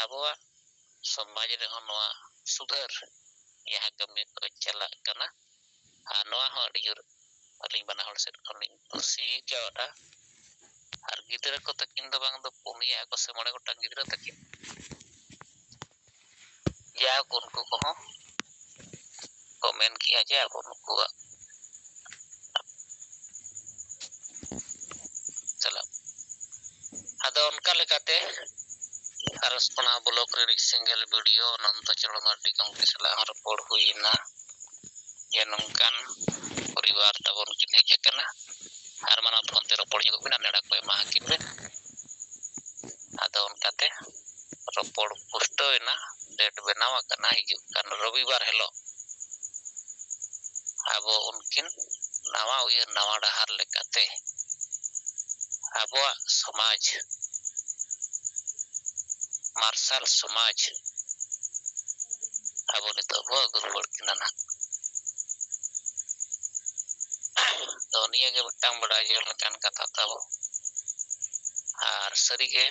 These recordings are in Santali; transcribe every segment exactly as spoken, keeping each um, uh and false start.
ᱟᱵᱚᱣᱟᱜ ᱥᱚᱢᱟᱡᱽ ᱨᱮᱦᱚᱸ ᱱᱚᱣᱟ ᱥᱩᱫᱷᱟᱹᱨ ᱡᱟᱦᱟᱸ ᱠᱟᱹᱢᱤ ᱠᱚ ᱪᱟᱞᱟᱜ ᱠᱟᱱᱟ, ᱟᱨ ᱱᱚᱣᱟ ᱦᱚᱸ ᱟᱹᱰᱤ ᱡᱳᱨ ᱟᱹᱞᱤᱧ ᱵᱟᱱᱟ ᱦᱚᱲ ᱥᱮᱫ ᱠᱷᱚᱱ ᱞᱤᱧ ᱠᱩᱥᱤ ᱠᱟᱣᱫᱟ᱾ ᱟᱨ ᱜᱤᱫᱽᱨᱟᱹ ᱠᱚ ᱛᱟᱹᱠᱤᱱ ᱫᱚ ᱵᱟᱝ ᱫᱚ ᱯᱩᱱᱭᱟ ᱟᱠᱚ ᱥᱮ ᱢᱚᱬᱮ ᱜᱚᱴᱟᱝ ᱜᱤᱫᱽᱨᱟᱹ ᱛᱟᱹᱠᱤᱱ, ᱡᱟᱭᱦᱳᱠ ᱩᱱᱠᱩ ᱠᱚᱦᱚᱸ ᱠᱚ ᱢᱮᱱ ᱠᱮᱜᱼᱟ ᱡᱮ ᱟᱵᱚ ᱱᱩᱠᱩᱣᱟᱜ ᱪᱟᱞᱟᱜ᱾ ᱟᱫᱚ ᱚᱱᱠᱟ ᱞᱮᱠᱟᱛᱮ ᱟᱨᱚᱥᱯᱟᱲᱟ ᱵᱞᱚᱠ ᱨᱤᱱᱤᱡ ᱥᱮᱸᱜᱮᱞ ᱵᱤ ᱰᱤ ᱳ ᱚᱱᱚᱱᱛᱚ ᱪᱚᱨᱚᱬ ᱢᱟᱨᱰᱤ ᱜᱚᱢᱠᱮ ᱥᱟᱞᱟᱜ ᱦᱚᱸ ᱨᱚᱯᱚᱲ ᱦᱩᱭ ᱮᱱᱟ ᱡᱮ ᱱᱚᱝᱠᱟᱱ ᱯᱚᱨᱤᱵᱟᱨ ᱛᱟᱵᱚᱱ ᱠᱤᱱ ᱦᱮᱡ ᱟᱠᱟᱱᱟ ᱟᱨ ᱢᱟᱱᱟ ᱯᱷᱳᱱ ᱛᱮ ᱨᱚᱯᱚᱲ ᱧᱚᱜᱚᱜ ᱵᱤᱱ ᱟᱨ ᱱᱮᱰᱟ ᱠᱚ ᱮᱢᱟ ᱟᱹᱠᱤᱱ ᱵᱤᱱ᱾ ᱟᱫᱚ ᱚᱱᱠᱟᱛᱮ ᱨᱚᱯᱚᱲ ᱯᱩᱥᱴᱟᱹᱣ ᱮᱱᱟ, ᱰᱮᱴ ᱵᱮᱱᱟᱣ ᱟᱠᱟᱱᱟ ᱦᱤᱡᱩᱜ ᱠᱟᱱ ᱨᱚᱵᱤᱵᱟᱨ ᱦᱤᱞᱳᱜ᱾ ᱟᱵᱚ ᱩᱱᱠᱤᱱ ᱱᱟᱣᱟ ᱩᱭᱦᱟᱹᱨ ᱱᱟᱣᱟ ᱰᱟᱦᱟᱨ ᱞᱮᱠᱟᱛᱮ ᱟᱵᱚᱣᱟᱜ ᱥᱚᱢᱟᱡᱽ, ᱢᱟᱨᱥᱟᱞ ᱥᱚᱢᱟᱡᱽ ᱟᱵᱚ ᱱᱤᱛᱚᱜ ᱵᱚ ᱟᱹᱜᱩ ᱨᱩᱣᱟᱹᱲ ᱠᱤᱱᱟ ᱱᱟᱦᱟᱜ᱾ ᱛᱚ ᱱᱤᱭᱟᱹ ᱜᱮ ᱢᱤᱫᱴᱟᱝ ᱵᱟᱰᱟᱭ ᱡᱚᱝ ᱞᱮᱠᱟᱱ ᱠᱟᱛᱷᱟ ᱛᱟᱵᱚ᱾ ᱟᱨ ᱥᱟᱹᱨᱤᱜᱮ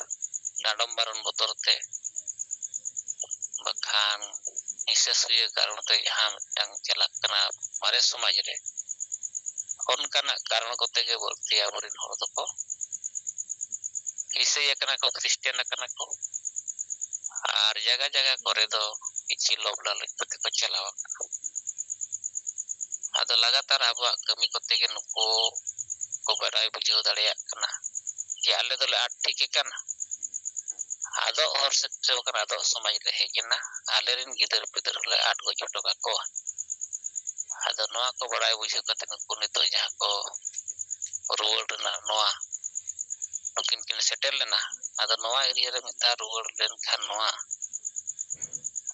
ᱰᱟᱸᱰᱚᱢ ᱵᱟᱨᱚᱱ ᱵᱚᱛᱚᱨ ᱛᱮ ᱵᱟᱠᱷᱟᱱ ᱦᱤᱸᱥᱟᱹ ᱥᱩᱭᱟᱹ ᱠᱟᱨᱚᱱ ᱛᱮ ᱡᱟᱦᱟᱸ ᱢᱤᱫᱴᱟᱝ ᱪᱟᱞᱟᱜ ᱠᱟᱱᱟ ᱢᱟᱨᱮ ᱥᱚᱢᱟᱡᱽ ᱨᱮ, ᱚᱱᱠᱟᱱᱟᱜ ᱠᱟᱨᱚᱱ ᱠᱚᱛᱮ ᱜᱮ ᱵᱟᱹᱲᱛᱤ ᱟᱵᱚᱨᱮᱱ ᱦᱚᱲ ᱫᱚᱠᱚ ᱤᱥᱟᱹᱭ ᱟᱠᱟᱱᱟ ᱠᱚ, ᱠᱷᱨᱤᱥᱴᱟᱱ ᱟᱠᱟᱱᱟ ᱠᱚ, ᱟᱨ ᱡᱟᱭᱜᱟ ᱡᱟᱭᱜᱟ ᱠᱚᱨᱮ ᱫᱚ ᱠᱤᱪᱷᱤ ᱞᱳᱵᱷ ᱞᱟᱞᱚᱪ ᱠᱚᱛᱮ ᱠᱚ ᱪᱟᱞᱟᱣ ᱟᱠᱟᱱᱟ᱾ ᱟᱫᱚ ᱞᱟᱜᱟᱛᱟᱨ ᱟᱵᱚᱣᱟᱜ ᱠᱟᱹᱢᱤ ᱠᱚᱛᱮ ᱜᱮ ᱱᱩᱠᱩ ᱠᱚ ᱵᱟᱰᱟᱭ ᱵᱩᱡᱷᱟᱹᱣ ᱫᱟᱲᱮᱭᱟᱜ ᱠᱟᱱᱟ ᱡᱮ ᱟᱞᱮ ᱫᱚᱞᱮ ᱟᱫ ᱴᱷᱤᱠ ᱟᱠᱟᱱᱟ, ᱟᱫᱚᱜ ᱦᱚᱨ ᱥᱮᱴᱮᱨ ᱟᱠᱟᱱᱟ, ᱟᱫᱚᱜ ᱥᱚᱢᱟᱡᱽ ᱞᱮ ᱦᱮᱡ ᱮᱱᱟ, ᱟᱞᱮᱨᱮᱱ ᱜᱤᱫᱟᱹᱨ ᱯᱤᱫᱟᱹᱨ ᱦᱚᱸᱞᱮ ᱟᱫ ᱜᱚᱡ ᱦᱚᱴᱚ ᱠᱟᱠᱚᱣᱟ᱾ ᱟᱫᱚ ᱱᱚᱣᱟ ᱠᱚ ᱵᱟᱲᱟᱭ ᱵᱩᱡᱷᱟᱹᱣ ᱠᱟᱛᱮ ᱱᱩᱠᱩ ᱱᱤᱛᱚᱜ ᱡᱟᱦᱟᱸ ᱠᱚ ᱨᱩᱣᱟᱹᱲ ᱨᱮᱱᱟᱜ ᱱᱚᱣᱟ ᱱᱩᱠᱤᱱ ᱠᱤᱱ ᱥᱮᱴᱮᱨ ᱞᱮᱱᱟ, ᱟᱫᱚ ᱱᱚᱣᱟ ᱮᱨᱤᱭᱟ ᱨᱮ ᱢᱤᱫ ᱫᱷᱟᱣ ᱨᱩᱣᱟᱹᱲ ᱞᱮᱱᱠᱷᱟᱱ ᱱᱚᱣᱟ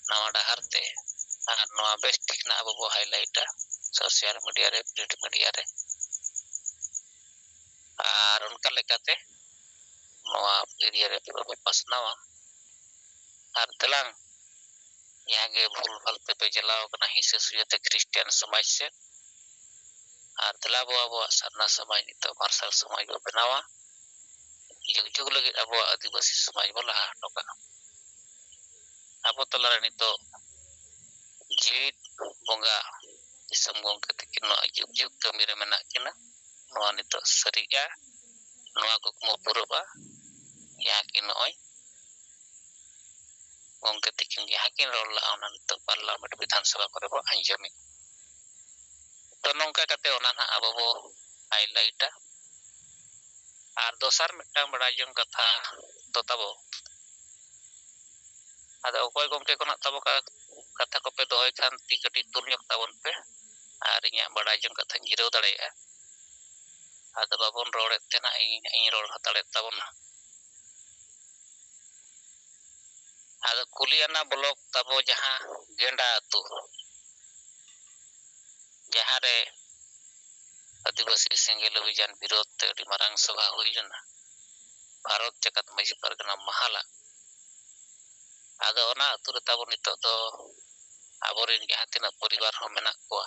ᱱᱟᱣᱟ ᱰᱟᱦᱟᱨ ᱛᱮ ᱟᱨ ᱱᱚᱣᱟ ᱵᱮᱥ ᱴᱷᱤᱠ ᱱᱟᱜ ᱟᱵᱚ ᱵᱚ ᱦᱟᱭᱞᱟᱭᱤᱴᱟ ᱥᱳᱥᱟᱞ ᱢᱤᱰᱤᱭᱟ ᱨᱮ, ᱯᱨᱤᱱᱴ ᱢᱤᱰᱤᱭᱟ ᱨᱮ᱾ ᱟᱨ ᱚᱱᱠᱟ ᱞᱮᱠᱟᱛᱮ ᱱᱚᱣᱟ ᱮᱨᱤᱭᱟ ᱨᱮ ᱯᱩᱨᱟᱹ ᱵᱚ ᱯᱟᱥᱱᱟᱣᱟ᱾ ᱟᱨ ᱫᱮᱞᱟᱝ ᱡᱟᱦᱟᱸ ᱜᱮ ᱵᱷᱩᱞ ᱵᱷᱟᱞ ᱛᱮᱯᱮ ᱪᱟᱞᱟᱣ ᱠᱟᱱᱟ ᱦᱤᱸᱥᱟᱹ ᱥᱩᱭᱟᱹ ᱛᱮ ᱠᱷᱨᱤᱥᱴᱤᱭᱟᱱ ᱥᱚᱢᱟᱡᱽ ᱥᱮᱫ, ᱟᱨ ᱫᱮᱞᱟ ᱵᱚ ᱟᱵᱚᱣᱟᱜ ᱥᱟᱨᱱᱟ ᱥᱚᱢᱟᱡᱽ ᱱᱤᱛᱚᱜ ᱢᱟᱨᱥᱟᱞ ᱥᱚᱢᱟᱡᱽ ᱵᱚ ᱵᱮᱱᱟᱣᱟ, ᱡᱩᱜᱽ ᱡᱩᱜᱽ ᱞᱟᱹᱜᱤᱫ ᱟᱵᱚᱣᱟᱜ ᱟᱹᱫᱤᱵᱟᱹᱥᱤ ᱥᱚᱢᱟᱡᱽ ᱵᱚ ᱞᱟᱦᱟ ᱦᱚᱴᱚ ᱠᱟᱜᱼᱟ᱾ ᱟᱵᱚ ᱛᱟᱞᱟᱨᱮ ᱱᱤᱛᱚᱜ ᱡᱤᱣᱤᱫ ᱵᱚᱸᱜᱟ ᱫᱤᱥᱚᱢ ᱜᱚᱢᱠᱮ ᱛᱟᱹᱠᱤᱱ ᱱᱚᱣᱟ ᱡᱩᱜᱽ ᱡᱩᱜᱽ ᱠᱟᱹᱢᱤ ᱨᱮ ᱢᱮᱱᱟᱜ ᱠᱤᱱᱟ᱾ ᱱᱚᱣᱟ ᱱᱤᱛᱚᱜ ᱥᱟᱹᱨᱤᱜᱼᱟ, ᱱᱚᱣᱟ ᱠᱩᱠᱢᱩ ᱯᱩᱨᱟᱹᱜᱼᱟ, ᱡᱟᱦᱟᱸ ᱠᱤᱱ ᱱᱚᱜᱼᱚᱭ ᱜᱚᱢᱠᱮ ᱛᱟᱹᱠᱤᱱ ᱡᱟᱦᱟᱸ ᱠᱤᱱ ᱨᱚᱲ ᱞᱟᱜᱼᱟ, ᱚᱱᱟ ᱱᱤᱛᱚᱜ ᱯᱟᱨᱞᱟᱢᱮᱱᱴ ᱵᱤᱫᱷᱟᱱ ᱥᱚᱵᱷᱟ ᱠᱚᱨᱮ ᱵᱚ ᱟᱸᱡᱚᱢᱮᱫ᱾ ᱛᱚ, ᱱᱚᱝᱠᱟ ᱠᱟᱛᱮ ᱚᱱᱟ ᱱᱟᱦᱟᱜ ᱟᱵᱚ ᱵᱚ ᱦᱟᱭᱞᱟᱭᱤᱴᱟ᱾ ᱟᱨ ᱫᱚᱥᱟᱨ ᱢᱤᱫᱴᱟᱝ ᱵᱟᱲᱟᱭ ᱡᱚᱝ ᱠᱟᱛᱷᱟ ᱫᱚ ᱛᱟᱵᱚ, ᱟᱫᱚ ᱚᱠᱚᱭ ᱜᱚᱢᱠᱮ ᱠᱚ ᱱᱟᱜ ᱛᱟᱵᱚ ᱠᱟ-, ᱠᱟᱛᱷᱟ ᱠᱚᱯᱮ ᱫᱚᱦᱚᱭ ᱠᱷᱟᱱ ᱛᱤ ᱠᱟᱹᱴᱤᱡ ᱛᱩᱞ ᱧᱚᱜ ᱛᱟᱵᱚᱱ ᱯᱮ, ᱟᱨ ᱤᱧᱟᱹᱜ ᱵᱟᱲᱟᱭ ᱡᱚᱝ ᱠᱟᱛᱷᱟᱧ ᱡᱤᱨᱟᱹᱣ ᱫᱟᱲᱮᱭᱟᱜᱼᱟ᱾ ᱟᱫᱚ ᱵᱟᱵᱚᱱ ᱨᱚᱲᱮᱫ ᱛᱮ ᱱᱟᱜ ᱤᱧ, ᱤᱧ ᱨᱚᱲ ᱦᱟᱛᱟᱲᱮᱫ ᱛᱟᱵᱚᱱᱟ᱾ ᱟᱫᱚ ᱠᱩᱞᱤᱭᱟᱱᱟ ᱵᱞᱚᱠ ᱛᱟᱵᱚ ᱡᱟᱦᱟᱸ ᱜᱮᱸᱰᱟ ᱟᱹᱛᱩ, ᱡᱟᱦᱟᱸ ᱨᱮ ᱟᱹᱫᱤᱵᱟᱹᱥᱤ ᱥᱮᱸᱜᱮᱞ ᱚᱵᱷᱤᱡᱟᱱ ᱵᱤᱨᱳᱫᱷ ᱛᱮ ᱟᱹᱰᱤ ᱢᱟᱨᱟᱝ ᱥᱚᱵᱷᱟ ᱦᱩᱭ ᱞᱮᱱᱟ ᱵᱷᱟᱨᱚᱛ ᱡᱟᱠᱟᱛ ᱢᱟᱹᱡᱷᱤ ᱯᱟᱨᱜᱟᱱᱟ ᱢᱟᱦᱟᱞᱟ᱾ ᱟᱫᱚ ᱚᱱᱟ ᱟᱹᱛᱩ ᱨᱮ ᱛᱟᱵᱚ ᱱᱤᱛᱚᱜ ᱫᱚ ᱟᱵᱚᱨᱮᱱ ᱡᱟᱦᱟᱸ ᱛᱤᱱᱟᱹᱜ ᱯᱚᱨᱤᱵᱟᱨ ᱦᱚᱸ ᱢᱮᱱᱟᱜ ᱠᱚᱣᱟ,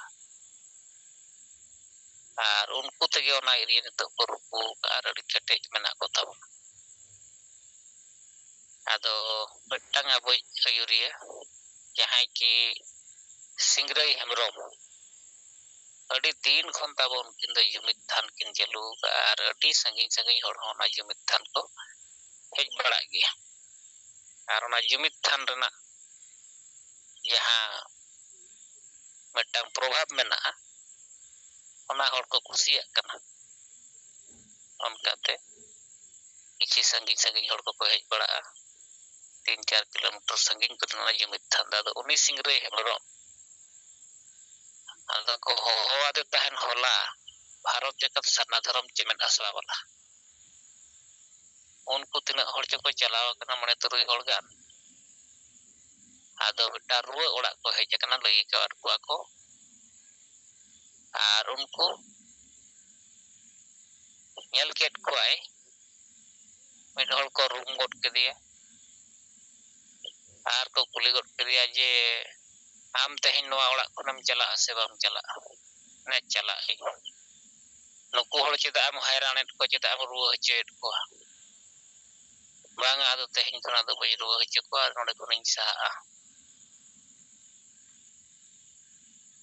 ᱟᱨ ᱩᱱᱠᱩ ᱛᱮᱜᱮ ᱚᱱᱟ ᱮᱨᱤᱭᱟ ᱱᱤᱛᱚᱜ ᱠᱚ ᱨᱩᱠᱩ ᱟᱠᱟᱫᱼᱟ ᱟᱨ ᱟᱹᱰᱤ ᱠᱮᱴᱮᱡ ᱢᱮᱱᱟᱜ ᱠᱚ ᱛᱟᱵᱚᱱᱟ᱾ ᱟᱫᱚ ᱢᱤᱫᱴᱟᱝ ᱟᱵᱚᱭᱤᱡ ᱟᱹᱭᱩᱨᱤᱭᱟᱹ ᱡᱟᱦᱟᱸᱭ ᱠᱤ ᱥᱤᱝᱨᱟᱹᱭ ᱦᱮᱢᱵᱨᱚᱢ, ᱟᱹᱰᱤ ᱫᱤᱱ ᱠᱷᱚᱱ ᱛᱟᱵᱚ ᱩᱱᱠᱤᱱ ᱫᱚ ᱡᱩᱢᱤᱫ ᱛᱷᱟᱱ ᱠᱤᱱ ᱪᱟᱹᱞᱩ ᱟᱠᱟᱫᱼᱟ ᱟᱨ ᱟᱹᱰᱤ ᱥᱟᱺᱜᱤᱧ ᱥᱟᱺᱜᱤᱧ ᱦᱚᱲ ᱦᱚᱸ ᱚᱱᱟ ᱡᱩᱢᱤᱫ ᱛᱷᱟᱱ ᱠᱚ ᱦᱮᱡ ᱵᱟᱲᱟᱜ ᱜᱮᱭᱟ᱾ ᱟᱨ ᱚᱱᱟ ᱡᱩᱢᱤᱫ ᱛᱷᱟᱱ ᱨᱮᱱᱟᱜ ᱡᱟᱦᱟᱸ ᱢᱤᱫᱴᱟᱝ ᱯᱨᱚᱵᱷᱟᱵᱽ ᱢᱮᱱᱟᱜᱼᱟ, ᱚᱱᱟ ᱦᱚᱲ ᱠᱚ ᱠᱩᱥᱤᱭᱟᱜ ᱠᱟᱱᱟ᱾ ᱚᱱᱠᱟᱛᱮ ᱠᱤᱪᱷᱤ ᱥᱟᱺᱜᱤᱧ ᱥᱟᱺᱜᱤᱧ ᱦᱚᱲ ᱠᱚᱠᱚ ᱦᱮᱡ ᱵᱟᱲᱟᱜᱼᱟ, ᱛᱤᱱ ᱪᱟᱨ ᱠᱤᱞᱳᱢᱤᱴᱟᱨ ᱥᱟᱺᱜᱤᱧ ᱠᱚᱨᱮ ᱚᱱᱟ ᱡᱩᱢᱤᱫ ᱛᱷᱟᱱ ᱫᱚ᱾ ᱟᱫᱚ ᱩᱱᱤ ᱥᱤᱝᱨᱟᱹᱭ ᱦᱮᱢᱵᱨᱚᱢ, ᱟᱫᱚ ᱠᱚ ᱦᱚᱦᱚ ᱟᱫᱮ ᱛᱟᱦᱮᱱ ᱦᱚᱞᱟ ᱵᱷᱟᱨᱚᱛ ᱡᱟᱠᱟᱛ ᱥᱟᱨᱱᱟ ᱫᱷᱚᱨᱚᱢ ᱪᱮᱢᱮᱫ ᱟᱥᱲᱟ ᱵᱟᱞᱟ᱾ ᱩᱱᱠᱩ ᱛᱤᱱᱟᱹᱜ ᱦᱚᱲ ᱪᱚᱠᱚ ᱪᱟᱞᱟᱣ ᱟᱠᱟᱱᱟ, ᱢᱚᱬᱮ ᱛᱩᱨᱩᱭ ᱦᱚᱲ ᱜᱟᱱ᱾ ᱟᱫᱚ ᱢᱤᱫᱴᱟᱝ ᱨᱩᱣᱟᱹ ᱚᱲᱟᱜ ᱠᱚ ᱦᱮᱡ ᱟᱠᱟᱱᱟ, ᱞᱟᱹᱭ ᱟᱠᱟᱫ ᱠᱚᱣᱟ ᱠᱚ᱾ ᱟᱨ ᱩᱱᱠᱩ ᱧᱮᱞ ᱠᱮᱫ ᱠᱚᱣᱟᱭ, ᱢᱤᱫ ᱦᱚᱲ ᱠᱚ ᱨᱩᱢ ᱜᱚᱫ ᱠᱮᱫᱮᱭᱟ᱾ ᱟᱨ ᱠᱚ ᱠᱩᱞᱤ ᱜᱚᱫ ᱠᱮᱫᱮᱭᱟ ᱡᱮ, "ᱟᱢ ᱛᱮᱦᱮᱧ ᱱᱚᱣᱟ ᱚᱲᱟᱜ ᱠᱷᱚᱱᱮᱢ ᱪᱟᱞᱟᱜᱼᱟ ᱥᱮ ᱵᱟᱢ ᱪᱟᱞᱟᱜᱼᱟ?" ᱢᱮᱱᱮᱫ, "ᱪᱟᱞᱟᱜ ᱟᱹᱧ᱾ ᱱᱩᱠᱩ ᱦᱚᱲ ᱪᱮᱫᱟᱜ ᱮᱢ ᱦᱟᱭᱨᱟᱱᱮᱫ ᱠᱚᱣᱟ, ᱪᱮᱫᱟᱜ ᱮᱢ ᱨᱩᱣᱟᱹ ᱦᱚᱪᱚᱭᱮᱫ ᱠᱚᱣᱟ?" ᱵᱟᱝᱟ, ᱟᱫᱚ ᱛᱮᱦᱮᱧ ᱠᱷᱚᱱᱟᱜ ᱫᱚ ᱵᱟᱹᱧ ᱨᱩᱣᱟᱹ ᱦᱚᱪᱚ ᱠᱚᱣᱟ, ᱱᱚᱰᱮ ᱠᱷᱚᱱᱤᱧ ᱥᱟᱦᱟᱜᱼᱟ᱾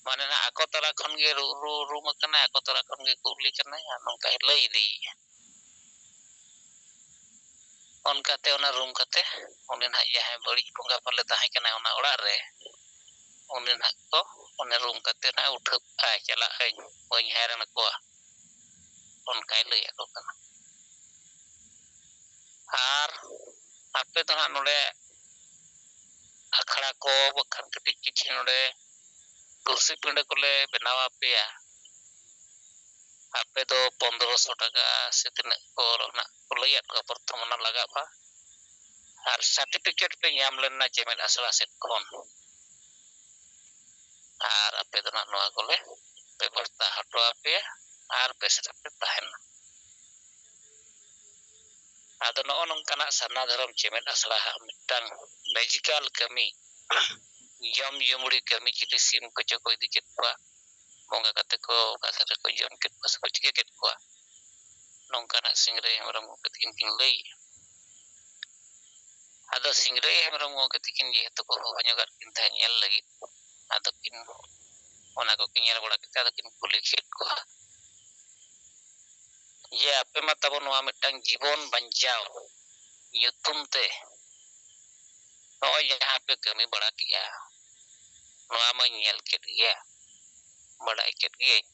ᱢᱟᱱᱮ ᱱᱟᱜ ᱟᱠᱚ ᱛᱟᱞᱟ ᱠᱷᱚᱱ ᱜᱮ ᱨᱩ-, ᱨᱩ-, ᱨᱩᱢ ᱟᱠᱟᱱᱟᱭ, ᱟᱠᱚ ᱛᱟᱞᱟ ᱠᱷᱚᱱ ᱜᱮ ᱠᱩᱠᱞᱤ ᱠᱟᱱᱟᱭ, ᱟᱨ ᱱᱚᱝᱠᱟᱭ ᱞᱟᱹᱭ ᱤᱫᱤᱭᱮᱫᱼᱟ᱾ ᱚᱱᱠᱟᱛᱮ ᱚᱱᱟ ᱨᱩᱢ ᱠᱟᱛᱮ ᱩᱱᱤ ᱱᱟᱜ ᱡᱟᱦᱟᱸᱭ ᱵᱟᱹᱲᱤᱡ ᱵᱚᱸᱜᱟ ᱯᱟᱞᱮ ᱛᱟᱦᱮᱸ ᱠᱟᱱᱟᱭ ᱚᱱᱟ ᱚᱲᱟᱜ ᱨᱮ, ᱩᱱᱤ ᱱᱟᱜ ᱠᱚ ᱚᱱᱮ ᱨᱩᱢ ᱠᱟᱛᱮ ᱱᱟᱜ ᱩᱴᱷᱟᱹᱜ ᱟᱭ, ᱪᱟᱞᱟᱜ ᱟᱹᱧ, ᱵᱟᱹᱧ ᱦᱟᱭᱨᱟᱱ ᱠᱚᱣᱟ, ᱚᱱᱠᱟᱭ ᱞᱟᱹᱭ ᱟᱠᱚ ᱠᱟᱱᱟ᱾ ᱟᱨ ᱟᱯᱮ ᱫᱚ ᱦᱟᱸᱜ ᱱᱚᱰᱮ ᱟᱠᱷᱲᱟ ᱠᱚ ᱵᱟᱠᱷᱟᱱ ᱠᱟᱹᱴᱤᱡ ᱠᱤᱪᱷᱤ ᱱᱚᱰᱮ ᱛᱩᱞᱥᱤ ᱯᱤᱸᱰᱟᱹ ᱠᱚᱞᱮ ᱵᱮᱱᱟᱣ ᱟᱯᱮᱭᱟ, ᱟᱯᱮ ᱫᱚ ᱯᱚᱱᱫᱽᱨᱚᱥᱚ ᱴᱟᱠᱟ ᱥᱮ ᱛᱤᱱᱟᱹᱜ ᱠᱚ ᱱᱟᱜ ᱠᱚ ᱞᱟᱹᱭᱟᱫ ᱠᱚᱣᱟ, ᱯᱨᱚᱛᱷᱚᱢ ᱚᱱᱟ ᱞᱟᱜᱟᱜᱼᱟ᱾ ᱟᱨ ᱥᱟᱨᱴᱤᱯᱷᱤᱠᱮᱴ ᱯᱮ ᱧᱟᱢ ᱞᱮᱱᱟ ᱪᱮᱢᱮᱫ ᱟᱥᱲᱟ ᱥᱮᱫ ᱠᱷᱚᱱ, ᱟᱨ ᱟᱯᱮ ᱫᱚ ᱱᱟᱜ ᱱᱚᱣᱟ ᱠᱚᱞᱮ ᱵᱮᱵᱚᱥᱛᱷᱟ ᱦᱚᱴᱚ ᱟᱯᱮᱭᱟ ᱟᱨ ᱵᱮᱥ ᱨᱮᱯᱮ ᱛᱟᱦᱮᱱᱟ᱾ ᱟᱫᱚ ᱱᱚᱜᱼᱚ ᱱᱚᱝᱠᱟᱱᱟᱜ ᱥᱟᱨᱱᱟ ᱫᱷᱚᱨᱚᱢ ᱪᱮᱢᱮᱫ ᱟᱥᱲᱟ ᱦᱟᱸᱜ ᱢᱤᱫᱴᱟᱝ ᱢᱮᱡᱤᱠᱟᱞ ᱠᱟᱹᱢᱤ, ᱡᱚᱢ ᱡᱩᱢᱲᱤ ᱠᱟᱹᱢᱤ, ᱪᱤᱞᱤ ᱥᱤᱢ ᱠᱚᱪᱚ ᱠᱚ ᱤᱫᱤ ᱠᱮᱫ ᱠᱚᱣᱟ, ᱵᱚᱸᱜᱟ ᱠᱟᱛᱮ ᱠᱚ ᱚᱠᱟ ᱥᱮᱫ ᱨᱮᱠᱚ ᱡᱚᱢ ᱠᱮᱫ ᱠᱚᱣᱟ ᱥᱮᱠᱚ ᱪᱤᱠᱟᱹ ᱠᱮᱫ ᱠᱚᱣᱟ, ᱱᱚᱝᱠᱟᱱᱟᱜ ᱥᱤᱝᱨᱟᱹᱭ ᱦᱮᱢᱵᱨᱚᱢ ᱜᱚᱢᱠᱮ ᱛᱟᱹᱠᱤᱱ ᱠᱤᱱ ᱞᱟᱹᱭᱮᱜᱼᱟ᱾ ᱟᱫᱚ ᱥᱤᱝᱨᱟᱹᱭ ᱦᱮᱢᱵᱨᱚᱢ ᱜᱚᱢᱠᱮ ᱛᱟᱹᱠᱤᱱ ᱡᱮᱦᱮᱛᱩ ᱠᱚ ᱦᱚᱦᱚ ᱧᱚᱜᱟᱫ ᱠᱤᱱ ᱛᱟᱦᱮᱸᱫ ᱧᱮᱞ ᱞᱟᱹᱜᱤᱫ, ᱟᱫᱚ ᱠᱤᱱ ᱚᱱᱟ ᱠᱚᱠᱤᱱ ᱧᱮᱞ ᱵᱟᱲᱟ ᱠᱮᱫ ᱛᱮ ᱟᱫᱚ ᱠᱤᱱ ᱠᱩᱞᱤ ᱠᱮᱫ ᱠᱚᱣᱟ ᱡᱮ, ᱟᱯᱮ ᱢᱟ ᱛᱟᱵᱚ ᱱᱚᱣᱟ ᱢᱤᱫᱴᱟᱝ ᱡᱤᱵᱚᱱ ᱵᱟᱧᱪᱟᱣ ᱧᱩᱛᱩᱢ ᱛᱮ ᱱᱚᱜᱼᱚᱭ ᱡᱟᱦᱟᱸ ᱯᱮ ᱠᱟᱹᱢᱤ ᱵᱟᱲᱟ ᱠᱮᱜᱼᱟ, ᱱᱚᱣᱟ ᱢᱟᱧ ᱧᱮᱞ ᱠᱮᱫ ᱜᱮᱭᱟ, ᱵᱟᱰᱟᱭ ᱠᱮᱫ ᱜᱤᱭᱟᱹᱧ᱾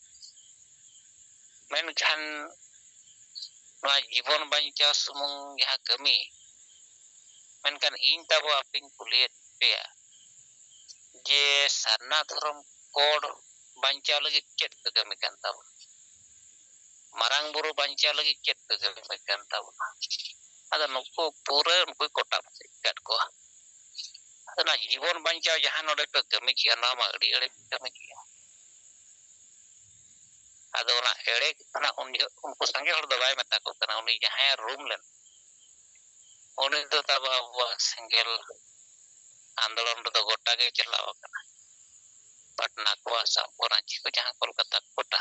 ᱢᱮᱱᱠᱷᱟᱱ ᱱᱚᱣᱟ ᱡᱤᱵᱚᱱ ᱵᱟᱧᱪᱟᱣ ᱥᱩᱢᱩᱝ ᱡᱟᱦᱟᱸ ᱠᱟᱹᱢᱤ, ᱢᱮᱱᱠᱷᱟᱱ ᱤᱧ ᱛᱟᱵᱚ ᱟᱯᱮᱧ ᱠᱩᱞᱤᱭᱮᱫ ᱯᱮᱭᱟ ᱡᱮ ᱥᱟᱨᱱᱟ ᱫᱷᱚᱨᱚᱢ ᱠᱳᱰ ᱵᱟᱧᱪᱟᱣ ᱞᱟᱹᱜᱤᱫ ᱪᱮᱫ ᱯᱮ ᱠᱟᱹᱢᱤ ᱠᱟᱱ ᱛᱟᱵᱚᱱᱟ? ᱢᱟᱨᱟᱝ ᱵᱩᱨᱩ ᱵᱟᱧᱪᱟᱣ ᱞᱟᱹᱜᱤᱫ ᱪᱮᱫ ᱯᱮ ᱠᱟᱹᱢᱤ ᱠᱟᱱ ᱛᱟᱵᱚᱱᱟ? ᱟᱫᱚ ᱱᱩᱠᱩ ᱯᱩᱨᱟᱹ ᱩᱱᱠᱩᱭ ᱠᱚᱴᱟᱵ ᱟᱠᱟᱫ ᱠᱚᱣᱟ᱾ ᱟᱫᱚ ᱚᱱᱟ ᱡᱤᱵᱚᱱ ᱵᱟᱧᱪᱟᱣ ᱡᱟᱦᱟᱸ ᱱᱚᱰᱮ ᱯᱮ ᱠᱟᱹᱢᱤ ᱠᱮᱜᱼᱟ, ᱱᱚᱣᱟ ᱢᱟ ᱟᱹᱰᱤ ᱮᱲᱮ ᱯᱮ ᱠᱟᱹᱢᱤ ᱠᱮᱜᱼᱟ᱾ ᱟᱫᱚ ᱚᱱᱟ ᱮᱲᱮ ᱠᱷᱚᱱᱟᱜ ᱩᱱ ᱡᱚᱦᱚᱜ ᱩᱱᱠᱩ ᱥᱟᱸᱜᱮ ᱦᱚᱲ ᱫᱚ ᱵᱟᱭ ᱢᱮᱛᱟ ᱠᱚ ᱠᱟᱱᱟ, ᱩᱱᱤ ᱡᱟᱦᱟᱸᱭ ᱨᱩᱢ ᱞᱮᱱ, ᱩᱱᱤ ᱫᱚ ᱛᱟᱵᱚ ᱟᱵᱚᱣᱟᱜ ᱥᱮᱸᱜᱮᱞ ᱟᱱᱫᱳᱞᱚᱱ ᱨᱮᱫᱚ ᱜᱚᱴᱟ ᱜᱮ ᱪᱟᱞᱟᱣ ᱟᱠᱟᱱᱟ᱾ ᱯᱟᱴᱱᱟ ᱠᱚ, ᱟᱥᱟᱢ ᱠᱚ, ᱨᱟᱸᱪᱤ ᱠᱚ, ᱡᱟᱦᱟᱸ ᱠᱳᱞᱠᱟᱛᱟ ᱠᱚ, ᱜᱚᱴᱟ᱾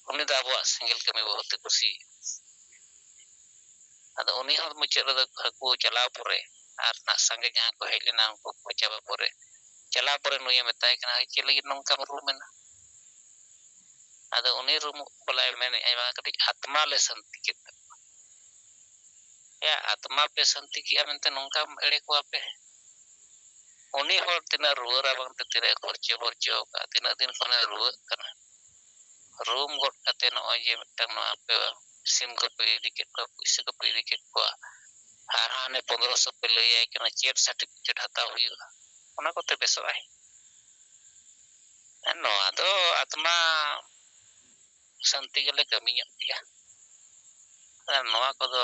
ᱩᱱᱤ ᱫᱚ ᱟᱵᱚᱣᱟᱜ ᱥᱮᱸᱜᱮᱞ ᱠᱟᱹᱢᱤ ᱵᱚᱦᱩᱛ ᱮ ᱠᱩᱥᱤᱭᱟᱜᱼᱟ᱾ ᱟᱫᱚ ᱩᱱᱤ ᱦᱚᱸ ᱢᱩᱪᱟᱹᱫ ᱨᱮᱫᱚ ᱦᱟᱹᱠᱩ ᱪᱟᱞᱟᱣ ᱯᱚᱨᱮ ᱟᱨ ᱱᱟᱜ ᱥᱟᱸᱜᱮ ᱡᱟᱦᱟᱸ ᱠᱚ ᱦᱮᱡ ᱞᱮᱱᱟ, ᱩᱱᱠᱩ ᱠᱚ ᱪᱟᱵᱟ ᱯᱚᱨᱮ, ᱪᱟᱞᱟᱣ ᱯᱚᱨᱮ ᱱᱩᱭᱮ ᱢᱮᱛᱟᱭ ᱠᱟᱱᱟ, "ᱦᱳᱭ, ᱪᱮᱫ ᱞᱟᱹᱜᱤᱫ ᱱᱚᱝᱠᱟᱢ ᱨᱩᱢ ᱮᱱᱟ?" ᱟᱫᱚ ᱩᱱᱤ ᱨᱩᱢ ᱵᱟᱞᱟᱭ ᱢᱮᱱᱮᱫᱼᱟᱭ, "ᱵᱟᱝ, ᱠᱟᱹᱴᱤᱡ ᱟᱛᱢᱟ ᱞᱮ ᱥᱟᱱᱛᱤ ᱠᱮᱫ ᱛᱟᱠᱚᱣᱟ᱾" ᱭᱟ, ᱟᱛᱢᱟ ᱯᱮ ᱥᱟᱱᱛᱤ ᱠᱮᱜᱼᱟ ᱢᱮᱱᱛᱮ ᱱᱚᱝᱠᱟᱢ ᱮᱲᱮ ᱠᱚᱣᱟ ᱯᱮ? ᱩᱱᱤ ᱦᱚᱲ ᱛᱤᱱᱟᱹᱜ ᱨᱩᱣᱟᱹ ᱨᱟᱵᱟᱝ ᱛᱮ ᱛᱤᱱᱟᱹᱜ ᱠᱷᱚᱨᱪᱚ ᱵᱚᱨᱪᱚ ᱟᱠᱟᱫᱼᱟ, ᱛᱤᱱᱟᱹᱜ ᱫᱤᱱ ᱠᱷᱚᱱᱮ ᱨᱩᱣᱟᱹᱜ ᱠᱟᱱᱟ᱾ ᱨᱩᱢ ᱜᱚᱫ ᱠᱟᱛᱮ ᱱᱚᱜᱼᱚᱭ ᱡᱮ ᱢᱤᱫᱴᱟᱝ ᱱᱚᱣᱟ ᱟᱯᱮ ᱥᱤᱢ ᱠᱚᱯᱮ ᱤᱫᱤ ᱠᱮᱫ ᱠᱚᱣᱟ, ᱯᱩᱭᱥᱟᱹ ᱠᱚᱯᱮ ᱤᱫᱤ ᱠᱮᱫ ᱠᱚᱣᱟ, ᱟᱨ ᱦᱟᱱᱮ ᱯᱚᱱᱫᱽᱨᱚᱥᱚ ᱯᱮ ᱞᱟᱹᱭᱟᱭ ᱠᱟᱱᱟ, ᱪᱮᱫ ᱥᱟᱨᱴᱤᱯᱷᱤᱠᱮᱴ ᱦᱟᱛᱟᱣ ᱦᱩᱭᱩᱜᱼᱟ? ᱚᱱᱟ ᱠᱚᱛᱮ ᱵᱮᱥᱚᱜᱼᱟᱭ? ᱱᱚᱣᱟ ᱫᱚ ᱟᱛᱢᱟ ᱥᱟᱱᱛᱤ ᱜᱮᱞᱮ ᱠᱟᱹᱢᱤ ᱧᱚᱜ ᱜᱮᱭᱟ᱾ ᱟᱨ ᱱᱚᱣᱟ ᱠᱚᱫᱚ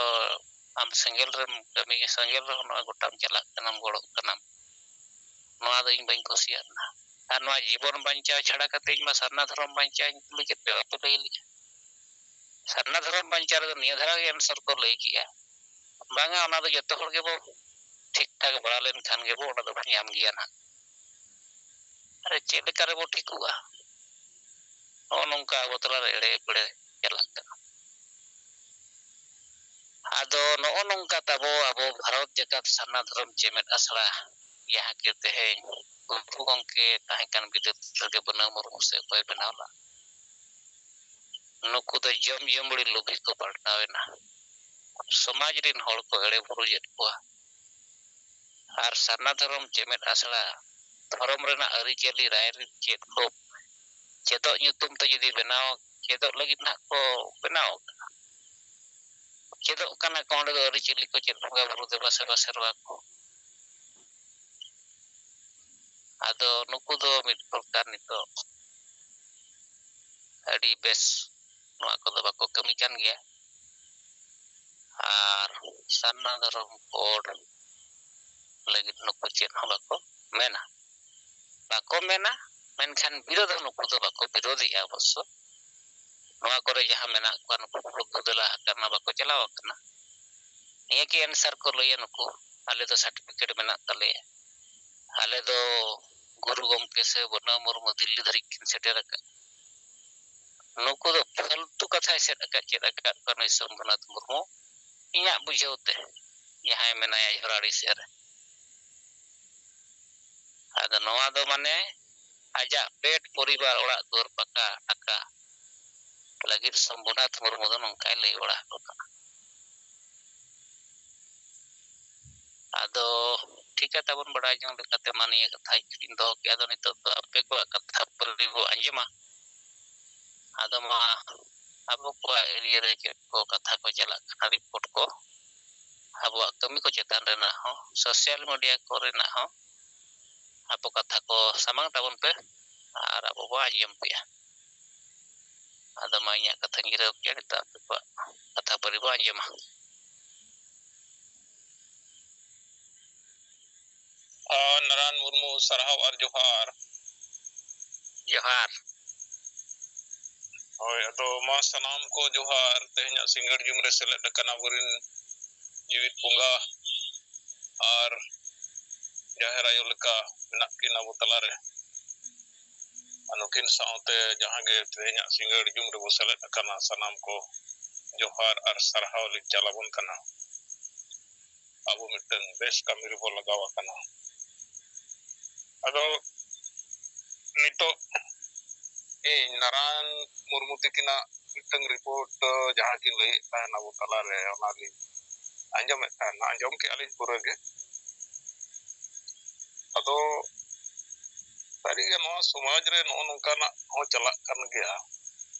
ᱟᱢ ᱥᱮᱸᱜᱮᱞ ᱨᱮᱢ ᱠᱟᱹᱢᱤ, ᱥᱮᱸᱜᱮᱞ ᱨᱮᱦᱚᱸ ᱱᱚᱜᱼᱚᱭ ᱜᱚᱴᱟᱢ ᱪᱟᱞᱟᱜ ᱠᱟᱱᱟᱢ, ᱜᱚᱲᱚᱜ ᱠᱟᱱᱟᱢ᱾ ᱱᱚᱣᱟ ᱫᱚ ᱤᱧ ᱵᱟᱹᱧ ᱠᱩᱥᱤᱭᱟᱜ ᱠᱟᱱᱟ᱾ ᱟᱨ ᱱᱚᱣᱟ ᱡᱤᱵᱚᱱ ᱵᱟᱧᱪᱟᱣ ᱪᱷᱟᱲᱟ ᱠᱟᱛᱮ ᱤᱧ ᱢᱟ ᱥᱟᱨᱱᱟ ᱫᱷᱚᱨᱚᱢ ᱵᱟᱧᱪᱟᱣ ᱤᱧ ᱠᱩᱞᱤ ᱠᱮᱫ ᱯᱮ, ᱵᱟᱯᱮ ᱞᱟᱹᱭ ᱞᱮᱜᱼᱟ᱾ ᱥᱟᱨᱱᱟ ᱫᱷᱚᱨᱚᱢ ᱵᱟᱧᱪᱟᱣ ᱨᱮᱫᱚ ᱱᱤᱭᱟᱹ ᱫᱷᱟᱨᱟ ᱜᱮ ᱟᱱᱥᱟᱨ ᱠᱚ ᱞᱟᱹᱭ ᱠᱮᱜᱼᱟ, ᱵᱟᱝᱟ, ᱚᱱᱟ ᱫᱚ ᱡᱚᱛᱚ ᱦᱚᱲ ᱜᱮᱵᱚ ᱴᱷᱤᱠ ᱴᱷᱟᱠ ᱵᱟᱲᱟ ᱞᱮᱱᱠᱷᱟᱱ ᱜᱮᱵᱚ ᱚᱱᱟ ᱫᱚᱵᱚ ᱧᱟᱢ ᱜᱮᱭᱟ ᱱᱟᱦᱟᱜ᱾ ᱟᱨᱮ, ᱪᱮᱫ ᱞᱮᱠᱟ ᱨᱮᱵᱚ ᱴᱷᱤᱠᱚᱜᱼᱟ? ᱱᱚᱜᱼᱚ ᱱᱚᱝᱠᱟ ᱟᱵᱚ ᱛᱟᱞᱟᱨᱮ ᱮᱲᱮ ᱮᱯᱲᱮ ᱪᱟᱞᱟᱜ ᱠᱟᱱᱟ᱾ ᱟᱫᱚ ᱱᱚᱜᱼᱚ ᱱᱚᱝᱠᱟ ᱛᱟᱵᱚ ᱟᱵᱚ ᱵᱷᱟᱨᱚᱛ ᱡᱟᱠᱟᱛ ᱥᱟᱨᱱᱟ ᱫᱷᱚᱨᱚᱢ ᱪᱮᱢᱮᱫ ᱟᱥᱲᱟ, ᱡᱟᱦᱟᱸ ᱠᱤ ᱛᱮᱦᱮᱧ ᱜᱩᱨᱩ ᱜᱚᱢᱠᱮ ᱛᱟᱦᱮᱸ ᱠᱟᱱ ᱵᱤᱫᱟᱹᱞ ᱨᱮᱜᱮ ᱵᱟᱹᱱᱟᱹᱣ ᱢᱩᱨᱢᱩ ᱥᱮ ᱚᱠᱚᱭ ᱵᱮᱱᱟᱣ ᱞᱮᱫᱼᱟ, ᱱᱩᱠᱩ ᱫᱚ ᱡᱚᱢ ᱡᱩᱢᱵᱽᱲᱤ ᱞᱩᱵᱷᱤ ᱠᱚ ᱯᱟᱞᱴᱟᱣ ᱮᱱᱟ᱾ ᱥᱚᱢᱟᱡᱽ ᱨᱤᱱ ᱦᱚᱲ ᱠᱚ ᱮᱲᱮ ᱵᱩᱨᱩᱡᱮᱫ ᱠᱚᱣᱟ᱾ ᱟᱨ ᱥᱟᱨᱱᱟ ᱫᱷᱚᱨᱚᱢ ᱪᱮᱢᱮᱫ ᱟᱥᱲᱟ, ᱫᱷᱚᱨᱚᱢ ᱨᱮᱱᱟᱜ ᱟᱹᱨᱤᱪᱟᱹᱞᱤ, ᱨᱟᱭᱨᱤᱛ ᱪᱮᱫ ᱠᱚ ᱪᱮᱫᱚᱜ ᱧᱩᱛᱩᱢ ᱛᱮ ᱡᱩᱫᱤ ᱵᱮᱱᱟᱣ, ᱪᱮᱫᱚᱜ ᱞᱟᱹᱜᱤᱫ ᱱᱟᱦᱟᱜ ᱠᱚ ᱵᱮᱱᱟᱣ ᱟᱠᱟᱫᱼᱟ᱾ ᱪᱮᱫᱚᱜ ᱠᱟᱱᱟ ᱠᱚ ᱚᱸᱰᱮ ᱫᱚ ᱟᱹᱨᱤᱪᱟᱹᱞᱤ ᱠᱚ, ᱪᱮᱫ ᱵᱚᱸᱜᱟ ᱵᱩᱨᱩ ᱫᱮᱵᱟ ᱥᱮᱵᱟ ᱥᱮᱨᱣᱟ ᱠᱚ᱾ ᱟᱫᱚ ᱱᱩᱠᱩ ᱫᱚ ᱢᱤᱫ ᱯᱨᱚᱠᱟᱨ ᱱᱤᱛᱚᱜ ᱟᱹᱰᱤ ᱵᱮᱥ ᱱᱚᱣᱟ ᱠᱚᱫᱚ ᱵᱟᱠᱚ ᱠᱟᱹᱢᱤ ᱠᱟᱱ ᱜᱮᱭᱟ᱾ ᱟᱨ ᱥᱟᱨᱱᱟ ᱫᱷᱚᱨᱚᱢ ᱠᱳᱰ ᱞᱟᱹᱜᱤᱫ ᱱᱩᱠᱩ ᱪᱮᱫ ᱦᱚᱸ ᱵᱟᱠᱚ ᱢᱮᱱᱟ, ᱵᱟᱠᱚ ᱢᱮᱱᱟ, ᱢᱮᱱᱠᱷᱟᱱ ᱵᱤᱨᱳᱫᱷ ᱦᱚᱸ ᱱᱩᱠᱩ ᱫᱚ ᱵᱟᱠᱚ ᱵᱤᱨᱳᱫᱷᱮᱜᱼᱟ ᱚᱵᱚᱥᱥᱚ᱾ ᱱᱚᱣᱟ ᱠᱚᱨᱮ ᱡᱟᱦᱟᱸ ᱢᱮᱱᱟᱜ ᱠᱚᱣᱟ, ᱱᱩᱠᱩ ᱠᱚ ᱫᱩᱫᱟᱹᱞᱟ ᱟᱠᱟᱱᱟ, ᱵᱟᱠᱚ ᱪᱟᱞᱟᱣ ᱟᱠᱟᱱᱟ᱾ ᱱᱤᱭᱟᱹ ᱜᱮ ᱟᱱᱥᱟᱨ ᱠᱚ ᱞᱟᱹᱭᱟ ᱱᱩᱠᱩ, "ᱟᱞᱮ ᱫᱚ ᱥᱟᱨᱴᱤᱯᱷᱤᱠᱮᱴ ᱢᱮᱱᱟᱜ ᱛᱟᱞᱮᱭᱟ, ᱟᱞᱮ ᱫᱚ ᱜᱩᱨᱩ ᱜᱚᱢᱠᱮ ᱥᱮ ᱵᱟᱹᱱᱟᱹᱣ ᱢᱩᱨᱢᱩ ᱫᱤᱞᱞᱤ ᱫᱷᱟᱹᱨᱤᱡ ᱠᱤᱱ ᱥᱮᱴᱮᱨ ᱟᱠᱟᱫ᱾" ᱱᱩᱠᱩ ᱫᱚ ᱯᱷᱟᱞᱛᱩ ᱠᱟᱛᱷᱟᱭ ᱥᱮᱫ ᱟᱠᱟᱫ, ᱪᱮᱫ ᱟᱠᱟᱫ ᱠᱚᱣᱟ ᱱᱩᱭ ᱥᱚᱢᱵᱷᱩᱱᱟᱛᱷ ᱢᱩᱨᱢᱩ᱾ ᱤᱧᱟᱹᱜ ᱵᱩᱡᱷᱟᱹᱣ ᱛᱮ ᱡᱟᱦᱟᱸᱭ ᱢᱮᱱᱟᱭᱟ ᱡᱷᱚᱨᱟᱲᱤ ᱥᱮᱫ ᱨᱮ᱾ ᱟᱫᱚ ᱱᱚᱣᱟ ᱫᱚ ᱢᱟᱱᱮ ᱟᱡᱟᱜ ᱯᱮᱴ ᱯᱚᱨᱤᱵᱟᱨ ᱚᱲᱟᱜ ᱫᱩᱣᱟᱹᱨ ᱯᱟᱠᱟ ᱟᱠᱟ ᱞᱟᱹᱜᱤᱫ ᱥᱚᱢᱵᱷᱩᱱᱟᱛᱷ ᱢᱩᱨᱢᱩ ᱫᱚ ᱱᱚᱝᱠᱟᱭ ᱞᱟᱹᱭ ᱵᱟᱲᱟ ᱟᱠᱚ ᱠᱟᱱᱟ᱾ ᱟᱫᱚ ᱴᱷᱤᱠᱟ ᱛᱟᱵᱚᱱ, ᱵᱟᱲᱟᱭ ᱡᱚᱝ ᱞᱮᱠᱟᱛᱮ ᱢᱟ ᱱᱤᱭᱟᱹ ᱠᱟᱛᱷᱟ ᱤᱧ ᱫᱚᱦᱚ ᱠᱮᱫᱟ᱾ ᱟᱫᱚ ᱱᱤᱛᱚᱜ ᱫᱚ ᱟᱯᱮ ᱠᱚᱣᱟᱜ ᱠᱟᱛᱷᱟ ᱯᱟᱹᱨᱤ ᱵᱚ ᱟᱸᱡᱚᱢᱟ᱾ ᱟᱫᱚ ᱢᱟ ᱟᱵᱚ ᱠᱚᱣᱟᱜ ᱮᱨᱤᱭᱟ ᱨᱮ ᱪᱮᱫ ᱠᱚ ᱠᱟᱛᱷᱟ ᱠᱚ ᱪᱟᱞᱟᱜ ᱠᱟᱱᱟ, ᱨᱤᱯᱳᱨᱴ ᱠᱚ, ᱟᱵᱚᱣᱟᱜ ᱠᱟᱹᱢᱤ ᱠᱚ ᱪᱮᱛᱟᱱ ᱨᱮᱱᱟᱜ ᱦᱚᱸ, ᱥᱳᱥᱟᱞ ᱢᱤᱰᱤᱭᱟ ᱠᱚᱨᱮᱱᱟᱜ ᱦᱚᱸ ᱟᱵᱚ ᱠᱟᱛᱷᱟ ᱠᱚ ᱥᱟᱢᱟᱝ ᱛᱟᱵᱚᱱ ᱯᱮ ᱟᱨ ᱟᱵᱚ ᱵᱚ ᱟᱸᱡᱚᱢ ᱯᱮᱭᱟ᱾ ᱟᱫᱚ ᱢᱟ ᱤᱧᱟᱹᱜ ᱠᱟᱛᱷᱟᱧ ᱜᱤᱨᱟᱹᱣ ᱠᱮᱫᱼᱟ, ᱱᱤᱛᱚᱜ ᱟᱯᱮ ᱠᱚᱣᱟᱜ ᱠᱟᱛᱷᱟ ᱯᱟᱹᱨᱤ ᱵᱚ ᱟᱸᱡᱚᱢᱟ᱾ ᱟᱨ ᱱᱟᱨᱟᱭᱚᱱ ᱢᱩᱨᱢᱩ, ᱥᱟᱨᱦᱟᱣ ᱟᱨ ᱡᱚᱦᱟᱨ᱾ ᱡᱚᱦᱟᱨ᱾ ᱦᱳᱭ, ᱟᱫᱚ ᱢᱟ ᱥᱟᱱᱟᱢ ᱠᱚ ᱡᱚᱦᱟᱨ᱾ ᱛᱮᱦᱮᱧᱟᱜ ᱥᱤᱸᱜᱟᱹᱲ ᱡᱩᱢ ᱨᱮ ᱥᱮᱞᱮᱫ ᱟᱠᱟᱱ ᱟᱵᱚᱨᱮᱱ ᱡᱤᱣᱤᱫ ᱵᱚᱸᱜᱟ ᱟᱨ ᱡᱟᱦᱮᱨ ᱟᱭᱳ ᱞᱮᱠᱟ ᱢᱮᱱᱟᱜ ᱠᱤᱱ ᱟᱵᱚ ᱛᱟᱞᱟᱨᱮ᱾ ᱟᱨ ᱱᱩᱠᱤᱱ ᱥᱟᱶᱛᱮ ᱡᱟᱦᱟᱸ ᱜᱮ ᱛᱮᱦᱮᱧᱟᱜ ᱥᱤᱸᱜᱟᱹᱲ ᱡᱩᱢ ᱨᱮᱵᱚ ᱥᱮᱞᱮᱫ ᱟᱠᱟᱱᱟ, ᱥᱟᱱᱟᱢ ᱠᱚ ᱡᱚᱦᱟᱨ ᱟᱨ ᱥᱟᱨᱦᱟᱣ ᱞᱤᱧ ᱪᱟᱞ ᱟᱵᱚᱱ ᱠᱟᱱᱟ᱾ ᱟᱵᱚ ᱢᱤᱫᱴᱟᱝ ᱵᱮᱥ ᱠᱟᱹᱢᱤ ᱨᱮᱵᱚ ᱞᱟᱜᱟᱣ ᱟᱠᱟᱱᱟ᱾ ᱟᱫᱚ ᱱᱤᱛᱚᱜ ᱤᱧ ᱱᱟᱨᱟᱭᱚᱱ ᱢᱩᱨᱢᱩ ᱛᱤᱠᱤᱱᱟᱜ ᱢᱤᱫᱴᱟᱝ ᱨᱤᱯᱳᱨᱴ, ᱡᱟᱦᱟᱸ ᱠᱤᱱ ᱞᱟᱹᱭᱮᱫ ᱛᱟᱦᱮᱱ ᱟᱵᱚ ᱛᱟᱞᱟᱨᱮ, ᱚᱱᱟᱞᱤᱧ ᱟᱸᱡᱚᱢᱮᱫ ᱛᱟᱦᱮᱱᱟ, ᱟᱸᱡᱚᱢ ᱠᱮᱜᱼᱟ ᱞᱤᱧ ᱯᱩᱨᱟᱹ ᱜᱮ᱾ ᱟᱫᱚ ᱥᱟᱹᱨᱤᱜᱮ ᱱᱚᱣᱟ ᱥᱚᱢᱟᱡᱽ ᱨᱮ ᱱᱚᱜᱼᱚ ᱱᱚᱝᱠᱟᱱᱟᱜ ᱦᱚᱸ ᱪᱟᱞᱟᱜ ᱠᱟᱱ ᱜᱮᱭᱟ᱾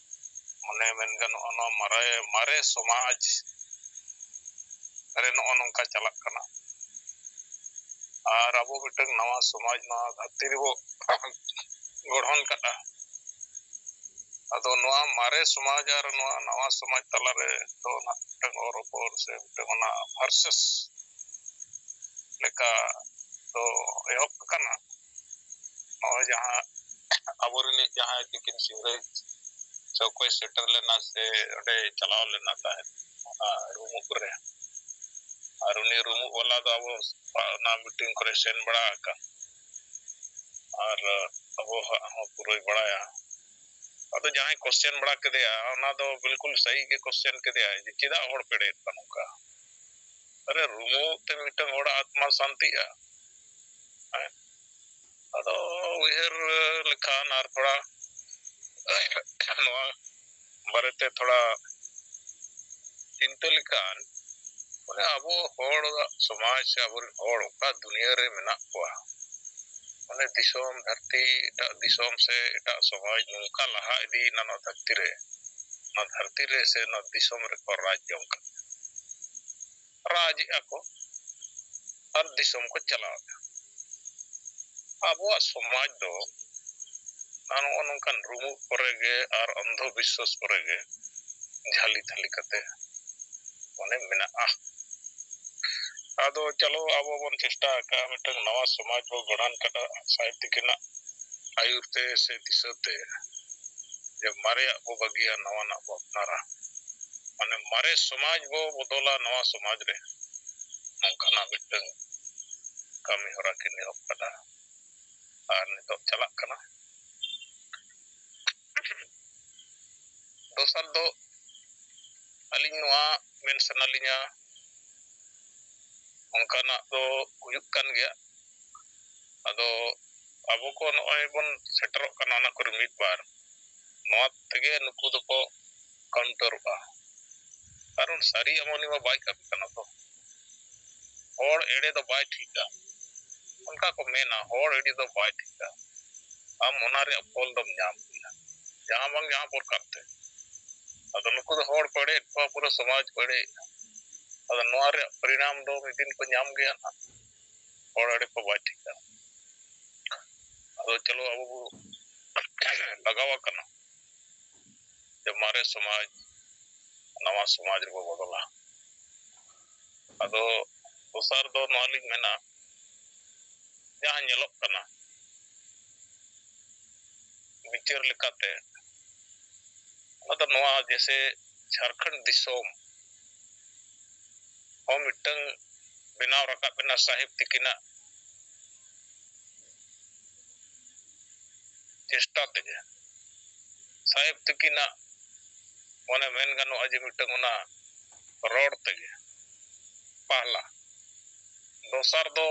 ᱢᱟᱱᱮ ᱢᱮᱱ ᱜᱟᱱᱚᱜᱼᱟ, ᱱᱚᱣᱟ ᱢᱟᱨᱮ, ᱢᱟᱨᱮ ᱥᱚᱢᱟᱡᱽ ᱨᱮ ᱱᱚᱜᱼᱚ ᱱᱚᱝᱠᱟ ᱪᱟᱞᱟᱜ ᱠᱟᱱᱟ᱾ ᱟᱨ ᱟᱵᱚ ᱢᱤᱫᱴᱟᱝ ᱱᱟᱣᱟ ᱥᱚᱢᱟᱡᱽ ᱱᱚᱣᱟ ᱫᱷᱟᱹᱨᱛᱤ ᱨᱮᱵᱚ ᱜᱚᱲᱦᱚᱱ ᱠᱟᱫᱟ᱾ ᱟᱫᱚ ᱱᱚᱣᱟ ᱢᱟᱨᱮ ᱥᱚᱢᱟᱡᱽ ᱟᱨ ᱱᱚᱣᱟ ᱱᱟᱣᱟ ᱥᱚᱢᱟᱡᱽ ᱛᱟᱞᱟᱨᱮ ᱫᱚ ᱱᱟᱜ ᱢᱤᱫᱴᱟᱝ ᱚᱨ ᱚᱯᱚᱨ ᱥᱮ ᱢᱤᱫᱴᱟᱝ ᱚᱱᱟ ᱵᱷᱟᱨᱥᱮᱥ ᱞᱮᱠᱟ ᱫᱚ ᱮᱦᱚᱵ ᱟᱠᱟᱱᱟ᱾ ᱱᱚᱜᱼᱚᱭ ᱡᱟᱦᱟᱸ ᱟᱵᱚᱨᱮᱱᱤᱡ ᱡᱟᱦᱟᱸᱭ ᱛᱤᱠᱤᱱ ᱥᱤᱝᱨᱟᱹᱭ ᱥᱮ ᱚᱠᱚᱭ ᱥᱮᱴᱮᱨ ᱞᱮᱱᱟ ᱥᱮ ᱚᱸᱰᱮ ᱪᱟᱞᱟᱣ ᱞᱮᱱᱟ ᱛᱟᱦᱮᱸᱫ, ᱚᱱᱟ ᱨᱩᱢᱩᱜ ᱨᱮ᱾ ᱟᱨ ᱩᱱᱤ ᱨᱩᱢᱩᱜ ᱵᱟᱞᱟ ᱫᱚ ᱟᱵᱚ ᱚᱱᱟ ᱢᱤᱴᱤᱝ ᱠᱚᱨᱮ ᱥᱮᱱ ᱵᱟᱲᱟ ᱟᱠᱟᱱ, ᱟᱨ ᱟᱵᱚᱣᱟᱜ ᱦᱚᱸ ᱯᱩᱨᱟᱹᱭ ᱵᱟᱲᱟᱭᱟ᱾ ᱟᱫᱚ ᱡᱟᱦᱟᱸᱭ ᱠᱚᱥᱪᱮᱱ ᱵᱟᱲᱟ ᱠᱮᱫᱮᱭᱟ, ᱚᱱᱟ ᱫᱚ ᱵᱤᱞᱠᱩᱞ ᱥᱟᱹᱦᱤ ᱜᱮ ᱠᱚᱥᱪᱮᱱ ᱠᱮᱫᱮᱭᱟᱭ ᱡᱮ ᱪᱮᱫᱟᱜ ᱦᱚᱲ ᱯᱮ ᱮᱲᱮᱭᱮᱫ ᱠᱚᱣᱟ ᱱᱚᱝᱠᱟ? ᱟᱨᱮ, ᱨᱩᱢᱩᱜ ᱛᱮ ᱢᱤᱫᱴᱟᱝ ᱦᱚᱲᱟᱜ ᱟᱛᱢᱟ ᱥᱟᱱᱛᱤᱜᱼᱟ? ᱦᱮᱸ? ᱟᱫᱚ ᱩᱭᱦᱟᱹᱨ ᱞᱮᱠᱷᱟᱱ ᱟᱨ ᱛᱷᱚᱲᱟ ᱱᱚᱣᱟ ᱵᱟᱨᱮᱛᱮ ᱛᱷᱚᱲᱟ ᱪᱤᱱᱛᱟᱹ ᱞᱮᱠᱷᱟᱱ, ᱢᱟᱱᱮ, ᱟᱵᱚ ᱦᱚᱲᱟᱜ ᱥᱚᱢᱟᱡᱽ ᱥᱮ ᱟᱵᱚᱨᱮᱱ ᱦᱚᱲ ᱚᱠᱟ ᱫᱩᱱᱤᱭᱟᱹ ᱨᱮ ᱢᱮᱱᱟᱜ ᱠᱚᱣᱟ, ᱢᱟᱱᱮ, ᱫᱤᱥᱚᱢ ᱫᱷᱟᱹᱨᱛᱤ, ᱮᱴᱟᱜ ᱫᱤᱥᱚᱢ ᱥᱮ ᱮᱴᱟᱜ ᱥᱚᱢᱟᱡᱽ ᱱᱚᱝᱠᱟ ᱞᱟᱦᱟ ᱤᱫᱤᱭᱮᱱᱟ ᱱᱚᱣᱟ ᱫᱷᱟᱹᱨᱛᱤ ᱨᱮ, ᱱᱚᱣᱟ ᱫᱷᱟᱹᱨᱛᱤ ᱨᱮ ᱥᱮ ᱱᱚᱣᱟ ᱫᱤᱥᱚᱢ ᱨᱮᱠᱚ ᱨᱟᱡᱽ ᱡᱚᱝ ᱠᱟᱱᱟ, ᱨᱟᱡᱽ ᱮᱫᱼᱟ ᱠᱚ ᱟᱨ ᱫᱤᱥᱚᱢ ᱠᱚ ᱪᱟᱞᱟᱣᱮᱫᱼᱟ᱾ ᱟᱵᱚᱣᱟᱜ ᱥᱚᱢᱟᱡᱽ ᱫᱚ ᱟᱨ ᱱᱚᱜᱼᱚ ᱱᱚᱝᱠᱟᱱ ᱨᱩᱢᱩᱜ ᱠᱚᱨᱮ ᱜᱮ ᱟᱨ ᱚᱱᱫᱷᱚ ᱵᱤᱥᱥᱟᱥ ᱠᱚᱨᱮ ᱜᱮ ᱡᱷᱟᱹᱞᱤ ᱛᱷᱟᱹᱞᱤ ᱠᱟᱛᱮ ᱚᱱᱮ ᱢᱮᱱᱟᱜᱼᱟ᱾ ᱟᱫᱚ ᱪᱚᱞᱚ, ᱟᱵᱚ ᱵᱚᱱ ᱪᱮᱥᱴᱟ ᱟᱠᱟᱫᱼᱟ ᱢᱤᱫᱴᱟᱝ ᱱᱟᱣᱟ ᱥᱚᱢᱟᱡᱽ ᱵᱚ ᱜᱚᱲᱦᱚᱱ ᱠᱟᱫᱟ ᱥᱟᱦᱮᱵᱽ ᱛᱤᱠᱤᱱᱟᱜ ᱟᱹᱭᱩᱨ ᱛᱮ ᱥᱮ ᱫᱤᱥᱟᱹ ᱛᱮ, ᱡᱮ ᱢᱟᱨᱮᱭᱟᱜ ᱵᱚ ᱵᱟᱹᱜᱤᱭᱟ, ᱱᱟᱣᱟᱱᱟᱜ ᱵᱚ ᱟᱯᱱᱟᱨᱟ᱾ ᱢᱟᱱᱮ, ᱢᱟᱨᱮ ᱥᱚᱢᱟᱡᱽ ᱵᱚ ᱵᱚᱫᱚᱞᱟ ᱱᱟᱣᱟ ᱥᱚᱢᱟᱡᱽ ᱨᱮ, ᱱᱚᱝᱠᱟᱱᱟᱜ ᱢᱤᱫᱴᱟᱝ ᱠᱟᱹᱢᱤ ᱦᱚᱨᱟ ᱠᱤᱱ ᱮᱦᱚᱵ ᱠᱟᱫᱟ ᱟᱨ ᱱᱤᱛᱚᱜ ᱪᱟᱞᱟᱜ ᱠᱟᱱᱟ᱾ ᱫᱚᱥᱟᱨ ᱫᱚ ᱟᱹᱞᱤᱧ ᱱᱚᱣᱟ ᱢᱮᱱ ᱥᱟᱱᱟ ᱞᱤᱧᱟ, ᱚᱱᱠᱟᱱᱟᱜ ᱫᱚ ᱦᱩᱭᱩᱜ ᱠᱟᱱ ᱜᱮᱭᱟ᱾ ᱟᱫᱚ ᱟᱵᱚ ᱠᱚ ᱱᱚᱜᱼᱚᱭ ᱵᱚᱱ ᱥᱮᱴᱮᱨᱚᱜ ᱠᱟᱱᱟ ᱚᱱᱟ ᱠᱚᱨᱮ ᱢᱤᱫ ᱵᱟᱨ, ᱱᱚᱣᱟ ᱛᱮᱜᱮ ᱱᱩᱠᱩ ᱫᱚᱠᱚ ᱠᱟᱣᱩᱱᱴᱟᱨᱚᱜᱼᱟ᱾ ᱠᱟᱨᱚᱱ ᱥᱟᱹᱨᱤ ᱮᱢᱚᱱᱤ ᱢᱟ ᱵᱟᱭ ᱠᱟᱹᱢᱤ ᱠᱟᱱᱟ ᱛᱚ᱾ ᱦᱚᱲ ᱮᱲᱮ ᱫᱚ ᱵᱟᱭ ᱴᱷᱤᱠᱟ, ᱚᱱᱠᱟ ᱠᱚ ᱢᱮᱱᱟ, ᱦᱚᱲ ᱮᱲᱮ ᱫᱚ ᱵᱟᱭ ᱴᱷᱤᱠᱟ᱾ ᱟᱢ ᱚᱱᱟ ᱨᱮᱭᱟᱜ ᱯᱷᱚᱞ ᱫᱚᱢ ᱧᱟᱢ ᱜᱮᱭᱟ ᱡᱟᱦᱟᱸ ᱵᱟᱝ ᱡᱟᱦᱟᱸ ᱯᱨᱚᱠᱟᱨ ᱛᱮ᱾ ᱟᱫᱚ ᱱᱩᱠᱩ ᱫᱚ ᱦᱚᱲ ᱠᱚ ᱮᱲᱮᱭᱮᱫ ᱠᱚᱣᱟ, ᱯᱩᱨᱟᱹ ᱥᱚᱢᱟᱡᱽ ᱠᱚ ᱮᱲᱮᱭᱮᱫᱼᱟ᱾ ᱟᱫᱚ ᱱᱚᱣᱟ ᱨᱮᱭᱟᱜ ᱯᱚᱨᱤᱱᱟᱢ ᱫᱚ ᱢᱤᱫ ᱫᱤᱱ ᱠᱚ ᱧᱟᱢ ᱜᱮᱭᱟ ᱱᱟᱦᱟᱜ, ᱦᱚᱲ ᱮᱲᱮ ᱠᱚ ᱵᱟᱭ ᱴᱷᱤᱠᱟ᱾ ᱟᱫᱚ ᱪᱚᱞᱚ, ᱟᱵᱚ ᱵᱚ ᱞᱟᱜᱟᱣ ᱟᱠᱟᱱᱟ ᱡᱮ ᱢᱟᱨᱮ ᱥᱚᱢᱟᱡᱽ ᱱᱟᱣᱟ ᱥᱚᱢᱟᱡᱽ ᱨᱮᱵᱚ ᱵᱚᱫᱚᱞᱟ᱾ ᱟᱫᱚ ᱫᱚᱥᱟᱨ ᱫᱚ ᱱᱚᱣᱟ ᱞᱤᱧ ᱢᱮᱱᱟ, ᱡᱟᱦᱟᱸ ᱧᱮᱞᱚᱜ ᱠᱟᱱᱟ ᱵᱤᱪᱟᱹᱨ ᱞᱮᱠᱟᱛᱮ, ᱚᱱᱟ ᱫᱚ ᱱᱚᱣᱟ ᱡᱮᱥᱮ ᱡᱷᱟᱲᱠᱷᱚᱸᱰ ᱫᱤᱥᱚᱢ ᱦᱚᱸ ᱢᱤᱫᱴᱟᱝ ᱵᱮᱱᱟᱣ ᱨᱟᱠᱟᱵ ᱮᱱᱟ ᱥᱟᱦᱮᱵᱽ ᱛᱤᱠᱤᱱᱟᱜ ᱪᱮᱥᱴᱟ ᱛᱮᱜᱮ, ᱥᱟᱦᱮᱵᱽ ᱛᱤᱠᱤᱱᱟᱜ, ᱢᱟᱱᱮ, ᱢᱮᱱ ᱜᱟᱱᱚᱜᱼᱟ ᱡᱮ ᱢᱤᱫᱴᱟᱝ ᱚᱱᱟ ᱨᱚᱲ ᱛᱮᱜᱮ᱾ ᱯᱟᱦᱞᱟ᱾ ᱫᱚᱥᱟᱨ ᱫᱚ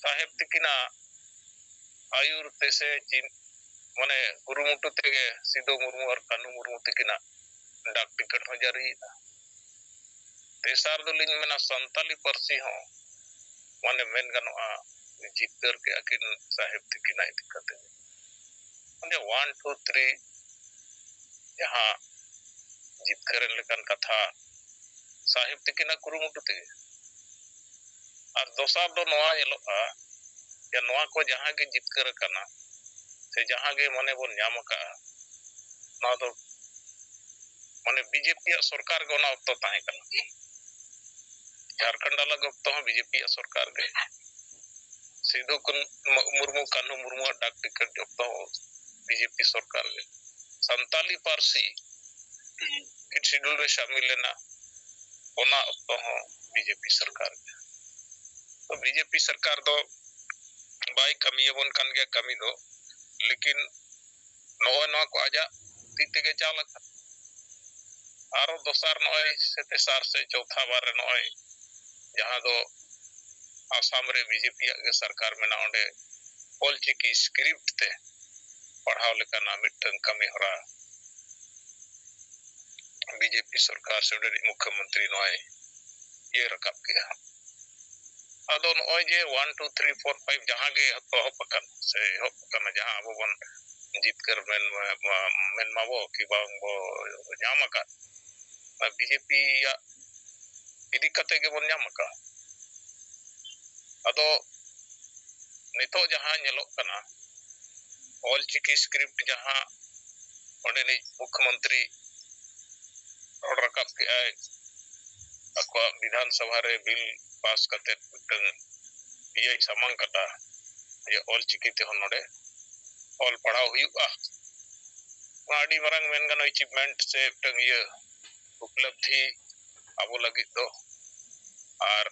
ᱥᱟᱦᱮᱵᱽ ᱛᱤᱠᱤᱱᱟᱜ ᱟᱹᱭᱩᱨ ᱛᱮ ᱥᱮ ᱪᱤᱱ-, ᱢᱟᱱᱮ ᱠᱩᱨᱩᱢᱩᱴᱩ ᱛᱮᱜᱮ ᱥᱤᱫᱩ ᱢᱩᱨᱢᱩ ᱟᱨ ᱠᱟᱹᱱᱦᱩ ᱢᱩᱨᱢᱩ ᱛᱤᱠᱤᱱᱟᱜ ᱰᱟᱠ ᱴᱤᱠᱤᱴ ᱦᱚᱸ ᱡᱟᱹᱨᱤᱭᱮᱱᱟ᱾ ᱛᱮᱥᱟᱨ ᱫᱚᱞᱤᱧ ᱢᱮᱱᱟ ᱥᱟᱱᱛᱟᱞᱤ ᱯᱟᱹᱨᱥᱤ ᱦᱚᱸ ᱢᱟᱱᱮ ᱢᱮᱱ ᱜᱟᱱᱚᱜᱼᱟ ᱡᱤᱛᱠᱟᱹᱨ ᱠᱮᱜᱼᱟ ᱠᱤᱱ ᱥᱟᱦᱮᱵᱽ ᱛᱤᱠᱤᱱᱟᱜ ᱤᱫᱤ ᱠᱟᱛᱮ᱾ ᱢᱟᱱᱮ one two three ᱡᱟᱦᱟᱸ ᱡᱤᱛᱠᱟᱹᱨ ᱮᱱ ᱞᱮᱠᱟᱱ ᱠᱟᱛᱷᱟ ᱥᱟᱦᱮᱵᱽ ᱛᱤᱠᱤᱱᱟᱜ ᱠᱩᱨᱩᱢᱩᱴᱩ ᱛᱮᱜᱮ᱾ ᱟᱨ ᱫᱚᱥᱟᱨ ᱫᱚ ᱱᱚᱣᱟ ᱧᱮᱞᱚᱜᱼᱟ ᱡᱮ ᱱᱚᱣᱟ ᱠᱚ ᱡᱟᱦᱟᱸ ᱜᱮ ᱡᱤᱛᱠᱟᱹᱨ ᱟᱠᱟᱱᱟ ᱥᱮ ᱡᱟᱦᱟᱸ ᱜᱮ ᱢᱟᱱᱮ ᱵᱚᱱ ᱧᱟᱢ ᱟᱠᱟᱫᱼᱟ, ᱱᱚᱣᱟ ᱫᱚ ᱢᱟᱱᱮ ᱵᱤᱡᱮᱯᱤ ᱭᱟᱜ ᱥᱚᱨᱠᱟᱨ ᱜᱮ ᱚᱱᱟ ᱚᱠᱛᱚ ᱛᱟᱦᱮᱸ ᱠᱟᱱᱟ᱾ ᱡᱷᱟᱲᱠᱷᱚᱸᱰ ᱟᱞᱟᱜᱽ ᱚᱠᱛᱚ ᱦᱚᱸ ᱵᱤᱡᱮᱯᱤ ᱭᱟᱜ ᱥᱚᱨᱠᱟᱨ ᱜᱮ, ᱥᱤᱫᱷᱩ ᱠᱟᱹᱱ-, ᱢᱩᱨᱢᱩ ᱠᱟᱹᱱᱦᱩ ᱢᱩᱨᱢᱩᱣᱟᱜ ᱰᱟᱠ ᱴᱤᱠᱤᱴ ᱚᱠᱛᱚ ᱦᱚᱸ ᱵᱤᱡᱮᱯᱤ ᱥᱚᱨᱠᱟᱨ ᱜᱮ᱾ ᱥᱟᱱᱛᱟᱞᱤ ᱯᱟᱹᱨᱥᱤ ᱯᱷᱤᱯᱛᱷ ᱥᱤᱰᱩᱞ ᱨᱮ ᱥᱟᱢᱤᱞ ᱞᱮᱱᱟ, ᱚᱱᱟ ᱚᱠᱛᱚ ᱦᱚᱸ ᱵᱤᱡᱮᱯᱤ ᱥᱚᱨᱠᱟᱨ ᱜᱮ᱾ ᱛᱚ ᱵᱤᱡᱮᱯᱤ ᱥᱚᱨᱠᱟᱨ ᱫᱚ ᱵᱟᱭ ᱠᱟᱹᱢᱤᱭᱟᱵᱚᱱ ᱠᱟᱱ ᱜᱮᱭᱟ ᱠᱟᱹᱢᱤ ᱫᱚ, ᱞᱮᱠᱤᱱ ᱱᱚᱜᱼᱚᱭ ᱱᱚᱣᱟ ᱠᱚ ᱟᱡᱟᱜ ᱛᱤ ᱛᱮᱜᱮ ᱪᱟᱞ ᱟᱠᱟᱱ᱾ ᱟᱨᱚ ᱫᱚᱥᱟᱨ ᱱᱚᱜᱼᱚᱭ ᱥᱮ ᱛᱮᱥᱟᱨ ᱥᱮ ᱪᱚᱣᱛᱷᱟ ᱵᱟᱨ ᱨᱮ ᱱᱚᱜᱼᱚᱭ ᱡᱟᱦᱟᱸ ᱫᱚ ᱟᱥᱟᱢ ᱨᱮ ᱵᱤᱡᱮᱯᱤ ᱭᱟᱜ ᱜᱮ ᱥᱚᱨᱠᱟᱨ ᱢᱮᱱᱟᱜᱼᱟ, ᱚᱸᱰᱮ ᱚᱞᱪᱤᱠᱤ ᱥᱠᱨᱤᱯᱴ ᱛᱮ ᱯᱟᱲᱦᱟᱣ ᱞᱮᱠᱟᱱᱟᱜ ᱢᱤᱫᱴᱟᱝ ᱠᱟᱹᱢᱤ ᱦᱚᱨᱟ ᱵᱤᱡᱮᱯᱤ ᱥᱚᱨᱠᱟᱨ ᱥᱮ ᱚᱸᱰᱮᱱᱤᱡ ᱢᱩᱠᱷᱭᱚᱢᱚᱱᱛᱨᱤ ᱱᱚᱜᱼᱚᱭ ᱤᱭᱟᱹ ᱨᱟᱠᱟᱵ ᱠᱮᱜᱼᱟ᱾ ᱟᱫᱚ ᱱᱚᱜᱼᱚᱭ ᱡᱮ one two three four five ᱡᱟᱦᱟᱸ ᱜᱮ ᱮᱛᱚᱦᱚᱵ ᱟᱠᱟᱱ ᱥᱮ ᱮᱦᱚᱵ ᱟᱠᱟᱱᱟ, ᱡᱟᱦᱟᱸ ᱟᱵᱚ ᱵᱚᱱ ᱡᱤᱛᱠᱟᱹᱨ ᱢᱮᱱ ᱢᱟ-, ᱢᱮᱱ ᱢᱟᱵᱚ ᱠᱤ ᱵᱟᱝ ᱵᱚ ᱧᱟᱢ ᱟᱠᱟᱫ, ᱚᱱᱟ ᱵᱤᱡᱮᱯᱤ ᱭᱟᱜ ᱤᱫᱤ ᱠᱟᱛᱮ ᱜᱮᱵᱚᱱ ᱧᱟᱢ ᱟᱠᱟᱫ᱾ ᱟᱫᱚ ᱱᱤᱛᱚᱜ ᱡᱟᱦᱟᱸ ᱧᱮᱞᱚᱜ ᱠᱟᱱᱟ, ᱚᱞᱪᱤᱠᱤ ᱥᱠᱨᱤᱯᱴ ᱡᱟᱦᱟᱸ ᱚᱸᱰᱮᱱᱤᱡ ᱢᱩᱠᱷᱭᱚᱢᱚᱱᱛᱨᱤ ᱨᱚᱲ ᱨᱟᱠᱟᱵ ᱠᱮᱜᱼᱟᱭ, ᱟᱠᱚᱣᱟᱜ ᱵᱤᱫᱷᱟᱱ ᱥᱚᱵᱷᱟ ᱨᱮ ᱵᱤᱞ ᱯᱟᱥ ᱠᱟᱛᱮ ᱢᱤᱫᱴᱟᱝ ᱤᱭᱟᱹᱭ ᱥᱟᱢᱟᱝ ᱠᱟᱫᱟ, ᱡᱮ ᱚᱞᱪᱤᱠᱤ ᱛᱮᱦᱚᱸ ᱱᱚᱰᱮ ᱚᱞ ᱯᱟᱲᱦᱟᱣ ᱦᱩᱭᱩᱜᱼᱟ᱾ ᱱᱚᱣᱟ ᱟᱹᱰᱤ ᱢᱟᱨᱟᱝ ᱢᱮᱱ ᱜᱟᱱᱚᱜᱼᱟ ᱮᱪᱤᱵᱷᱢᱮᱱᱴ ᱥᱮ ᱢᱤᱫᱴᱟᱝ ᱤᱭᱟᱹ ᱩᱯᱞᱚᱵᱽᱫᱷᱤ ᱟᱵᱚ ᱞᱟᱹᱜᱤᱫ ᱫᱚ, ᱟᱨ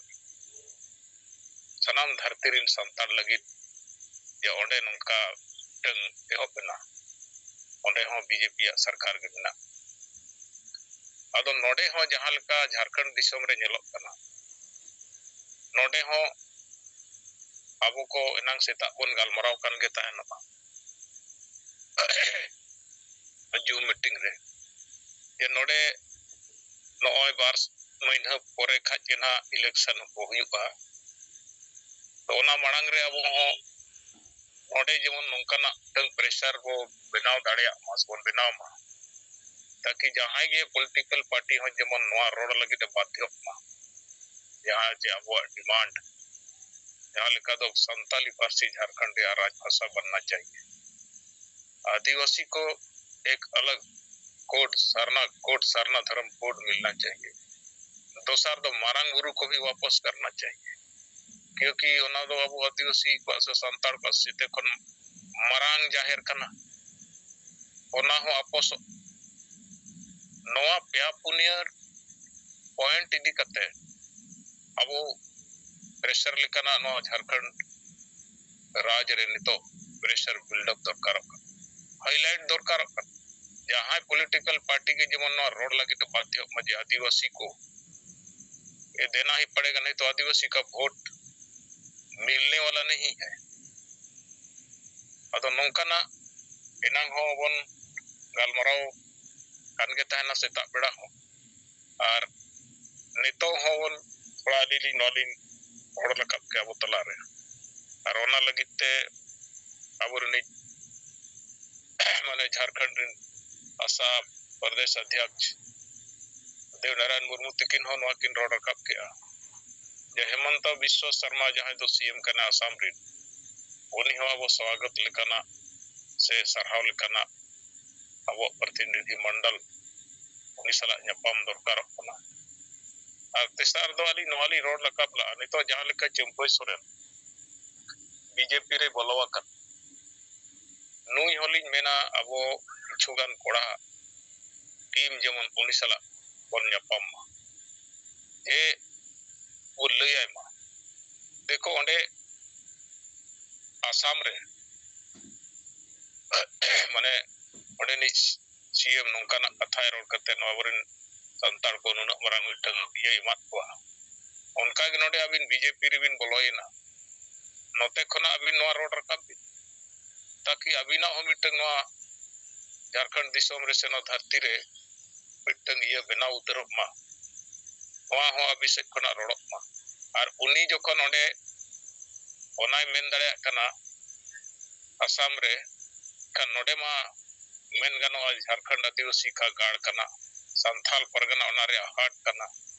ᱥᱟᱱᱟᱢ ᱫᱷᱟᱹᱨᱛᱤ ᱨᱮᱱ ᱥᱟᱱᱛᱟᱲ ᱞᱟᱹᱜᱤᱫ ᱡᱮ ᱚᱸᱰᱮ ᱱᱚᱝᱠᱟ ᱢᱤᱫᱴᱟᱝ ᱮᱦᱚᱵ ᱮᱱᱟ, ᱚᱸᱰᱮ ᱦᱚᱸ ᱵᱤᱡᱮᱯᱤ ᱭᱟᱜ ᱥᱚᱨᱠᱟᱨ ᱜᱮ ᱢᱮᱱᱟᱜ᱾ ᱟᱫᱚ ᱱᱚᱰᱮ ᱦᱚᱸ ᱡᱟᱦᱟᱸ ᱞᱮᱠᱟ ᱡᱷᱟᱲᱠᱷᱚᱸᱰ ᱫᱤᱥᱚᱢ ᱨᱮ ᱧᱮᱞᱚᱜ ᱠᱟᱱᱟ, ᱱᱚᱰᱮ ᱦᱚᱸ ᱟᱵᱚ ᱠᱚ ᱮᱱᱟᱝ ᱥᱮᱛᱟᱜ ᱵᱚᱱ ᱜᱟᱞᱢᱟᱨᱟᱣ ᱠᱟᱱ ᱜᱮ ᱛᱟᱦᱮᱱᱚᱜᱼᱟ᱾ ᱡᱩᱢ ᱢᱤᱴᱤᱝ ᱨᱮ, ᱡᱮ ᱱᱚᱰᱮ ᱱᱚᱜᱼᱚᱭ ᱵᱟᱨ ᱢᱟᱹᱦᱱᱟᱹ ᱯᱚᱨᱮ ᱠᱷᱟᱡ ᱜᱮ ᱱᱟᱦᱟᱜ ᱤᱞᱮᱠᱥᱚᱱ ᱠᱚ ᱦᱩᱭᱩᱜᱼᱟ᱾ ᱛᱚ ᱚᱱᱟ ᱢᱟᱲᱟᱝ ᱨᱮ ᱟᱵᱚ ᱦᱚᱸ ᱱᱚᱰᱮ ᱡᱮᱢᱚᱱ ᱱᱚᱝᱠᱟᱱᱟᱜ ᱢᱤᱫᱴᱟᱝ ᱯᱨᱮᱥᱟᱨ ᱵᱚ ᱵᱮᱱᱟᱣ ᱫᱟᱲᱮᱭᱟᱜ ᱢᱟ ᱥᱮᱵᱚᱱ ᱵᱮᱱᱟᱣ ᱢᱟ, ᱛᱟᱠᱤ ᱡᱟᱦᱟᱸᱭ ᱜᱮ ᱯᱚᱞᱤᱴᱤᱠᱟᱞ ᱯᱟᱨᱴᱤ ᱦᱚᱸ ᱡᱮᱢᱚᱱ ᱱᱚᱣᱟ ᱨᱚᱲ ᱞᱟᱹᱜᱤᱫ ᱮ ᱵᱟᱫᱽᱫᱷᱚᱜ ᱢᱟ, ᱡᱟᱦᱟᱸ ᱡᱮ ᱟᱵᱚᱣᱟᱜ ᱰᱤᱢᱟᱱᱰ, ᱡᱟᱦᱟᱸ ᱞᱮᱠᱟ ᱫᱚ ᱥᱟᱱᱛᱟᱞᱤ ᱯᱟᱹᱨᱥᱤ ᱡᱷᱟᱲᱠᱷᱚᱸᱰ ᱨᱮᱭᱟᱜ ᱨᱟᱡᱽ ᱵᱷᱟᱥᱟ ᱵᱟᱱᱱᱟ ᱪᱟᱦᱤᱭᱮ, ᱟᱹᱫᱤᱵᱟᱹᱥᱤ ᱠᱚ ᱮᱠ ᱟᱞᱟᱜᱽ ᱠᱳᱰ, ᱥᱟᱨᱱᱟ ᱠᱳᱰ, ᱥᱟᱨᱱᱟ ᱫᱷᱚᱨᱚᱢ ᱠᱳᱰ ᱢᱤᱞᱱᱟ ᱪᱟᱦᱤᱭᱮ, ᱫᱚᱥᱟᱨ ᱫᱚ ᱢᱟᱨᱟᱝ ᱵᱩᱨᱩ ᱠᱚ ᱵᱷᱤ ᱣᱟᱯᱚᱥ ᱠᱟᱨᱱᱟ ᱪᱟᱦᱤᱭᱮ, ᱠᱤᱭᱩᱠᱤ ᱚᱱᱟ ᱫᱚ ᱟᱵᱚ ᱟᱹᱫᱤᱵᱟᱹᱥᱤ ᱠᱚᱣᱟᱜ ᱥᱮ ᱥᱟᱱᱛᱟᱲ ᱠᱚᱣᱟᱜ ᱥᱮᱛᱮ ᱠᱷᱚᱱ ᱢᱟᱨᱟᱝ ᱡᱟᱦᱮᱨ ᱠᱟᱱᱟ, ᱚᱱᱟ ᱦᱚᱸ ᱟᱯᱚᱥᱚᱜ᱾ ᱱᱚᱣᱟ ᱯᱮᱭᱟ ᱯᱩᱱᱭᱟᱹ ᱯᱚᱭᱮᱱᱴ ᱤᱫᱤ ᱠᱟᱛᱮ ᱟᱵᱚ ᱯᱨᱮᱥᱟᱨ ᱞᱮᱠᱟᱱᱟᱜ ᱱᱚᱣᱟ ᱡᱷᱟᱲᱠᱷᱚᱸᱰ ᱨᱟᱡᱽ ᱨᱮ ᱱᱤᱛᱚᱜ ᱯᱨᱮᱥᱟᱨ ᱵᱤᱞᱰᱟᱯ ᱫᱚᱨᱠᱟᱨᱚᱜ ᱠᱟᱱᱟ, ᱦᱟᱭᱞᱟᱭᱤᱴ ᱫᱚᱨᱠᱟᱨᱚᱜ ᱠᱟᱱᱟ᱾ ᱡᱟᱦᱟᱸᱭ ᱯᱚᱞᱤᱴᱤᱠᱟᱞ ᱯᱟᱨᱴᱤ ᱜᱮ ᱡᱮᱢᱚᱱ ᱱᱚᱣᱟ ᱨᱚᱲ ᱞᱟᱹᱜᱤᱫ ᱮ ᱵᱟᱫᱽᱫᱷᱚᱜ ᱢᱟ ᱡᱮ ᱟᱹᱫᱤᱵᱟᱹᱥᱤ ᱠᱚ ᱮ ᱫᱮᱱᱟ ᱦᱤ ᱯᱟᱲᱮᱜᱟ, ᱱᱤᱛᱚᱜ ᱟᱹᱫᱤᱵᱟᱹᱥᱤ ᱠᱟ ᱵᱷᱳᱴ ᱢᱤᱞᱱᱮ ᱣᱟᱞᱟ ᱱᱟᱦᱤ ᱦᱟᱭ᱾ ᱟᱫᱚ ᱱᱚᱝᱠᱟᱱᱟᱜ ᱮᱱᱟᱝ ᱦᱚᱸ ᱵᱚᱱ ᱜᱟᱞᱢᱟᱨᱟᱣ ᱠᱟᱱ ᱜᱮ ᱛᱟᱦᱮᱱᱟ ᱥᱮᱛᱟᱜ ᱵᱮᱲᱟ ᱦᱚᱸ, ᱟᱨ ᱱᱤᱛᱚᱜ ᱦᱚᱸ ᱵᱚᱱ ᱛᱷᱚᱲᱟ ᱟᱹᱞᱤᱧ ᱞᱤᱧ ᱱᱚᱣᱟ ᱞᱤᱧ ᱨᱚᱲ ᱨᱟᱠᱟᱵ ᱠᱮᱜᱼᱟ ᱟᱵᱚ ᱛᱟᱞᱟᱨᱮ, ᱟᱨ ᱚᱱᱟ ᱞᱟᱹᱜᱤᱫ ᱛᱮ ᱟᱵᱚᱨᱮᱱᱤᱡ ᱢᱟᱱᱮ ᱡᱷᱟᱲᱠᱷᱚᱸᱰ ᱨᱮᱱ ᱟᱥᱟ ᱯᱨᱚᱫᱮᱥ ᱚᱫᱷᱭᱚᱠᱥ ᱫᱮᱵᱽᱱᱟᱨᱟᱭᱚᱱ ᱢᱩᱨᱢᱩ ᱛᱤᱠᱤᱱ ᱦᱚᱸ ᱱᱚᱣᱟ ᱠᱤᱱ ᱨᱚᱲ ᱨᱟᱠᱟᱵ ᱠᱮᱜᱼᱟ ᱡᱮ ᱦᱮᱢᱚᱱᱛᱚ ᱵᱤᱥᱣᱚ ᱥᱚᱨᱢᱟ ᱡᱟᱦᱟᱸᱭ ᱫᱚ ᱥᱤ ᱮᱢ ᱠᱟᱱᱟᱭ ᱟᱥᱟᱢ ᱨᱮᱱ, ᱩᱱᱤ ᱦᱚᱸ ᱟᱵᱚ ᱥᱣᱟᱜᱚᱛ ᱞᱮᱠᱟᱱᱟᱜ ᱥᱮ ᱥᱟᱨᱦᱟᱣ ᱞᱮᱠᱟᱱᱟᱜ ᱟᱵᱚᱣᱟᱜ ᱯᱨᱚᱛᱤᱱᱤᱫᱷᱤ ᱢᱚᱱᱰᱚᱞ ᱩᱱᱤ ᱥᱟᱞᱟᱜ ᱧᱟᱯᱟᱢ ᱫᱚᱨᱠᱟᱨᱚᱜ ᱠᱟᱱᱟ᱾ ᱟᱨ ᱛᱮᱥᱟᱨ ᱫᱚ ᱟᱹᱞᱤᱧ ᱱᱚᱣᱟ ᱞᱤᱧ ᱨᱚᱲ ᱨᱟᱠᱟᱵ ᱞᱟᱜᱼᱟ, ᱱᱤᱛᱚᱜ ᱡᱟᱦᱟᱸ ᱞᱮᱠᱟ ᱪᱟᱹᱢᱯᱟᱹᱭ ᱥᱚᱨᱮᱱ ᱵᱤᱡᱮᱯᱤ ᱨᱮ ᱵᱚᱞᱚ ᱟᱠᱟᱱ, ᱱᱩᱭ ᱦᱚᱸᱞᱤᱧ ᱢᱮᱱᱟ ᱟᱵᱚ ᱠᱤᱪᱷᱩ ᱜᱟᱱ ᱠᱚᱲᱟ ᱴᱤᱢ ᱡᱮᱢᱚᱱ ᱩᱱᱤ ᱥᱟᱞᱟᱜ ᱵᱚᱱ ᱧᱟᱯᱟᱢ ᱢᱟ, ᱡᱮ ᱵᱚᱱ ᱞᱟᱹᱭ ᱟᱭ ᱢᱟ᱾ ᱫᱮᱠᱷᱚ ᱚᱸᱰᱮ ᱟᱥᱟᱢ ᱨᱮ ᱢᱟᱱᱮ ᱚᱸᱰᱮᱱᱤᱡ ᱥᱤ ᱮᱢ ᱱᱚᱝᱠᱟᱱᱟᱜ ᱠᱟᱛᱷᱟᱭ ᱨᱚᱲ ᱠᱟᱛᱮ ᱱᱚᱣᱟ ᱟᱵᱚᱨᱮᱱ ᱥᱟᱱᱛᱟᱲ ᱠᱚ ᱱᱩᱱᱟᱹᱜ ᱢᱟᱨᱟᱝ ᱢᱤᱫᱴᱟᱝ ᱤᱭᱟᱹ ᱮᱢᱟᱫ ᱠᱚᱣᱟ᱾ ᱚᱱᱠᱟ ᱜᱮ ᱱᱚᱰᱮ ᱟᱹᱵᱤᱱ ᱵᱤᱡᱮᱯᱤ ᱨᱮᱵᱤᱱ ᱵᱚᱞᱚᱭᱮᱱᱟ, ᱱᱚᱛᱮ ᱠᱷᱚᱱᱟᱜ ᱟᱹᱵᱤᱱ ᱱᱚᱣᱟ ᱨᱚᱲ ᱨᱟᱠᱟᱵ ᱵᱤᱱ, ᱛᱟᱠᱤ ᱟᱹᱵᱤᱱᱟᱜ ᱦᱚᱸ ᱢᱤᱫᱴᱟᱝ ᱱᱚᱣᱟ ᱡᱷᱟᱲᱠᱷᱚᱸᱰ ᱫᱤᱥᱚᱢ ᱨᱮ ᱥᱮ ᱱᱚᱣᱟ ᱫᱷᱟᱹᱨᱛᱤ ᱨᱮ ᱢᱤᱫᱴᱟᱝ ᱤᱭᱟᱹ ᱵᱮᱱᱟᱣ ᱩᱛᱟᱹᱨᱚᱜ ᱢᱟ, ᱱᱚᱣᱟ ᱦᱚᱸ ᱟᱹᱵᱤᱱ ᱥᱮᱫ ᱠᱷᱚᱱᱟᱜ ᱨᱚᱲᱚᱜ ᱢᱟ᱾ ᱟᱨ ᱩᱱᱤ ᱡᱚᱠᱷᱚᱱ ᱚᱸᱰᱮ ᱚᱱᱟᱭ ᱢᱮᱱ ᱫᱟᱲᱮᱭᱟᱜ ᱠᱟᱱᱟ ᱟᱥᱟᱢ ᱨᱮ, ᱠᱷᱟᱱ ᱱᱚᱰᱮ ᱢᱟ ᱢᱮᱱ ᱜᱟᱱᱚᱜᱼᱟ ᱡᱷᱟᱲᱠᱷᱚᱸᱰ ᱟᱹᱫᱤᱵᱟᱹᱥᱤ ᱠᱟ ᱜᱟᱲ ᱠᱟᱱᱟ, ᱥᱟᱱᱛᱷᱟᱞ ᱯᱟᱨᱜᱟᱱᱟ ᱚᱱᱟ ᱨᱮᱭᱟᱜ ᱦᱟᱨᱴ ᱠᱟᱱᱟ,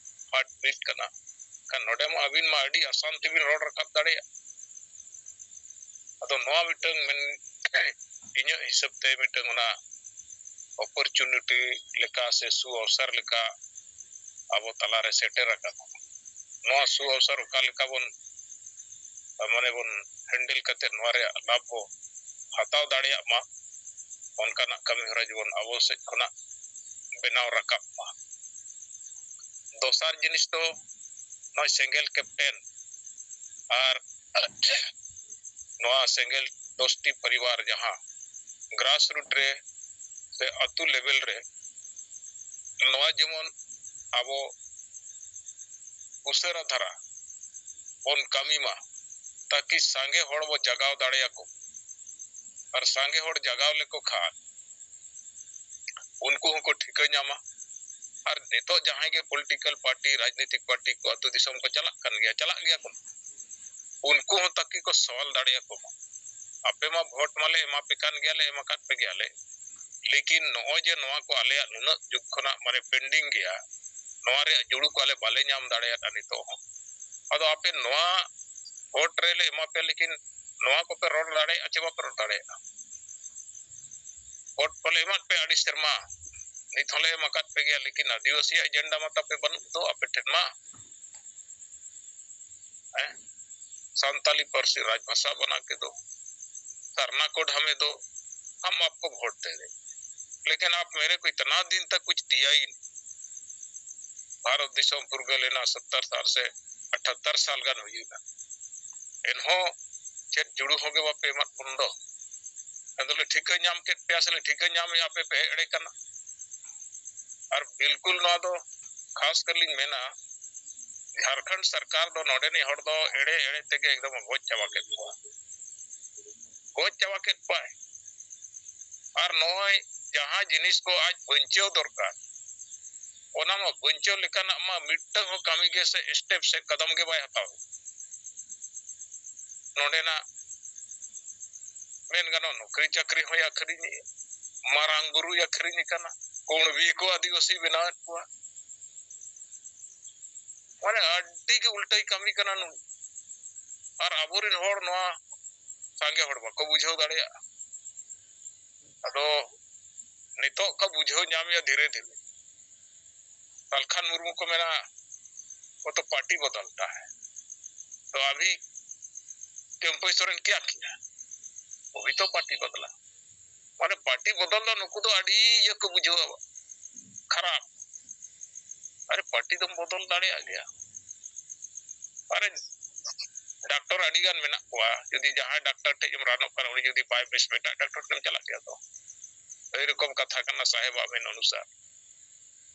ᱦᱟᱨᱴ ᱵᱤᱴ ᱠᱟᱱᱟ᱾ ᱠᱷᱟᱱ ᱱᱚᱰᱮ ᱢᱟ ᱟᱹᱵᱤᱱ ᱢᱟ ᱟᱹᱰᱤ ᱟᱥᱟᱱ ᱛᱮᱵᱤᱱ ᱨᱚᱲ ᱨᱟᱠᱟᱵ ᱫᱟᱲᱮᱭᱟᱜ᱾ ᱟᱫᱚ ᱱᱚᱣᱟ ᱢᱤᱫᱴᱟᱝ ᱢᱮᱱ, ᱤᱧᱟᱹᱜ ᱦᱤᱥᱟᱹᱵ ᱛᱮ ᱢᱤᱫᱴᱟᱝ ᱚᱱᱟ ᱚᱯᱚᱨᱪᱩᱱᱤᱴᱤ ᱞᱮᱠᱟ ᱥᱮ ᱥᱩ ᱚᱵᱥᱟᱨ ᱞᱮᱠᱟ ᱟᱵᱚ ᱛᱟᱞᱟᱨᱮ ᱥᱮᱴᱮᱨ ᱟᱠᱟᱱᱟ᱾ ᱱᱚᱣᱟ ᱥᱩ ᱚᱵᱥᱟᱨ ᱚᱠᱟ ᱞᱮᱠᱟ ᱵᱚᱱ ᱢᱟᱱᱮ ᱵᱚᱱ ᱦᱮᱱᱰᱮᱞ ᱠᱟᱛᱮ ᱱᱚᱣᱟ ᱨᱮᱭᱟᱜ ᱞᱟᱵᱷ ᱵᱚ ᱦᱟᱛᱟᱣ ᱫᱟᱲᱮᱭᱟᱜ ᱢᱟ, ᱚᱱᱠᱟᱱᱟᱜ ᱠᱟᱹᱢᱤ ᱦᱚᱨᱟ ᱡᱮᱢᱚᱱ ᱟᱵᱚ ᱥᱮᱫ ᱠᱷᱚᱱᱟᱜ ᱵᱮᱱᱟᱣ ᱨᱟᱠᱟᱵ ᱢᱟ᱾ ᱫᱚᱥᱟᱨ ᱡᱤᱱᱤᱥ ᱫᱚ ᱱᱚᱜᱼᱚᱭ ᱥᱮᱸᱜᱮᱞ ᱠᱮᱯᱴᱮᱱ ᱟᱨ ᱱᱚᱣᱟ ᱥᱮᱸᱜᱮᱞ ᱫᱚᱥᱴᱤ ᱯᱚᱨᱤᱵᱟᱨ ᱡᱟᱦᱟᱸ ᱜᱨᱟᱥ ᱨᱩᱴ ᱨᱮ ᱥᱮ ᱟᱹᱛᱩ ᱞᱮᱵᱮᱞ ᱨᱮ ᱱᱚᱣᱟ ᱡᱮᱢᱚᱱ ᱟᱵᱚ ᱩᱥᱟᱹᱨᱟ ᱫᱷᱟᱨᱟ ᱵᱚᱱ ᱠᱟᱹᱢᱤ ᱢᱟ, ᱛᱟᱠᱤ ᱥᱟᱸᱜᱮ ᱦᱚᱲ ᱵᱚ ᱡᱟᱜᱟᱣ ᱫᱟᱲᱮᱭᱟᱠᱚ᱾ ᱟᱨ ᱥᱟᱸᱜᱮ ᱦᱚᱲ ᱡᱟᱜᱟᱣ ᱞᱮᱠᱚ ᱠᱷᱟᱱ ᱩᱱᱠᱩ ᱦᱚᱸᱠᱚ ᱴᱷᱤᱠᱟᱹ ᱧᱟᱢᱟ᱾ ᱟᱨ ᱱᱤᱛᱚᱜ ᱡᱟᱦᱟᱸᱭ ᱜᱮ ᱯᱚᱞᱤᱴᱤᱠᱟᱞ ᱯᱟᱨᱴᱤ, ᱨᱟᱡᱽᱱᱤᱛᱤᱠ ᱯᱟᱨᱴᱤ ᱠᱚ ᱟᱹᱛᱩ ᱫᱤᱥᱚᱢ ᱠᱚ ᱪᱟᱞᱟᱜ ᱠᱟᱱ ᱜᱮᱭᱟ, ᱪᱟᱞᱟᱜ ᱜᱮᱭᱟ ᱠᱚ, ᱩᱱᱠᱩ ᱦᱚᱸ ᱛᱟᱠᱤ ᱠᱚ ᱥᱚᱣᱟᱞ ᱫᱟᱲᱮᱭᱟᱠᱚ ᱢᱟ, ᱟᱯᱮ ᱢᱟ ᱵᱷᱳᱴ ᱢᱟᱞᱮ ᱮᱢᱟ ᱯᱮ ᱠᱟᱱ ᱜᱮᱭᱟᱞᱮ, ᱮᱢ ᱟᱠᱟᱫ ᱯᱮ ᱜᱮᱭᱟᱞᱮ, ᱞᱮᱠᱤᱱ ᱱᱚᱜᱼᱚᱭ ᱡᱮ ᱱᱚᱣᱟ ᱠᱚ ᱟᱞᱮᱭᱟᱜ ᱱᱩᱱᱟᱹᱜ ᱡᱩᱜᱽ ᱠᱷᱚᱱᱟᱜ ᱢᱟᱱᱮ ᱯᱮᱱᱰᱤᱝ ᱜᱮᱭᱟ, ᱱᱚᱣᱟ ᱨᱮᱭᱟᱜ ᱡᱩᱲᱩ ᱠᱚ ᱟᱞᱮ ᱵᱟᱞᱮ ᱧᱟᱢ ᱫᱟᱲᱮᱭᱟᱫᱼᱟ ᱱᱤᱛᱚᱜ ᱦᱚᱸ᱾ ᱟᱫᱚ ᱟᱯᱮ ᱱᱚᱣᱟ ᱵᱷᱳᱴ ᱨᱮᱞᱮ ᱮᱢᱟ ᱯᱮᱭᱟ, ᱞᱮᱠᱤᱱ ᱱᱚᱣᱟ ᱠᱚᱯᱮ ᱨᱚᱲ ᱫᱟᱲᱮᱭᱟᱜᱼᱟ ᱪᱮ ᱵᱟᱯᱮ ᱨᱚᱲ ᱫᱟᱲᱮᱭᱟᱜᱼᱟ? ᱵᱷᱳᱴ ᱯᱟᱞᱮ ᱮᱢᱟᱫ ᱯᱮ ᱟᱹᱰᱤ ᱥᱮᱨᱢᱟ, ᱱᱤᱛ ᱦᱚᱸᱞᱮ ᱮᱢ ᱟᱠᱟᱫ ᱯᱮ ᱜᱮᱭᱟ, ᱞᱮᱠᱤᱱ ᱟᱹᱫᱤᱵᱟᱹᱥᱤᱭᱟᱜ ᱮᱡᱮᱱᱰᱟ ᱢᱟ ᱛᱟᱯᱮ ᱵᱟᱹᱱᱩᱜ ᱫᱚ ᱟᱯᱮ ᱴᱷᱮᱱ ᱢᱟ᱾ ᱦᱮᱸ? ᱥᱟᱱᱛᱟᱞᱤ ᱯᱟᱹᱨᱥᱤ ᱨᱟᱡᱽ ᱵᱷᱟᱥᱟ ᱵᱟᱱᱟ ᱠᱮ ᱫᱚ, ᱫᱷᱟᱨᱱᱟ ᱠᱳᱰ ᱦᱟᱢᱮ ᱫᱚ, ᱦᱟᱢ ᱟᱯᱠᱳ ᱵᱷᱳᱴ ᱫᱮ ᱫᱮ, ᱞᱮᱠᱤᱱ ᱟᱯ ᱢᱮᱨᱮ ᱠᱳ ᱤᱛᱱᱟ ᱫᱤᱱ ᱛᱟᱠ ᱠᱩᱪᱷ ᱫᱤᱭᱟ ᱦᱤ ᱱᱟᱦᱤ᱾ ᱵᱷᱟᱨᱚᱛ ᱫᱤᱥᱚᱢ ᱯᱷᱩᱨᱜᱟᱹᱞ ᱮᱱᱟ ᱥᱚᱛᱛᱚᱨ ᱥᱟᱞ ᱥᱮ ᱟᱴᱷᱟᱛᱛᱚᱨ ᱥᱟᱞ ᱜᱟᱱ ᱦᱩᱭᱩᱜᱼᱟ, ᱮᱱᱦᱚᱸ ᱪᱮᱫ ᱡᱩᱲᱩ ᱦᱚᱸ ᱜᱮ ᱵᱟᱯᱮ ᱮᱢᱟᱫ ᱵᱚᱱ ᱫᱚ᱾ ᱟᱫᱚ ᱞᱮ ᱴᱷᱤᱠᱟᱹ ᱧᱟᱢ ᱠᱮᱫ ᱯᱮᱭᱟ ᱥᱮ ᱞᱮ ᱴᱷᱤᱠᱟᱹ ᱧᱟᱢᱮᱫᱼᱟ, ᱟᱯᱮ ᱯᱮ ᱮᱲᱮ ᱠᱟᱱᱟ᱾ ᱟᱨ ᱵᱤᱞᱠᱩᱞ ᱱᱚᱣᱟ ᱫᱚ ᱠᱷᱟᱥ ᱠᱟᱨ ᱞᱤᱧ ᱢᱮᱱᱟ, ᱡᱷᱟᱲᱠᱷᱚᱸᱰ ᱥᱚᱨᱠᱟᱨ ᱫᱚ ᱱᱚᱰᱮᱱᱤᱡ ᱦᱚᱲ ᱫᱚ ᱮᱲᱮ ᱮᱲᱮ ᱛᱮᱜᱮ ᱮᱠᱫᱚᱢ ᱜᱚᱡ ᱪᱟᱵᱟ ᱠᱮᱫ ᱠᱚᱣᱟ᱾ ᱜᱚᱡ ᱪᱟᱵᱟ ᱠᱮᱫ ᱠᱚᱣᱟᱭ᱾ ᱟᱨ ᱱᱚᱜᱼᱚᱭ ᱡᱟᱦᱟᱸ ᱡᱤᱱᱤᱥ ᱠᱚ ᱟᱡ ᱵᱟᱧᱪᱟᱣ ᱫᱚᱨᱠᱟᱨ, ᱚᱱᱟ ᱢᱟ ᱵᱟᱧᱪᱟᱣ ᱞᱮᱠᱟᱱᱟᱜ ᱢᱟ ᱢᱤᱫᱴᱟᱝ ᱦᱚᱸ ᱠᱟᱹᱢᱤ ᱜᱮ ᱥᱮ step ᱥᱮ ᱠᱟᱫᱚᱢ ᱜᱮ ᱵᱟᱭ ᱦᱟᱛᱟᱣ᱾ ᱱᱚᱰᱮᱱᱟᱜ ᱢᱮᱱ ᱜᱟᱱᱚᱜ, ᱱᱚᱠᱨᱤ ᱪᱟᱹᱠᱨᱤ ᱦᱚᱸᱭ ᱟᱹᱠᱷᱨᱤᱧᱮᱜᱼᱟ, ᱢᱟᱨᱟᱝ ᱵᱩᱨᱩᱭ ᱟᱹᱠᱷᱨᱤᱧ ᱠᱟᱱᱟ, ᱠᱩᱬᱵᱤ ᱠᱚ ᱟᱹᱫᱤᱵᱟᱹᱥᱤ ᱵᱮᱱᱟᱣᱮᱫ ᱠᱚᱣᱟ᱾ ᱢᱟᱱᱮ ᱟᱹᱰᱤ ᱜᱮ ᱩᱞᱴᱟᱹᱭ ᱠᱟᱹᱢᱤ ᱠᱟᱱᱟ ᱱᱩᱭ᱾ ᱟᱨ ᱟᱵᱚᱨᱮᱱ ᱦᱚᱲ ᱱᱚᱣᱟ ᱥᱟᱸᱜᱮ ᱦᱚᱲ ᱵᱟᱠᱚ ᱵᱩᱡᱷᱟᱹᱣ ᱫᱟᱲᱮᱭᱟᱜᱼᱟ᱾ ᱟᱫᱚ ᱱᱤᱛᱚᱜ ᱠᱚ ᱵᱩᱡᱷᱟᱹᱣ ᱧᱟᱢᱮᱜᱼᱟ ᱫᱷᱤᱨᱮ ᱫᱷᱤᱨᱮ᱾ ᱥᱟᱞᱠᱷᱟᱱ ᱢᱩᱨᱢᱩ ᱠᱚ ᱢᱮᱱᱟ, "ᱣᱳ ᱛᱚ ᱯᱟᱨᱴᱤ ᱵᱚᱫᱚᱞᱛᱟ ᱦᱟᱭ, ᱛᱚ ᱟᱵᱷᱤ ᱠᱮᱢᱯᱟᱹᱭ ᱥᱚᱨᱮᱱ ᱠᱮᱭᱟ ᱠᱤᱭᱟ, ᱣᱳ ᱵᱷᱤ ᱛᱚ ᱯᱟᱨᱴᱤ ᱵᱚᱫᱞᱟ᱾" ᱢᱟᱱᱮ ᱯᱟᱨᱴᱤ ᱵᱚᱫᱚᱞ ᱫᱚ ᱱᱩᱠᱩ ᱫᱚ ᱟᱹᱰᱤ ᱤᱭᱟᱹ ᱠᱚ ᱵᱩᱡᱷᱟᱹᱣᱟ, ᱠᱷᱟᱨᱟᱯ᱾ ᱟᱨᱮ, ᱯᱟᱨᱴᱤ ᱫᱚᱢ ᱵᱚᱫᱚᱞ ᱫᱟᱲᱮᱭᱟᱜ ᱜᱮᱭᱟ᱾ ᱟᱨᱮ, ᱰᱟᱠᱛᱚᱨ ᱟᱹᱰᱤ ᱜᱟᱱ ᱢᱮᱱᱟᱜ ᱠᱚᱣᱟ, ᱡᱩᱫᱤ ᱡᱟᱦᱟᱸᱭ ᱰᱟᱠᱛᱚᱨ ᱴᱷᱮᱡ ᱮᱢ ᱨᱟᱱᱚᱜ ᱠᱟᱱᱟ, ᱩᱱᱤ ᱡᱩᱫᱤ ᱵᱟᱭ ᱵᱮᱥ, ᱮᱴᱟᱜ ᱰᱟᱠᱛᱚᱨ ᱴᱷᱮᱱ ᱮᱢ ᱪᱟᱞᱟᱜ ᱜᱮᱭᱟ ᱛᱚ᱾ ᱮᱭ ᱨᱚᱠᱚᱢ ᱠᱟᱛᱷᱟ ᱠᱟᱱᱟ ᱥᱟᱦᱮᱵᱟᱜ ᱢᱮᱱ ᱚᱱᱩᱥᱟᱨ᱾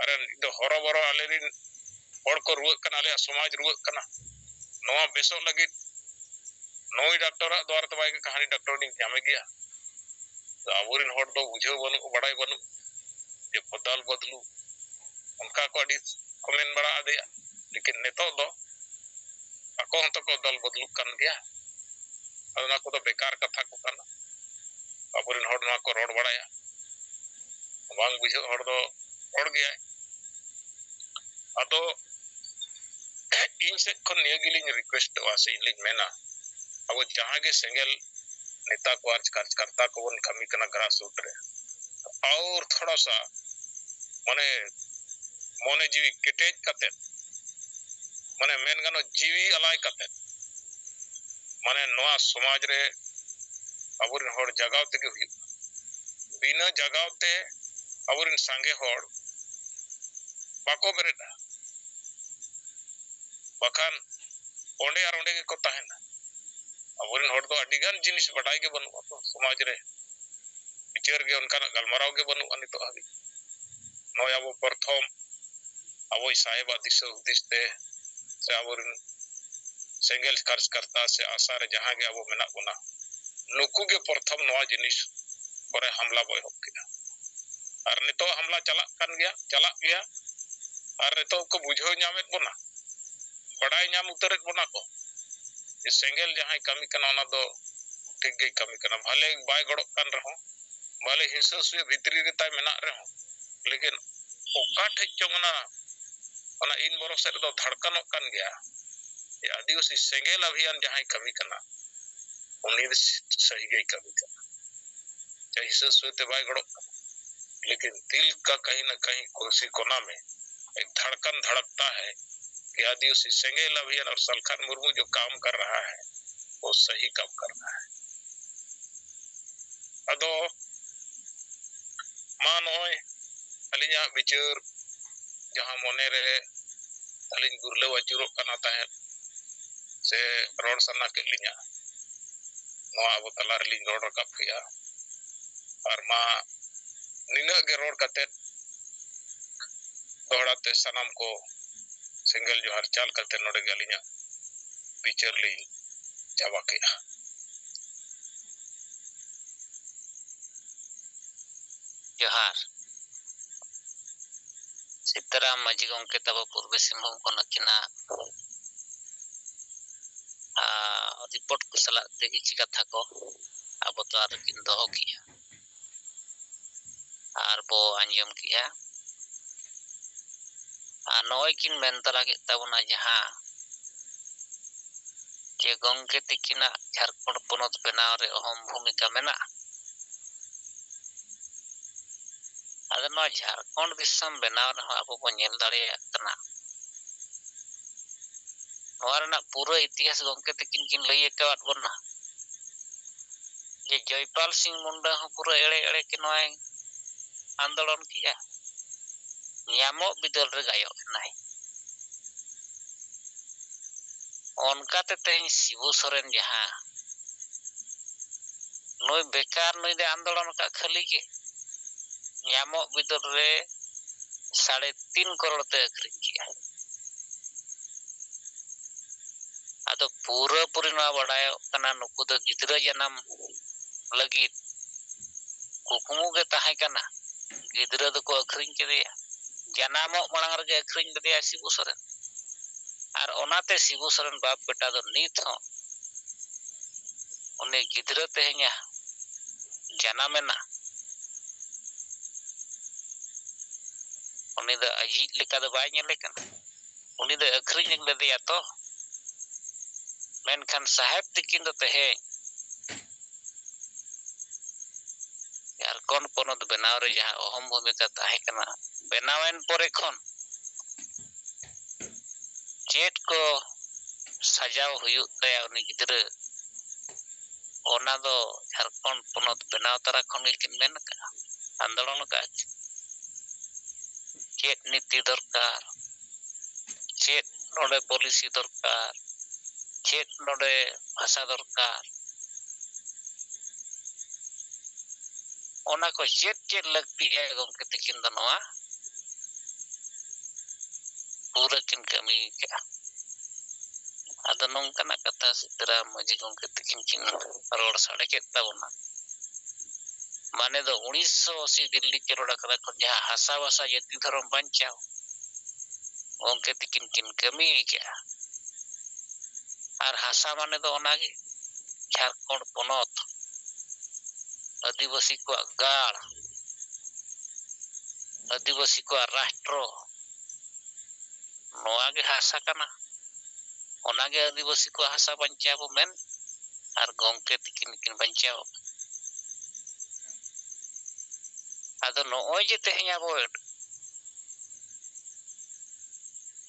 ᱟᱨᱮ, ᱱᱤᱛ ᱫᱚ ᱦᱚᱨᱚᱵᱚᱨᱚ ᱟᱞᱮ ᱨᱮᱱ ᱦᱚᱲ ᱠᱚ ᱨᱩᱣᱟᱹᱜ ᱠᱟᱱᱟ, ᱟᱞᱮᱭᱟᱜ ᱥᱚᱢᱟᱡᱽ ᱨᱩᱣᱟᱹᱜ ᱠᱟᱱᱟ᱾ ᱱᱚᱣᱟ ᱵᱮᱥᱚᱜ ᱞᱟᱹᱜᱤᱫ ᱱᱩᱭ ᱰᱟᱠᱛᱚᱨᱟᱜ ᱫᱚ ᱟᱨ ᱛᱚ ᱵᱟᱭ ᱠᱟᱹᱦᱱᱤ ᱰᱟᱠᱛᱚᱨ ᱞᱤᱧ ᱧᱟᱢᱮ ᱜᱮᱭᱟ᱾ ᱛᱚ ᱟᱵᱚᱨᱮᱱ ᱦᱚᱲ ᱫᱚ ᱵᱩᱡᱷᱟᱹᱣ ᱵᱟᱹᱱᱩᱜ, ᱵᱟᱲᱟᱭ ᱵᱟᱹᱱᱩᱜ ᱡᱮ ᱵᱚᱫᱟᱞ ᱵᱚᱫᱞᱩ, ᱚᱱᱠᱟ ᱠᱚ ᱟᱹᱰᱤ ᱠᱚ ᱢᱮᱱ ᱵᱟᱲᱟ ᱟᱫᱮᱭᱟ᱾ ᱞᱮᱠᱤᱱ ᱱᱤᱛᱚᱜ ᱫᱚ ᱟᱠᱚ ᱦᱚᱸᱛᱚ ᱠᱚ ᱫᱚᱞ ᱵᱚᱫᱞᱩᱜ ᱠᱟᱱ ᱜᱮᱭᱟ᱾ ᱟᱫᱚ ᱚᱱᱟ ᱠᱚᱫᱚ ᱵᱮᱠᱟᱨ ᱠᱟᱛᱷᱟ ᱠᱚ ᱠᱟᱱᱟ᱾ ᱟᱵᱚᱨᱮᱱ ᱦᱚᱲ ᱱᱚᱣᱟ ᱠᱚ ᱨᱚᱲ ᱵᱟᱲᱟᱭᱟ, ᱵᱟᱝ ᱵᱩᱡᱷᱟᱹᱜ ᱦᱚᱲ ᱫᱚ ᱨᱚᱲ ᱜᱮᱭᱟᱭ᱾ ᱟᱫᱚ ᱤᱧ ᱥᱮᱫ ᱠᱷᱚᱱ ᱱᱤᱭᱟᱹ ᱜᱮᱞᱤᱧ ᱨᱤᱠᱩᱭᱮᱥᱴᱚᱜᱼᱟ ᱥᱮ ᱤᱧ ᱞᱤᱧ ᱢᱮᱱᱟ, ᱟᱵᱚ ᱡᱟᱦᱟᱸ ᱜᱮ ᱥᱮᱸᱜᱮᱞ ᱱᱮᱛᱟ ᱠᱚ ᱟᱨ ᱠᱟᱨᱡᱽᱠᱟᱨᱛᱟ ᱠᱚᱵᱚᱱ ᱠᱟᱹᱢᱤ ᱠᱟᱱᱟ grassroot ᱨᱮ, ᱟᱨ ᱛᱷᱚᱲᱟ ᱥᱟ ᱢᱟᱱᱮ ᱢᱚᱱᱮ ᱡᱤᱣᱤ ᱠᱮᱴᱮᱡ ᱠᱟᱛᱮ, ᱢᱟᱱᱮ ᱢᱮᱱ ᱜᱟᱱᱚᱜ ᱡᱤᱣᱤ ᱟᱞᱟᱭ ᱠᱟᱛᱮ, ᱢᱟᱱᱮ ᱱᱚᱣᱟ ᱥᱚᱢᱟᱡᱽ ᱨᱮ ᱟᱵᱚᱨᱮᱱ ᱦᱚᱲ ᱡᱟᱜᱟᱣ ᱛᱮᱜᱮ ᱦᱩᱭᱩᱜᱼᱟ᱾ ᱵᱤᱱᱟᱹ ᱡᱟᱜᱟᱣ ᱛᱮ ᱟᱵᱚᱨᱮᱱ ᱥᱟᱸᱜᱮ ᱦᱚᱲ ᱵᱟᱠᱚ ᱵᱮᱨᱮᱫᱼᱟ, ᱵᱟᱠᱷᱟᱱ ᱚᱸᱰᱮ ᱟᱨ ᱚᱸᱰᱮ ᱜᱮᱠᱚ ᱛᱟᱦᱮᱱᱟ᱾ ᱟᱵᱚᱨᱮᱱ ᱦᱚᱲ ᱫᱚ ᱟᱹᱰᱤ ᱜᱟᱱ ᱡᱤᱱᱤᱥ ᱵᱟᱰᱟᱭ ᱜᱮ ᱵᱟᱹᱱᱩᱜᱼᱟ ᱛᱚ, ᱥᱚᱢᱟᱡᱽ ᱨᱮ ᱵᱤᱪᱟᱹᱨ ᱜᱮ ᱚᱱᱠᱟᱱᱟᱜ ᱜᱟᱞᱢᱟᱨᱟᱣ ᱜᱮ ᱵᱟᱹᱱᱩᱜᱼᱟ ᱱᱤᱛᱚᱜ ᱦᱟᱹᱵᱤᱡ᱾ ᱱᱚᱜᱼᱚᱭ ᱟᱵᱚ ᱯᱨᱚᱛᱷᱚᱢ ᱟᱵᱚᱭᱤᱡ ᱥᱟᱦᱮᱵᱟᱜ ᱫᱤᱥᱟᱹ ᱦᱩᱫᱤᱥ ᱛᱮ ᱥᱮ ᱟᱵᱚᱨᱮᱱ ᱥᱮᱸᱜᱮᱞ ᱠᱟᱨᱡᱽᱠᱟᱨᱛᱟ ᱥᱮ ᱟᱥᱟ ᱨᱮ ᱡᱟᱦᱟᱸ ᱜᱮ ᱟᱵᱚ ᱢᱮᱱᱟᱜ ᱵᱚᱱᱟ, ᱱᱩᱠᱩ ᱜᱮ ᱯᱨᱚᱛᱷᱚᱢ ᱱᱚᱣᱟ ᱡᱤᱱᱤᱥ ᱠᱚᱨᱮ ᱦᱟᱢᱞᱟ ᱵᱚ ᱮᱦᱚᱵ ᱠᱮᱫᱟ᱾ ᱟᱨ ᱱᱤᱛᱚᱜ ᱦᱟᱢᱞᱟ ᱪᱟᱞᱟᱜ ᱠᱟᱱ ᱜᱮᱭᱟ, ᱪᱟᱞᱟᱜ ᱜᱮᱭᱟ᱾ ᱟᱨ ᱱᱤᱛᱚᱜ ᱠᱚ ᱵᱩᱡᱷᱟᱹᱣ ᱧᱟᱢᱮᱫ ᱵᱚᱱᱟ, ᱵᱟᱰᱟᱭ ᱧᱟᱢ ᱩᱛᱟᱹᱨᱮᱫ ᱵᱚᱱᱟ ᱠᱚ ᱡᱮ ᱥᱮᱸᱜᱮᱞ ᱡᱟᱦᱟᱸᱭ ᱠᱟᱹᱢᱤ ᱠᱟᱱᱟ, ᱚᱱᱟ ᱫᱚ ᱴᱷᱤᱠ ᱜᱮᱭ ᱠᱟᱹᱢᱤ ᱠᱟᱱᱟ᱾ ᱵᱷᱟᱞᱮ ᱵᱟᱭ ᱜᱚᱲᱚᱜ ᱠᱟᱱ ᱨᱮᱦᱚᱸ, ᱵᱷᱟᱞᱮ ᱦᱤᱸᱥᱟᱹ ᱥᱩᱭᱟᱹ ᱵᱷᱤᱛᱨᱤ ᱨᱮ ᱛᱟᱭ ᱢᱮᱱᱟᱜ ᱨᱮᱦᱚᱸ, ᱞᱮᱠᱤᱱ ᱚᱠᱟ ᱴᱷᱮᱡ ᱪᱚᱝ ᱚᱱᱟ, ᱚᱱᱟ ᱤᱱ ᱵᱚᱨᱚ ᱥᱮᱫ ᱨᱮᱫᱚ ᱫᱷᱟᱲᱠᱟᱱᱚᱜ ᱠᱟᱱ ᱜᱮᱭᱟ ᱡᱮ ᱟᱹᱫᱤᱵᱟᱹᱥᱤ ᱥᱮᱸᱜᱮᱞ ᱚᱵᱷᱤᱭᱟᱱ ᱡᱟᱦᱟᱸᱭ ᱠᱟᱹᱢᱤ ᱠᱟᱱᱟ, ᱩᱱᱤ ᱫᱚ ᱥᱟᱹᱦᱤ ᱜᱮᱭ ᱠᱟᱹᱢᱤ ᱠᱟᱱᱟ᱾ ᱪᱟᱦᱮ ᱦᱤᱥᱟᱹ ᱥᱩᱭᱟᱹ ᱛᱮ ᱵᱟᱭ ᱜᱚᱲᱚᱜ ᱠᱟᱱᱟ, ᱞᱮᱠᱤᱱ ᱫᱤᱞ ᱠᱟ ᱠᱟᱦᱤᱸ ᱱᱟ ᱠᱟᱦᱤᱸ ᱠᱩᱨᱥᱤ ᱠᱚᱱᱟ ᱢᱮ ᱮᱠ ᱫᱷᱟᱲᱠᱟᱱ ᱫᱷᱟᱲᱠᱛᱟ ᱦᱟᱭ ᱠᱤ ᱟᱹᱫᱤᱵᱟᱹᱥᱤ ᱥᱮᱸᱜᱮᱞ ᱚᱵᱷᱤᱭᱟᱱ ᱟᱨ ᱥᱟᱞᱠᱷᱟᱱ ᱢᱩᱨᱢᱩ ᱡᱚ ᱠᱟᱢ ᱠᱟᱨ ᱨᱟᱦᱟ ᱦᱟᱭ, ᱣᱚ ᱥᱟᱦᱤ ᱠᱟᱢ ᱠᱟᱨ ᱨᱟᱦᱟ ᱦᱟᱭ᱾ ᱟᱫᱚ ᱢᱟ ᱱᱚᱜᱼᱚᱭ ᱟᱹᱞᱤᱧᱟᱜ ᱵᱤᱪᱟᱹᱨ ᱡᱟᱦᱟᱸ ᱢᱚᱱᱮ ᱨᱮ ᱟᱹᱞᱤᱧ ᱜᱩᱨᱞᱟᱹᱣ ᱟᱹᱪᱩᱨᱚᱜ ᱠᱟᱱᱟ ᱛᱟᱦᱮᱸᱫ ᱥᱮ ᱨᱚᱲ ᱥᱟᱱᱟ ᱠᱮᱫ ᱞᱤᱧᱟ, ᱱᱚᱣᱟ ᱟᱵᱚ ᱛᱟᱞᱟ ᱨᱮᱞᱤᱧ ᱨᱚᱲ ᱨᱟᱠᱟᱵ ᱠᱮᱜᱼᱟ᱾ ᱟᱨ ᱢᱟ ᱱᱤᱱᱟᱹᱜ ᱜᱮ ᱨᱚᱲ ᱠᱟᱛᱮᱫ ᱫᱚᱦᱲᱟ ᱛᱮ ᱥᱟᱱᱟᱢ ᱠᱚ ᱥᱮᱸᱜᱮᱞ ᱡᱚᱦᱟᱨ ᱪᱟᱞ ᱠᱟᱛᱮᱫ ᱱᱚᱰᱮ ᱜᱮ ᱟᱹᱞᱤᱧᱟᱜ ᱵᱤᱪᱟᱹᱨ ᱞᱤᱧ ᱪᱟᱵᱟ ᱠᱮᱜᱼᱟ᱾ ᱡᱚᱦᱟᱨ᱾ ᱥᱤᱛᱟᱨᱟᱢ ᱢᱟᱹᱡᱷᱤ ᱜᱚᱢᱠᱮ ᱛᱟᱵᱚ ᱯᱩᱨᱵᱤ ᱥᱤᱝᱵᱷᱩᱢ ᱠᱷᱚᱱ ᱟᱹᱠᱤᱱᱟᱜ, ᱟᱨ ᱨᱤᱯᱳᱨᱴ ᱠᱚ ᱥᱟᱞᱟᱜ ᱛᱮ ᱠᱤᱪᱷᱩ ᱠᱟᱛᱷᱟ ᱠᱚ ᱟᱵᱚ ᱛᱟᱞᱟ ᱨᱮᱠᱤᱱ ᱫᱚᱦᱚ ᱠᱮᱜᱼᱟ ᱟᱨ ᱵᱚ ᱟᱸᱡᱚᱢ ᱠᱮᱜᱼᱟ᱾ ᱟᱨ ᱱᱚᱜᱼᱚᱭ ᱠᱤᱱ ᱢᱮᱱ ᱛᱟᱨᱟ ᱠᱮᱫ ᱛᱟᱵᱚᱱᱟ ᱡᱟᱦᱟᱸ ᱡᱮ ᱜᱚᱢᱠᱮ ᱛᱤᱠᱤᱱᱟᱜ ᱡᱷᱟᱲᱠᱷᱚᱸᱰ ᱯᱚᱱᱚᱛ ᱵᱮᱱᱟᱣ ᱨᱮ ᱚᱦᱚᱢ ᱵᱷᱩᱢᱤᱠᱟ ᱢᱮᱱᱟᱜᱼᱟ᱾ ᱟᱫᱚ ᱱᱚᱣᱟ ᱡᱷᱟᱲᱠᱷᱚᱸᱰ ᱫᱤᱥᱚᱢ ᱵᱮᱱᱟᱣ ᱨᱮᱦᱚᱸ ᱟᱵᱚ ᱵᱚᱱ ᱧᱮᱞ ᱫᱟᱲᱮᱭᱟᱜ ᱠᱟᱱᱟ, ᱱᱚᱣᱟ ᱨᱮᱱᱟᱜ ᱯᱩᱨᱟᱹ ᱤᱛᱤᱦᱟᱥ ᱜᱚᱢᱠᱮ ᱛᱤᱠᱤᱱ ᱠᱤᱱ ᱞᱟᱹᱭ ᱟᱠᱟᱣᱟᱫ ᱵᱚᱱᱟ ᱡᱮ ᱡᱚᱭᱯᱟᱞ ᱥᱤᱝ ᱢᱩᱱᱰᱟ ᱦᱚᱸ ᱯᱩᱨᱟᱹ ᱮᱲᱮ ᱮᱲᱮ ᱜᱮ ᱱᱚᱣᱟᱭ ᱟᱱᱫᱳᱲᱚᱱ ᱠᱮᱜᱼᱟ, ᱧᱟᱢᱚᱜ ᱵᱤᱫᱟᱹᱞ ᱨᱮ ᱜᱟᱭᱚᱜ ᱮᱱᱟᱭ᱾ ᱚᱱᱠᱟᱛᱮ ᱛᱮᱦᱮᱧ ᱥᱤᱵᱩ ᱥᱚᱨᱮᱱ ᱡᱟᱦᱟᱸ ᱱᱩᱭ ᱵᱮᱠᱟᱨ, ᱱᱩᱭ ᱫᱚᱭ ᱟᱱᱫᱳᱲᱚᱱ ᱟᱠᱟᱫ ᱠᱷᱟᱹᱞᱤ ᱜᱮ, ᱧᱟᱢᱚᱜ ᱵᱤᱫᱟᱹᱞ ᱨᱮ ᱥᱟᱲᱮ ᱛᱤᱱ ᱠᱟᱨᱳᱲ ᱛᱮ ᱟᱹᱠᱷᱨᱤᱧ ᱠᱮᱜᱼᱟ᱾ ᱟᱫᱚ ᱯᱩᱨᱟᱹᱯᱩᱨᱤ ᱱᱚᱣᱟ ᱵᱟᱰᱟᱭᱚᱜ ᱠᱟᱱᱟ, ᱱᱩᱠᱩ ᱫᱚ ᱜᱤᱫᱽᱨᱟᱹ ᱡᱟᱱᱟᱢ ᱞᱟᱹᱜᱤᱫ ᱠᱩᱠᱢᱩ ᱜᱮ ᱛᱟᱦᱮᱸ ᱠᱟᱱᱟ, ᱜᱤᱫᱽᱨᱟᱹ ᱫᱚᱠᱚ ᱟᱹᱠᱷᱨᱤᱧ ᱠᱮᱫᱮᱭᱟ᱾ ᱡᱟᱱᱟᱢᱚᱜ ᱢᱟᱲᱟᱝ ᱨᱮᱜᱮ ᱟᱹᱠᱷᱨᱤᱧ ᱞᱮᱫᱮᱭᱟᱭ ᱥᱤᱵᱩ ᱥᱚᱨᱮᱱ᱾ ᱟᱨ ᱚᱱᱟᱛᱮ ᱥᱤᱵᱩ ᱥᱚᱨᱮᱱ ᱵᱟᱯ ᱵᱮᱴᱟ ᱫᱚ ᱱᱤᱛ ᱦᱚᱸ ᱩᱱᱤ ᱜᱤᱫᱽᱨᱟᱹ ᱛᱮᱦᱮᱧᱟ ᱡᱟᱱᱟᱢᱮᱱᱟ, ᱩᱱᱤ ᱫᱚ ᱟᱡᱤᱡ ᱞᱮᱠᱟ ᱫᱚ ᱵᱟᱭ ᱧᱮᱞᱮ ᱠᱟᱱᱟ᱾ ᱩᱱᱤ ᱫᱚ ᱟᱹᱠᱷᱨᱤᱧ ᱞᱮᱫᱮᱭᱟ ᱛᱚ᱾ ᱢᱮᱱᱠᱷᱟᱱ ᱥᱟᱦᱮᱵᱽ ᱛᱤᱠᱤᱱ ᱫᱚ ᱛᱮᱦᱮᱧ ᱡᱷᱟᱲᱠᱷᱚᱸᱰ ᱯᱚᱱᱚᱛ ᱵᱮᱱᱟᱣ ᱨᱮ ᱡᱟᱦᱟᱸ ᱚᱦᱚᱢ ᱵᱷᱩᱢᱤᱠᱟ ᱛᱟᱦᱮᱸ ᱠᱟᱱᱟ, ᱵᱮᱱᱟᱣᱮᱱ ᱯᱚᱨᱮ ᱠᱷᱚᱱ ᱪᱮᱫ ᱠᱚ ᱥᱟᱡᱟᱣ ᱦᱩᱭᱩᱜ ᱛᱟᱭᱟ ᱩᱱᱤ ᱜᱤᱫᱽᱨᱟᱹ, ᱚᱱᱟ ᱫᱚ ᱡᱷᱟᱲᱠᱷᱚᱸᱰ ᱯᱚᱱᱚᱛ ᱵᱮᱱᱟᱣ ᱛᱚᱨᱟ ᱠᱷᱚᱱ ᱜᱮᱠᱤᱱ ᱢᱮᱱ ᱟᱠᱟᱫᱼᱟ, ᱟᱱᱫᱳᱞᱚᱱ ᱟᱠᱟᱫᱼᱟ᱾ ᱪᱮᱫ ᱱᱤᱛᱤ ᱫᱚᱨᱠᱟᱨ, ᱪᱮᱫ ᱱᱚᱰᱮ ᱯᱚᱞᱤᱥᱤ ᱫᱚᱨᱠᱟᱨ, ᱪᱮᱫ ᱱᱚᱰᱮ ᱵᱷᱟᱥᱟ ᱫᱚᱨᱠᱟᱨ, ᱚᱱᱟ ᱠᱚ ᱪᱮᱫ ᱪᱮᱫ ᱞᱟᱹᱠᱛᱤᱜᱼᱟ ᱜᱚᱢᱠᱮ ᱛᱤᱠᱤᱱ ᱫᱚ ᱱᱚᱣᱟ ᱯᱩᱨᱟᱹ ᱠᱤᱱ ᱠᱟᱹᱢᱤ ᱠᱟᱜᱼᱟ᱾ ᱟᱫᱚ ᱱᱚᱝᱠᱟᱱᱟᱜ ᱠᱟᱛᱷᱟ ᱥᱤᱫᱽᱨᱟᱢ ᱢᱟᱹᱡᱷᱤ ᱜᱚᱢᱠᱮ ᱛᱤᱠᱤᱱ ᱠᱤᱱ ᱨᱚᱲ ᱥᱟᱰᱮ ᱠᱮᱫ ᱛᱟᱵᱚᱱᱟ᱾ ᱢᱟᱱᱮ ᱫᱚ ᱩᱱᱤᱥᱥᱚ ᱟᱥᱤ ᱫᱤᱞᱞᱤ ᱪᱚᱞᱚᱲ ᱟᱠᱷᱲᱟ ᱠᱷᱚᱱ ᱡᱟᱦᱟᱸ ᱦᱟᱥᱟ ᱵᱷᱟᱥᱟ ᱡᱟᱹᱛᱤ ᱫᱷᱚᱨᱚᱢ ᱵᱟᱧᱪᱟᱣ ᱜᱚᱢᱠᱮ ᱛᱤᱠᱤᱱ ᱠᱤᱱ ᱠᱟᱹᱢᱤ ᱠᱟᱜᱼᱟ᱾ ᱟᱨ ᱦᱟᱥᱟ ᱢᱟᱱᱮ ᱫᱚ ᱚᱱᱟᱜᱮ ᱡᱷᱟᱲᱠᱷᱚᱸᱰ ᱯᱚᱱᱚᱛ, ᱟᱹᱫᱤᱵᱟᱹᱥᱤ ᱠᱚᱣᱟᱜ ᱜᱟᱲ, ᱟᱹᱫᱤᱵᱟᱹᱥᱤ ᱠᱚᱣᱟᱜ ᱨᱟᱥᱴᱨᱚ, ᱱᱚᱣᱟ ᱜᱮ ᱦᱟᱥᱟ ᱠᱟᱱᱟ᱾ ᱚᱱᱟᱜᱮ ᱟᱹᱫᱤᱵᱟᱹᱥᱤ ᱠᱚᱣᱟᱜ ᱦᱟᱥᱟ ᱵᱟᱧᱪᱟᱣ ᱵᱚ ᱢᱮᱱ, ᱟᱨ ᱜᱚᱢᱠᱮ ᱛᱤᱠᱤᱱ ᱠᱤᱱ ᱵᱟᱧᱪᱟᱣ᱾ ᱟᱫᱚ ᱱᱚᱜᱼᱚᱭ ᱡᱮ ᱛᱮᱦᱮᱧ ᱟᱵᱚ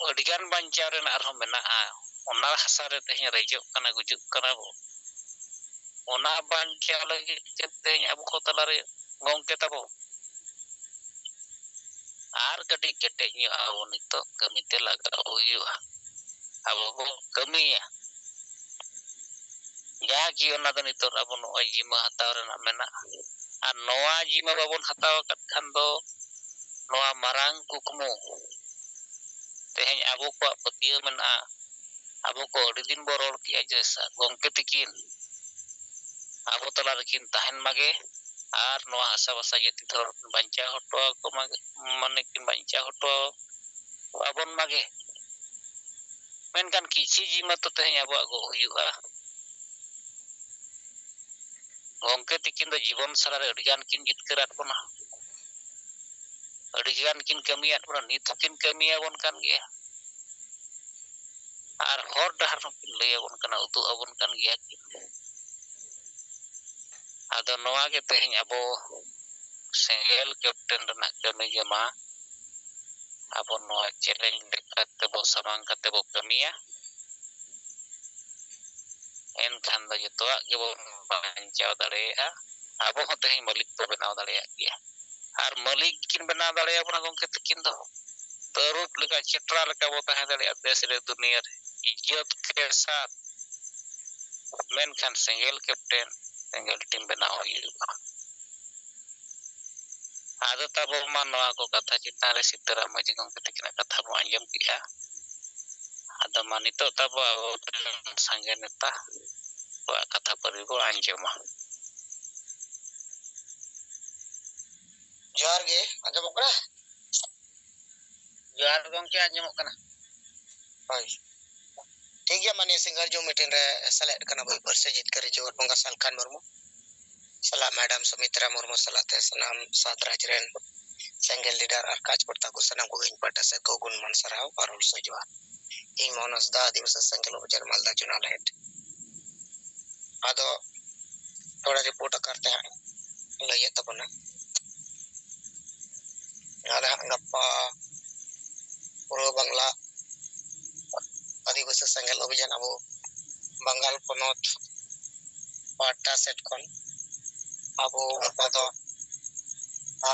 ᱟᱹᱰᱤᱜᱟᱱ ᱵᱟᱧᱪᱟᱣ ᱨᱮᱱᱟᱜ ᱟᱨᱦᱚᱸ ᱢᱮᱱᱟᱜᱼᱟ, ᱚᱱᱟ ᱦᱟᱥᱟ ᱨᱮ ᱛᱮᱦᱮᱧ ᱨᱮᱡᱚᱜ ᱠᱟᱱᱟ, ᱜᱩᱡᱩᱜ ᱠᱟᱱᱟ ᱵᱚ, ᱚᱱᱟ ᱵᱟᱧᱪᱟᱣ ᱞᱟᱹᱜᱤᱫ ᱛᱮ ᱛᱮᱦᱮᱧ ᱟᱵᱚ ᱠᱚ ᱛᱟᱞᱟᱨᱮ ᱜᱚᱢᱠᱮ ᱛᱟᱵᱚ ᱟᱨ ᱠᱟᱹᱴᱤᱡ ᱠᱮᱴᱮᱡ ᱧᱚᱜ ᱟᱵᱚ ᱱᱤᱛᱚᱜ ᱠᱟᱹᱢᱤᱛᱮ ᱞᱟᱜᱟᱣ ᱦᱩᱭᱩᱜᱼᱟ᱾ ᱟᱵᱚ ᱵᱚ ᱠᱟᱹᱢᱤᱭᱟ, ᱡᱟᱦᱟᱸ ᱠᱤ ᱚᱱᱟ ᱫᱚ ᱱᱤᱛᱚᱜ ᱟᱵᱚ ᱱᱚᱜᱼᱚᱭ ᱡᱤᱢᱟᱹ ᱦᱟᱛᱟᱣ ᱨᱮᱱᱟᱜ ᱢᱮᱱᱟᱜᱼᱟ᱾ ᱟᱨ ᱱᱚᱣᱟ ᱡᱤᱢᱟᱹ ᱵᱟᱵᱚᱱ ᱦᱟᱛᱟᱣ ᱟᱠᱟᱫ ᱠᱷᱟᱱ ᱫᱚ ᱱᱚᱣᱟ ᱢᱟᱨᱟᱝ ᱠᱩᱠᱢᱩ ᱛᱮᱦᱮᱧ ᱟᱵᱚ ᱠᱚᱣᱟᱜ ᱯᱟᱹᱛᱭᱟᱹᱣ ᱢᱮᱱᱟᱜᱼᱟ᱾ ᱟᱵᱚ ᱠᱚ ᱟᱹᱰᱤ ᱫᱤᱱ ᱵᱚ ᱨᱚᱲ ᱠᱮᱜᱼᱟ ᱡᱮ ᱥᱟ-, ᱜᱚᱢᱠᱮ ᱛᱤᱠᱤᱱ ᱟᱵᱚ ᱛᱟᱞᱟ ᱨᱮᱠᱤᱱ ᱛᱟᱦᱮᱱ ᱢᱟᱜᱮ ᱟᱨ ᱱᱚᱣᱟ ᱦᱟᱥᱟ ᱵᱷᱟᱥᱟ ᱡᱟᱹᱛᱤ ᱫᱷᱚᱨᱚᱢ ᱠᱤᱱ ᱵᱟᱧᱪᱟᱣ ᱦᱚᱴᱚ ᱟᱠᱚ ᱢᱟᱜᱮ, ᱢᱟᱱᱮ ᱠᱤᱱ ᱵᱟᱧᱪᱟᱣ ᱦᱚᱴᱚ ᱟᱵᱚᱱ ᱢᱟᱜᱮ᱾ ᱢᱮᱱᱠᱷᱟᱱ ᱠᱤᱪᱷᱤ ᱡᱤᱣᱤ ᱢᱟᱛᱚ ᱛᱮᱦᱮᱧ ᱟᱵᱚᱣᱟᱜ ᱜᱚᱜ ᱦᱩᱭᱩᱜᱼᱟ᱾ ᱜᱚᱢᱠᱮ ᱛᱤᱠᱤᱱ ᱫᱚ ᱡᱤᱵᱚᱱ ᱥᱟᱞᱟᱨᱮ ᱟᱹᱰᱤ ᱜᱟᱱ ᱠᱤᱱ ᱡᱤᱛᱠᱟᱹᱨᱟᱫ ᱵᱚᱱᱟ, ᱟᱹᱰᱤ ᱜᱟᱱ ᱠᱤᱱ ᱠᱟᱹᱢᱤᱭᱟᱫ ᱵᱚᱱᱟ, ᱱᱤᱛ ᱦᱚᱸᱠᱤᱱ ᱠᱟᱹᱢᱤᱭᱟᱵᱚᱱ ᱠᱟᱱ ᱜᱮᱭᱟ᱾ ᱟᱨ ᱦᱚᱨ ᱰᱟᱦᱟᱨ ᱦᱚᱸᱠᱤᱱ ᱞᱟᱹᱭ ᱟᱵᱚᱱ ᱠᱟᱱᱟ, ᱩᱫᱩᱜ ᱟᱵᱚᱱ ᱠᱟᱱ ᱜᱮᱭᱟ ᱠᱤᱱ᱾ ᱟᱫᱚ ᱱᱚᱣᱟ ᱜᱮ ᱛᱮᱦᱮᱧ ᱟᱵᱚ ᱥᱮᱸᱜᱮᱞ ᱠᱮᱯᱴᱮᱱ ᱨᱮᱱᱟᱜ ᱠᱟᱹᱢᱤ ᱜᱮ ᱢᱟ ᱟᱵᱚ ᱱᱚᱣᱟ ᱪᱮᱞᱮᱧᱡᱽ ᱞᱮᱠᱟᱛᱮ ᱵᱚ ᱥᱟᱢᱟᱝ ᱠᱟᱛᱮ ᱵᱚ ᱠᱟᱹᱢᱤᱭᱟ᱾ ᱮᱱᱠᱷᱟᱱ ᱫᱚ ᱡᱚᱛᱚᱣᱟᱜ ᱜᱮᱵᱚᱱ ᱵᱟᱧᱪᱟᱣ ᱫᱟᱲᱮᱭᱟᱜᱼᱟ᱾ ᱟᱵᱚ ᱦᱚᱸ ᱛᱮᱦᱮᱧ ᱢᱟᱹᱞᱤᱠ ᱵᱚ ᱵᱮᱱᱟᱣ ᱫᱟᱲᱮᱭᱟᱜ ᱜᱮᱭᱟ᱾ ᱟᱨ ᱢᱟᱹᱞᱤᱠ ᱠᱤᱱ ᱵᱮᱱᱟᱣ ᱫᱟᱲᱮᱭᱟᱵᱚᱱᱟ ᱜᱚᱢᱠᱮ ᱛᱤᱠᱤᱱ ᱫᱚ᱾ ᱛᱟᱹᱨᱩᱵ ᱞᱮᱠᱟ, ᱪᱮᱴᱨᱟ ᱞᱮᱠᱟ ᱵᱚ ᱛᱟᱦᱮᱸ ᱫᱟᱲᱮᱭᱟᱜᱼᱟ ᱫᱮᱥ ᱨᱮ, ᱫᱩᱱᱤᱭᱟᱹ ᱨᱮ, ᱤᱡᱽᱡᱚᱛ ᱠᱮ ᱥᱟᱛᱷ᱾ ᱢᱮᱱᱠᱷᱟᱱ ᱥᱮᱸᱜᱮᱞ ᱠᱮᱯᱴᱮᱱ ᱥᱮᱸᱜᱮᱞ ᱴᱤᱢ ᱵᱮᱱᱟᱣ ᱦᱩᱭᱩᱜᱼᱟ᱾ ᱟᱫᱚ ᱛᱟᱵᱚ ᱢᱟ ᱱᱚᱣᱟ ᱠᱚ ᱠᱟᱛᱷᱟ ᱪᱮᱛᱟᱱ ᱨᱮ ᱥᱤᱛᱟᱹᱨᱟᱢ ᱢᱟᱹᱡᱷᱤ ᱜᱚᱢᱠᱮ ᱛᱟᱹᱠᱤᱱᱟᱜ ᱠᱟᱛᱷᱟ ᱵᱚ ᱟᱸᱡᱚᱢ ᱠᱮᱜᱼᱟ᱾ ᱟᱫᱚ ᱢᱟ ᱱᱤᱛᱚᱜ ᱛᱟᱵᱚ ᱟᱵᱚ ᱨᱮᱱ ᱥᱟᱸᱜᱮ ᱱᱮᱛᱟ ᱠᱚᱣᱟᱜ ᱠᱟᱛᱷᱟ ᱯᱟᱹᱨᱤ ᱵᱚ ᱟᱸᱡᱚᱢᱟ᱾ ᱡᱚᱦᱟᱨ ᱜᱮ, ᱟᱸᱡᱚᱢᱚᱜ ᱠᱟᱱᱟ? ᱡᱚᱦᱟᱨ ᱜᱚᱢᱠᱮ, ᱟᱸᱡᱚᱢᱚᱜ ᱠᱟᱱᱟ᱾ ᱦᱳᱭ, ᱴᱷᱤᱠ ᱜᱮᱭᱟ᱾ ᱢᱟ ᱱᱤᱭᱟᱹ ᱥᱤᱸᱜᱟᱲ ᱡᱚᱝ meeting ᱨᱮ ᱥᱮᱞᱮᱫ ᱠᱟᱱᱟ ᱵᱚᱱ ᱯᱟᱹᱨᱥᱤ ᱡᱤᱛᱠᱟᱹᱨᱤ ᱡᱩᱣᱟᱹᱱ ᱵᱚᱸᱜᱟ ᱥᱟᱞᱠᱷᱟᱱ ᱢᱩᱨᱢᱩ ᱥᱟᱞᱟᱜ ᱢᱮᱰᱟᱢ ᱥᱩᱢᱤᱛᱨᱟ ᱢᱩᱨᱢᱩ ᱥᱟᱞᱟᱜ ᱛᱮ ᱥᱟᱱᱟᱢ ᱥᱟᱛ ᱨᱟᱡᱽ ᱨᱮᱱ ᱥᱮᱸᱜᱮᱞ leader ᱟᱨ ᱠᱟᱡᱽ ᱠᱚᱨᱛᱟ ᱠᱚ ᱥᱟᱱᱟᱢ ᱠᱚᱜᱮ ᱤᱧ ᱯᱟᱦᱴᱟ ᱥᱮᱫ ᱠᱷᱚᱱ ᱜᱩᱱᱢᱟᱱ ᱥᱟᱨᱦᱟᱣ ᱟᱨ ᱦᱩᱞ ᱥᱟᱹᱭ ᱡᱚᱦᱟᱨ᱾ ᱤᱧ ᱢᱚᱦᱚᱱ ᱦᱟᱸᱥᱫᱟ, ᱟᱹᱫᱤᱵᱟᱹᱥᱤ ᱥᱮᱸᱜᱮᱞ ᱚᱵᱷᱤᱡᱟᱱ ᱢᱟᱞᱫᱟ zonal head᱾ ᱟᱫᱚ ᱛᱷᱚᱲᱟ report ᱟᱠᱟᱨ ᱛᱮ ᱦᱟᱸᱜ ᱞᱟᱹᱭᱮᱫ ᱛᱟᱵᱚᱱᱟ᱾ ᱟᱞᱮ ᱦᱟᱸᱜ ᱜᱟᱯᱟ ᱯᱩᱨᱵᱚ ᱵᱟᱝᱞᱟ ᱟᱹᱫᱤᱵᱟᱹᱥᱤ ᱥᱮᱸᱜᱮᱞ ᱚᱵᱷᱤᱡᱟᱱ ᱟᱵᱚ ᱵᱟᱝᱜᱟᱞ ᱯᱚᱱᱚᱛ ᱯᱟᱦᱴᱟ ᱥᱮᱫ ᱠᱷᱚᱱ ᱟᱵᱚ ᱜᱟᱯᱟ ᱫᱚ, ᱟ,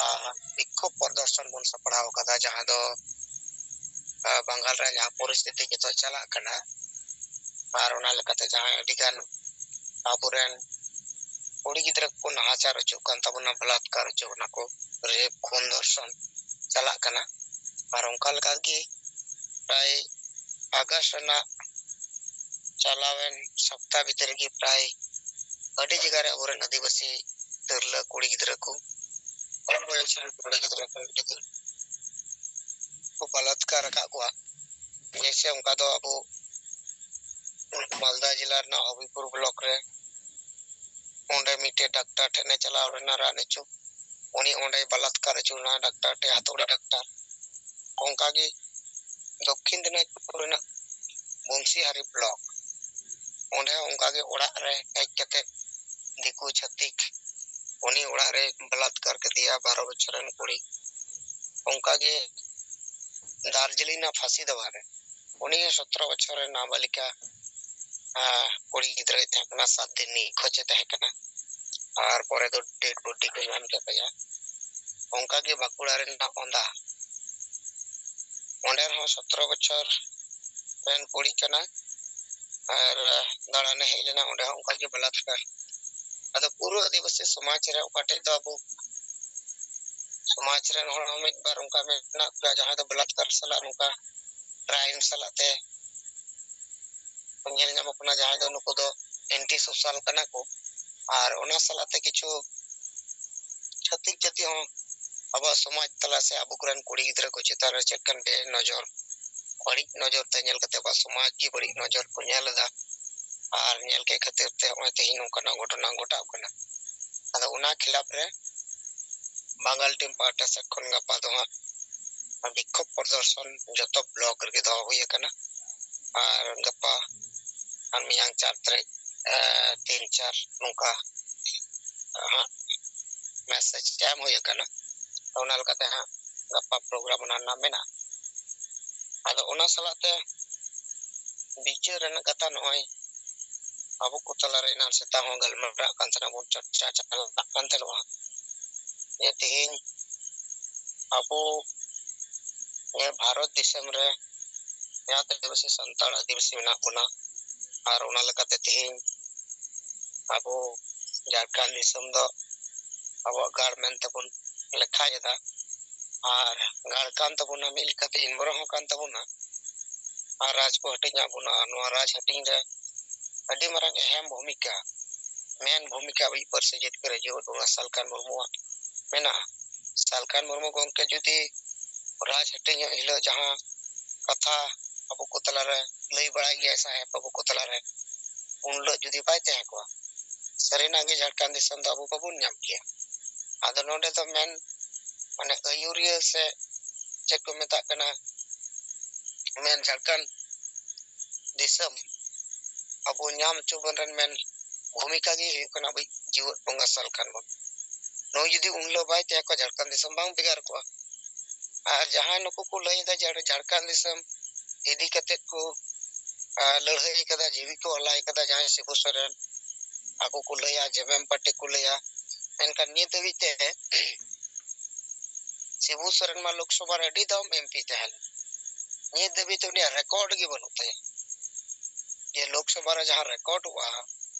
ᱵᱤᱠᱠᱷᱳᱵ ᱯᱨᱚᱫᱚᱨᱥᱚᱱ ᱵᱚᱱ ᱥᱟᱯᱲᱟᱣ ᱟᱠᱟᱫᱟ, ᱡᱟᱦᱟᱸ ᱫᱚ, ᱟ, ᱵᱟᱝᱜᱟᱞ ᱨᱮ ᱡᱟᱦᱟᱸ ᱯᱚᱨᱤᱥᱛᱷᱤᱛᱤ ᱱᱤᱛᱚᱜ ᱪᱟᱞᱟᱜ ᱠᱟᱱᱟ, ᱟᱨ ᱚᱱᱟ ᱞᱮᱠᱟᱛᱮ ᱡᱟᱦᱟᱸᱭ ᱟᱹᱰᱤᱜᱟᱱ ᱟᱵᱚᱨᱮᱱ ᱠᱩᱲᱤ ᱜᱤᱫᱽᱨᱟᱹ ᱠᱚ ᱱᱟᱦᱟᱪᱟᱨ ᱦᱚᱪᱚᱜ ᱠᱟᱱ ᱛᱟᱵᱚᱱᱟ, ᱵᱚᱞᱟᱛᱠᱟᱨ ᱦᱚᱪᱚᱜ ᱠᱟᱱᱟ ᱠᱚ, rape, ᱠᱷᱩᱱ, ᱫᱷᱚᱨᱥᱚᱱ, ᱪᱟᱞᱟᱜ ᱠᱟᱱᱟ᱾ ᱟᱨ ᱚᱱᱠᱟ ᱞᱮᱠᱟᱜᱮ ᱯᱨᱟᱭ ᱟᱜᱚᱥᱴ ᱨᱮᱱᱟᱜ ᱪᱟᱞᱟᱣᱮᱱ ᱥᱚᱯᱛᱟ ᱵᱷᱤᱛᱤᱨ ᱨᱮᱜᱮ ᱯᱨᱟᱭ ᱟᱹᱰᱤ ᱡᱟᱭᱜᱟ ᱨᱮ ᱟᱵᱚᱨᱮᱱ ᱟᱹᱫᱤᱵᱟᱹᱥᱤ ᱛᱤᱨᱞᱟᱹ ᱠᱩᱲᱤ ᱜᱤᱫᱽᱨᱟᱹ ᱠᱚ, ᱠᱚᱢ ᱵᱚᱭᱮᱥ ᱨᱮᱱ ᱠᱩᱲᱤ ᱜᱤᱫᱽᱨᱟᱹ ᱠᱚ ᱠᱚ ᱵᱟᱞᱟᱛᱠᱟᱨ ᱟᱠᱟᱫ ᱠᱚᱣᱟ᱾ ᱡᱮᱭᱥᱮ ᱚᱱᱠᱟ ᱫᱚ ᱟᱵᱚ ᱢᱟᱞᱫᱟ ᱡᱮᱞᱟ ᱨᱮᱱᱟᱜ ᱦᱚᱵᱤᱯᱩᱨ ᱵᱞᱚᱠ ᱨᱮ ᱚᱸᱰᱮ ᱢᱤᱫᱴᱮᱡ ᱰᱟᱠᱛᱟᱨ ᱴᱷᱮᱱ ᱮ ᱪᱟᱞᱟᱣ ᱞᱮᱱᱟ ᱨᱟᱱ ᱦᱚᱪᱚ᱾ ᱩᱱᱤ ᱚᱸᱰᱮᱭ ᱵᱟᱞᱟᱛᱠᱟᱨ ᱦᱚᱪᱚ ᱞᱮᱱᱟ ᱰᱟᱠᱛᱟᱨ ᱴᱷᱮᱱ, ᱦᱟᱛᱩᱲᱤ ᱰᱟᱠᱛᱟᱨ᱾ ᱚᱱᱠᱟᱜᱮ ᱫᱚᱠᱠᱷᱤᱱ ᱫᱤᱱᱟᱡᱽᱯᱩᱨ ᱨᱮᱱᱟᱜ ᱵᱚᱝᱥᱤᱦᱟᱨᱤ ᱵᱞᱚᱠ, ᱚᱸᱰᱮ ᱦᱚᱸ ᱚᱱᱠᱟᱜᱮ ᱚᱲᱟᱜ ᱨᱮ ᱦᱮᱡ ᱠᱟᱛᱮ ᱫᱤᱠᱩ ᱪᱷᱟᱹᱛᱤᱠ ᱩᱱᱤ ᱚᱲᱟᱜ ᱨᱮ ᱵᱟᱞᱟᱛᱠᱟᱨ ᱠᱮᱫᱮᱭᱟ ᱵᱟᱨᱚ ᱵᱚᱪᱷᱚᱨ ᱨᱮᱱ ᱠᱩᱲᱤ᱾ ᱚᱱᱠᱟᱜᱮ ᱫᱟᱨᱡᱤᱞᱤᱝ ᱨᱮᱱᱟᱜ ᱯᱷᱟᱸᱥᱤ ᱫᱟᱵᱟ ᱨᱮ ᱩᱱᱤ ᱦᱚᱸ ᱥᱚᱛᱨᱚ ᱵᱚᱪᱷᱚᱨ ᱨᱮᱱ ᱱᱟᱵᱟᱞᱤᱠᱟ, ᱟᱸ, ᱠᱩᱲᱤ ᱜᱤᱫᱽᱨᱟᱹᱭ ᱛᱟᱦᱮᱸ ᱠᱟᱱᱟ, ᱥᱟᱛ ᱫᱤᱱ ᱱᱤᱠᱷᱳᱡ ᱮ ᱛᱟᱦᱮᱸ ᱠᱟᱱᱟ᱾ ᱟᱨ ᱯᱚᱨᱮ ᱫᱚ ᱰᱮᱰ ᱵᱚᱰᱤ ᱠᱚ ᱧᱟᱢ ᱠᱮᱫ ᱛᱟᱭᱟ᱾ ᱚᱱᱠᱟᱜᱮ ᱵᱟᱸᱠᱩᱲᱟ ᱨᱮᱱᱟᱜ ᱚᱸᱫᱟ, ᱚᱸᱰᱮ ᱨᱮᱦᱚᱸ ᱥᱚᱛᱨᱚ ᱵᱚᱪᱷᱚᱨ ᱨᱮᱱ ᱠᱩᱲᱤ ᱠᱟᱱᱟ ᱟᱨ ᱫᱟᱬᱟᱱᱮ ᱦᱮᱡ ᱞᱮᱱᱟ, ᱚᱸᱰᱮ ᱦᱚᱸ ᱚᱱᱠᱟᱜᱮ ᱵᱟᱞᱟᱛᱠᱟᱨ᱾ ᱟᱫᱚ ᱯᱩᱨᱟᱹ ᱟᱹᱫᱤᱵᱟᱹᱥᱤ ᱥᱚᱢᱟᱡᱽ ᱨᱮ ᱚᱠᱟ ᱴᱷᱮᱡ ᱫᱚ ᱟᱵᱚ ᱥᱚᱢᱟᱡᱽ ᱨᱮᱱ ᱦᱚᱲ ᱦᱚᱸ ᱢᱤᱫ ᱵᱟᱨ ᱚᱱᱠᱟ ᱢᱮᱱᱟᱜ ᱠᱚᱣᱟ ᱡᱟᱦᱟᱸᱭ ᱫᱚ ᱵᱟᱞᱟᱛᱠᱟᱨ ᱥᱟᱞᱟᱜ ᱱᱚᱝᱠᱟ ᱠᱨᱟᱭᱤᱢ ᱥᱟᱞᱟᱜ ᱛᱮ ᱧᱮᱞ ᱧᱟᱢᱚᱜ ᱠᱟᱱᱟ, ᱡᱟᱦᱟᱸᱭ ᱫᱚ ᱱᱩᱠᱩ ᱫᱚ ᱮᱱᱴᱤ ᱥᱳᱥᱟᱞ ᱠᱟᱱᱟ ᱠᱚ᱾ ᱟᱨ ᱚᱱᱟ ᱥᱟᱞᱟᱜ ᱛᱮ ᱠᱤᱪᱷᱩ ᱪᱷᱟᱹᱛᱤᱠ ᱡᱟᱹᱛᱤ ᱦᱚᱸ ᱟᱵᱚᱣᱟᱜ ᱥᱚᱢᱟᱡᱽ ᱛᱟᱞᱟ ᱥᱮ ᱟᱵᱚ ᱠᱚᱨᱮᱱ ᱠᱩᱲᱤ ᱜᱤᱫᱽᱨᱟᱹ ᱠᱚ ᱪᱮᱛᱟᱱ ᱨᱮ ᱪᱮᱫ ᱞᱮᱠᱟᱱ ᱵᱮᱱᱚᱡᱚᱨ, ᱵᱟᱹᱲᱤᱡ ᱱᱚᱡᱚᱨ ᱛᱮ ᱧᱮᱞ ᱠᱟᱛᱮ ᱟᱵᱚᱣᱟᱜ ᱥᱚᱢᱟᱡᱽ ᱜᱮ ᱵᱟᱹᱲᱤᱡ ᱱᱚᱡᱚᱨ ᱠᱚ ᱧᱮᱞ ᱮᱫᱟ᱾ ᱟᱨ ᱧᱮᱞ ᱠᱮᱫ ᱠᱷᱟᱹᱛᱤᱨ ᱛᱮ ᱱᱚᱜᱼᱚᱭ ᱛᱮᱦᱮᱧ ᱱᱚᱝᱠᱟᱱᱟᱜ ᱜᱷᱚᱴᱚᱱᱟ ᱜᱷᱚᱴᱟᱜ ᱠᱟᱱᱟ᱾ ᱟᱫᱚ ᱚᱱᱟ ᱠᱷᱤᱞᱟᱯ ᱨᱮ ᱵᱟᱝᱜᱟᱞ ᱴᱤᱢ ᱯᱟᱦᱴᱟ ᱥᱮᱫ ᱠᱷᱚᱱ ᱜᱟᱯᱟ ᱫᱚ ᱦᱟᱸᱜ ᱵᱤᱠᱠᱷᱳᱵ ᱯᱨᱚᱫᱚᱨᱥᱚᱱ ᱡᱚᱛᱚ ᱵᱞᱚᱠ ᱨᱮᱜᱮ ᱫᱚᱦᱚ ᱦᱩᱭ ᱟᱠᱟᱱᱟ᱾ ᱟᱨ ᱜᱟᱯᱟ ᱟᱨ ᱢᱮᱭᱟᱝ ᱪᱟᱨ ᱛᱟᱹᱨᱤᱠᱷ, ᱮ, ᱛᱤᱱ ᱪᱟᱨ ᱱᱚᱝᱠᱟ ᱦᱟᱸᱜ ᱢᱮᱥᱮᱡᱽ ᱮᱢ ᱦᱩᱭ ᱟᱠᱟᱱᱟ᱾ ᱚᱱᱟ ᱞᱮᱠᱟᱛᱮ ᱦᱟᱸᱜ ᱜᱟᱯᱟ ᱯᱨᱳᱜᱨᱟᱢ ᱚᱱᱟ ᱨᱮᱱᱟᱜ ᱢᱮᱱᱟᱜᱼᱟ᱾ ᱟᱫᱚ ᱚᱱᱟ ᱥᱟᱞᱟᱜ ᱛᱮ ᱵᱤᱪᱟᱹᱨ ᱨᱮᱱᱟᱜ ᱠᱟᱛᱷᱟ ᱱᱚᱜᱼᱚᱭ ᱟᱵᱚ ᱠᱚ ᱛᱟᱞᱟᱨᱮ ᱮᱱᱟᱝ ᱥᱮᱛᱟᱜ ᱦᱚᱸ ᱜᱟᱞᱢᱟᱨᱟᱜ ᱠᱟᱱ ᱛᱟᱦᱮᱱᱟ ᱵᱚᱱ, ᱪᱚᱨᱪᱟ ᱪᱟᱞᱟᱜ ᱠᱟᱱ ᱛᱟᱦᱮᱱᱟ ᱡᱮ ᱛᱮᱦᱮᱧ ᱟᱵᱚ ᱱᱤᱭᱟᱹ ᱵᱷᱟᱨᱚᱛ ᱫᱤᱥᱚᱢ ᱨᱮ ᱡᱟᱦᱟᱸ ᱛᱤᱱᱟᱹᱜ ᱟᱹᱫᱤᱵᱟᱹᱥᱤ ᱥᱟᱱᱛᱟᱲ ᱟᱹᱫᱤᱵᱟᱹᱥᱤ ᱢᱮᱱᱟᱜ ᱵᱚᱱᱟ, ᱟᱨ ᱚᱱᱟ ᱞᱮᱠᱟᱛᱮ ᱛᱮᱦᱮᱧ ᱟᱵᱚ ᱡᱷᱟᱲᱠᱷᱚᱸᱰ ᱫᱤᱥᱚᱢ ᱫᱚ ᱟᱵᱚᱣᱟᱜ ᱜᱟᱲ ᱢᱮᱱᱛᱮᱵᱚᱱ ᱞᱮᱠᱷᱟᱭᱮᱫᱟ᱾ ᱟᱨ ᱜᱟᱲ ᱠᱟᱱ ᱛᱟᱵᱚᱱᱟ, ᱢᱤᱫ ᱞᱮᱠᱟᱛᱮ ᱤᱱᱵᱚᱨᱚ ᱦᱚᱸ ᱠᱟᱱ ᱛᱟᱵᱚᱱᱟ᱾ ᱟᱨ ᱨᱟᱡᱽ ᱠᱚ ᱦᱟᱹᱴᱤᱧᱟᱜ ᱵᱚᱱᱟ᱾ ᱟᱨ ᱱᱚᱣᱟ ᱨᱟᱡᱽ ᱦᱟᱹᱴᱤᱧ ᱨᱮ ᱟᱹᱰᱤ ᱢᱟᱨᱟᱝ ᱮᱦᱮᱢ ᱵᱷᱩᱢᱤᱠᱟ, ᱢᱮᱱ ᱵᱷᱩᱢᱤᱠᱟ ᱟᱵᱚᱭᱤᱡ ᱯᱟᱹᱨᱥᱤ ᱡᱤᱛᱠᱟᱹᱨ ᱡᱤᱣᱮᱫ ᱵᱚᱸᱜᱟ ᱥᱟᱞᱠᱷᱟᱱ ᱢᱩᱨᱢᱩᱣᱟᱜ ᱢᱮᱱᱟᱜᱼᱟ᱾ ᱥᱟᱞᱠᱷᱟᱱ ᱢᱩᱨᱢᱩ ᱜᱚᱢᱠᱮ ᱡᱩᱫᱤ ᱨᱟᱡᱽ ᱦᱟᱹᱴᱤᱧᱚᱜ ᱦᱤᱞᱳᱜ ᱡᱟᱦᱟᱸ ᱠᱟᱛᱷᱟ ᱟᱵᱚ ᱠᱚ ᱛᱟᱞᱟᱨᱮ ᱞᱟᱹᱭ ᱵᱟᱲᱟᱭ ᱜᱮᱭᱟᱭ ᱥᱟᱦᱮᱵ ᱟᱵᱚ ᱠᱚ ᱛᱟᱞᱟᱨᱮ, ᱩᱱ ᱦᱤᱞᱳᱜ ᱡᱩᱫᱤ ᱵᱟᱭ ᱛᱟᱦᱮᱸ ᱠᱚᱜᱼᱟ, ᱥᱟᱹᱨᱤᱱᱟᱜ ᱜᱮ ᱡᱷᱟᱲᱠᱷᱚᱸᱰ ᱫᱤᱥᱚᱢ ᱫᱚ ᱟᱵᱚ ᱵᱟᱵᱚᱱ ᱧᱟᱢ ᱠᱮᱭᱟ᱾ ᱟᱫᱚ ᱱᱚᱰᱮ ᱫᱚ ᱢᱮᱱ, ᱢᱟᱱᱮ, ᱟᱹᱭᱩᱨᱤᱭᱟᱹ ᱥᱮ ᱪᱮᱫ ᱠᱚ ᱢᱮᱛᱟᱜ ᱠᱟᱱᱟ, ᱢᱮᱱ ᱡᱷᱟᱲᱠᱷᱚᱸᱰ ᱫᱤᱥᱚᱢ ᱟᱵᱚ ᱧᱟᱢ ᱦᱚᱪᱚ ᱵᱚᱱ ᱨᱮᱱ ᱢᱮᱱ ᱵᱷᱩᱢᱤᱠᱟ ᱜᱮ ᱦᱩᱭᱩᱜ ᱠᱟᱱᱟ ᱟᱵᱚᱭᱤᱡ ᱡᱤᱣᱮᱫ ᱵᱚᱸᱜᱟ ᱥᱟᱞᱠᱷᱟᱱ ᱢᱩᱨᱢᱩ᱾ ᱱᱩᱭ ᱡᱩᱫᱤ ᱩᱱ ᱦᱤᱞᱳᱜ ᱵᱟᱭ ᱛᱟᱦᱮᱸ ᱠᱚᱜᱼᱟ, ᱡᱷᱟᱲᱠᱷᱚᱸᱰ ᱫᱤᱥᱚᱢ ᱵᱟᱝ ᱵᱷᱮᱜᱟᱨ ᱠᱚᱜᱼᱟ᱾ ᱟᱨ ᱡᱟᱦᱟᱸᱭ ᱱᱩᱠᱩ ᱠᱚ ᱞᱟᱹᱭ ᱮᱫᱟ ᱡᱮ ᱡᱷᱟᱲᱠᱷᱚᱸᱰ ᱫᱤᱥᱚᱢ ᱤᱫᱤ ᱠᱟᱛᱮᱫ ᱠᱚ, ᱟᱨ, ᱞᱟᱹᱲᱦᱟᱹᱭ ᱠᱟᱫᱟ, ᱡᱤᱣᱤ ᱠᱚ ᱟᱞᱟᱭ ᱠᱟᱫᱟ ᱡᱟᱦᱟᱸᱭ ᱥᱤᱵᱩ ᱥᱚᱨᱮᱱ, ᱟᱠᱚ ᱠᱚ ᱞᱟᱹᱭᱟ, ᱡᱮᱢᱮᱢ ᱯᱟᱨᱴᱤ ᱠᱚ ᱞᱟᱹᱭᱟ, ᱢᱮᱱᱠᱷᱟᱱ ᱱᱤᱛ ᱫᱷᱟᱹᱵᱤᱡ ᱛᱮ ᱥᱤᱵᱩ ᱥᱚᱨᱮᱱ ᱢᱟ ᱞᱳᱠᱥᱚᱵᱷᱟ ᱨᱮ ᱟᱹᱰᱤ ᱫᱷᱟᱣ ᱮᱢ ᱯᱤ ᱛᱟᱦᱮᱸ ᱞᱮᱱᱟ, ᱱᱤᱛ ᱫᱷᱟᱹᱵᱤᱡ ᱛᱮ ᱩᱱᱤᱭᱟᱜ ᱨᱮᱠᱚᱨᱰ ᱜᱮ ᱵᱟᱹᱱᱩᱜ ᱛᱟᱭᱟ᱾ ᱡᱮ ᱞᱳᱠᱥᱚᱵᱷᱟ ᱨᱮ ᱡᱟᱦᱟᱸ ᱨᱮᱠᱚᱨᱰᱚᱜᱼᱟ,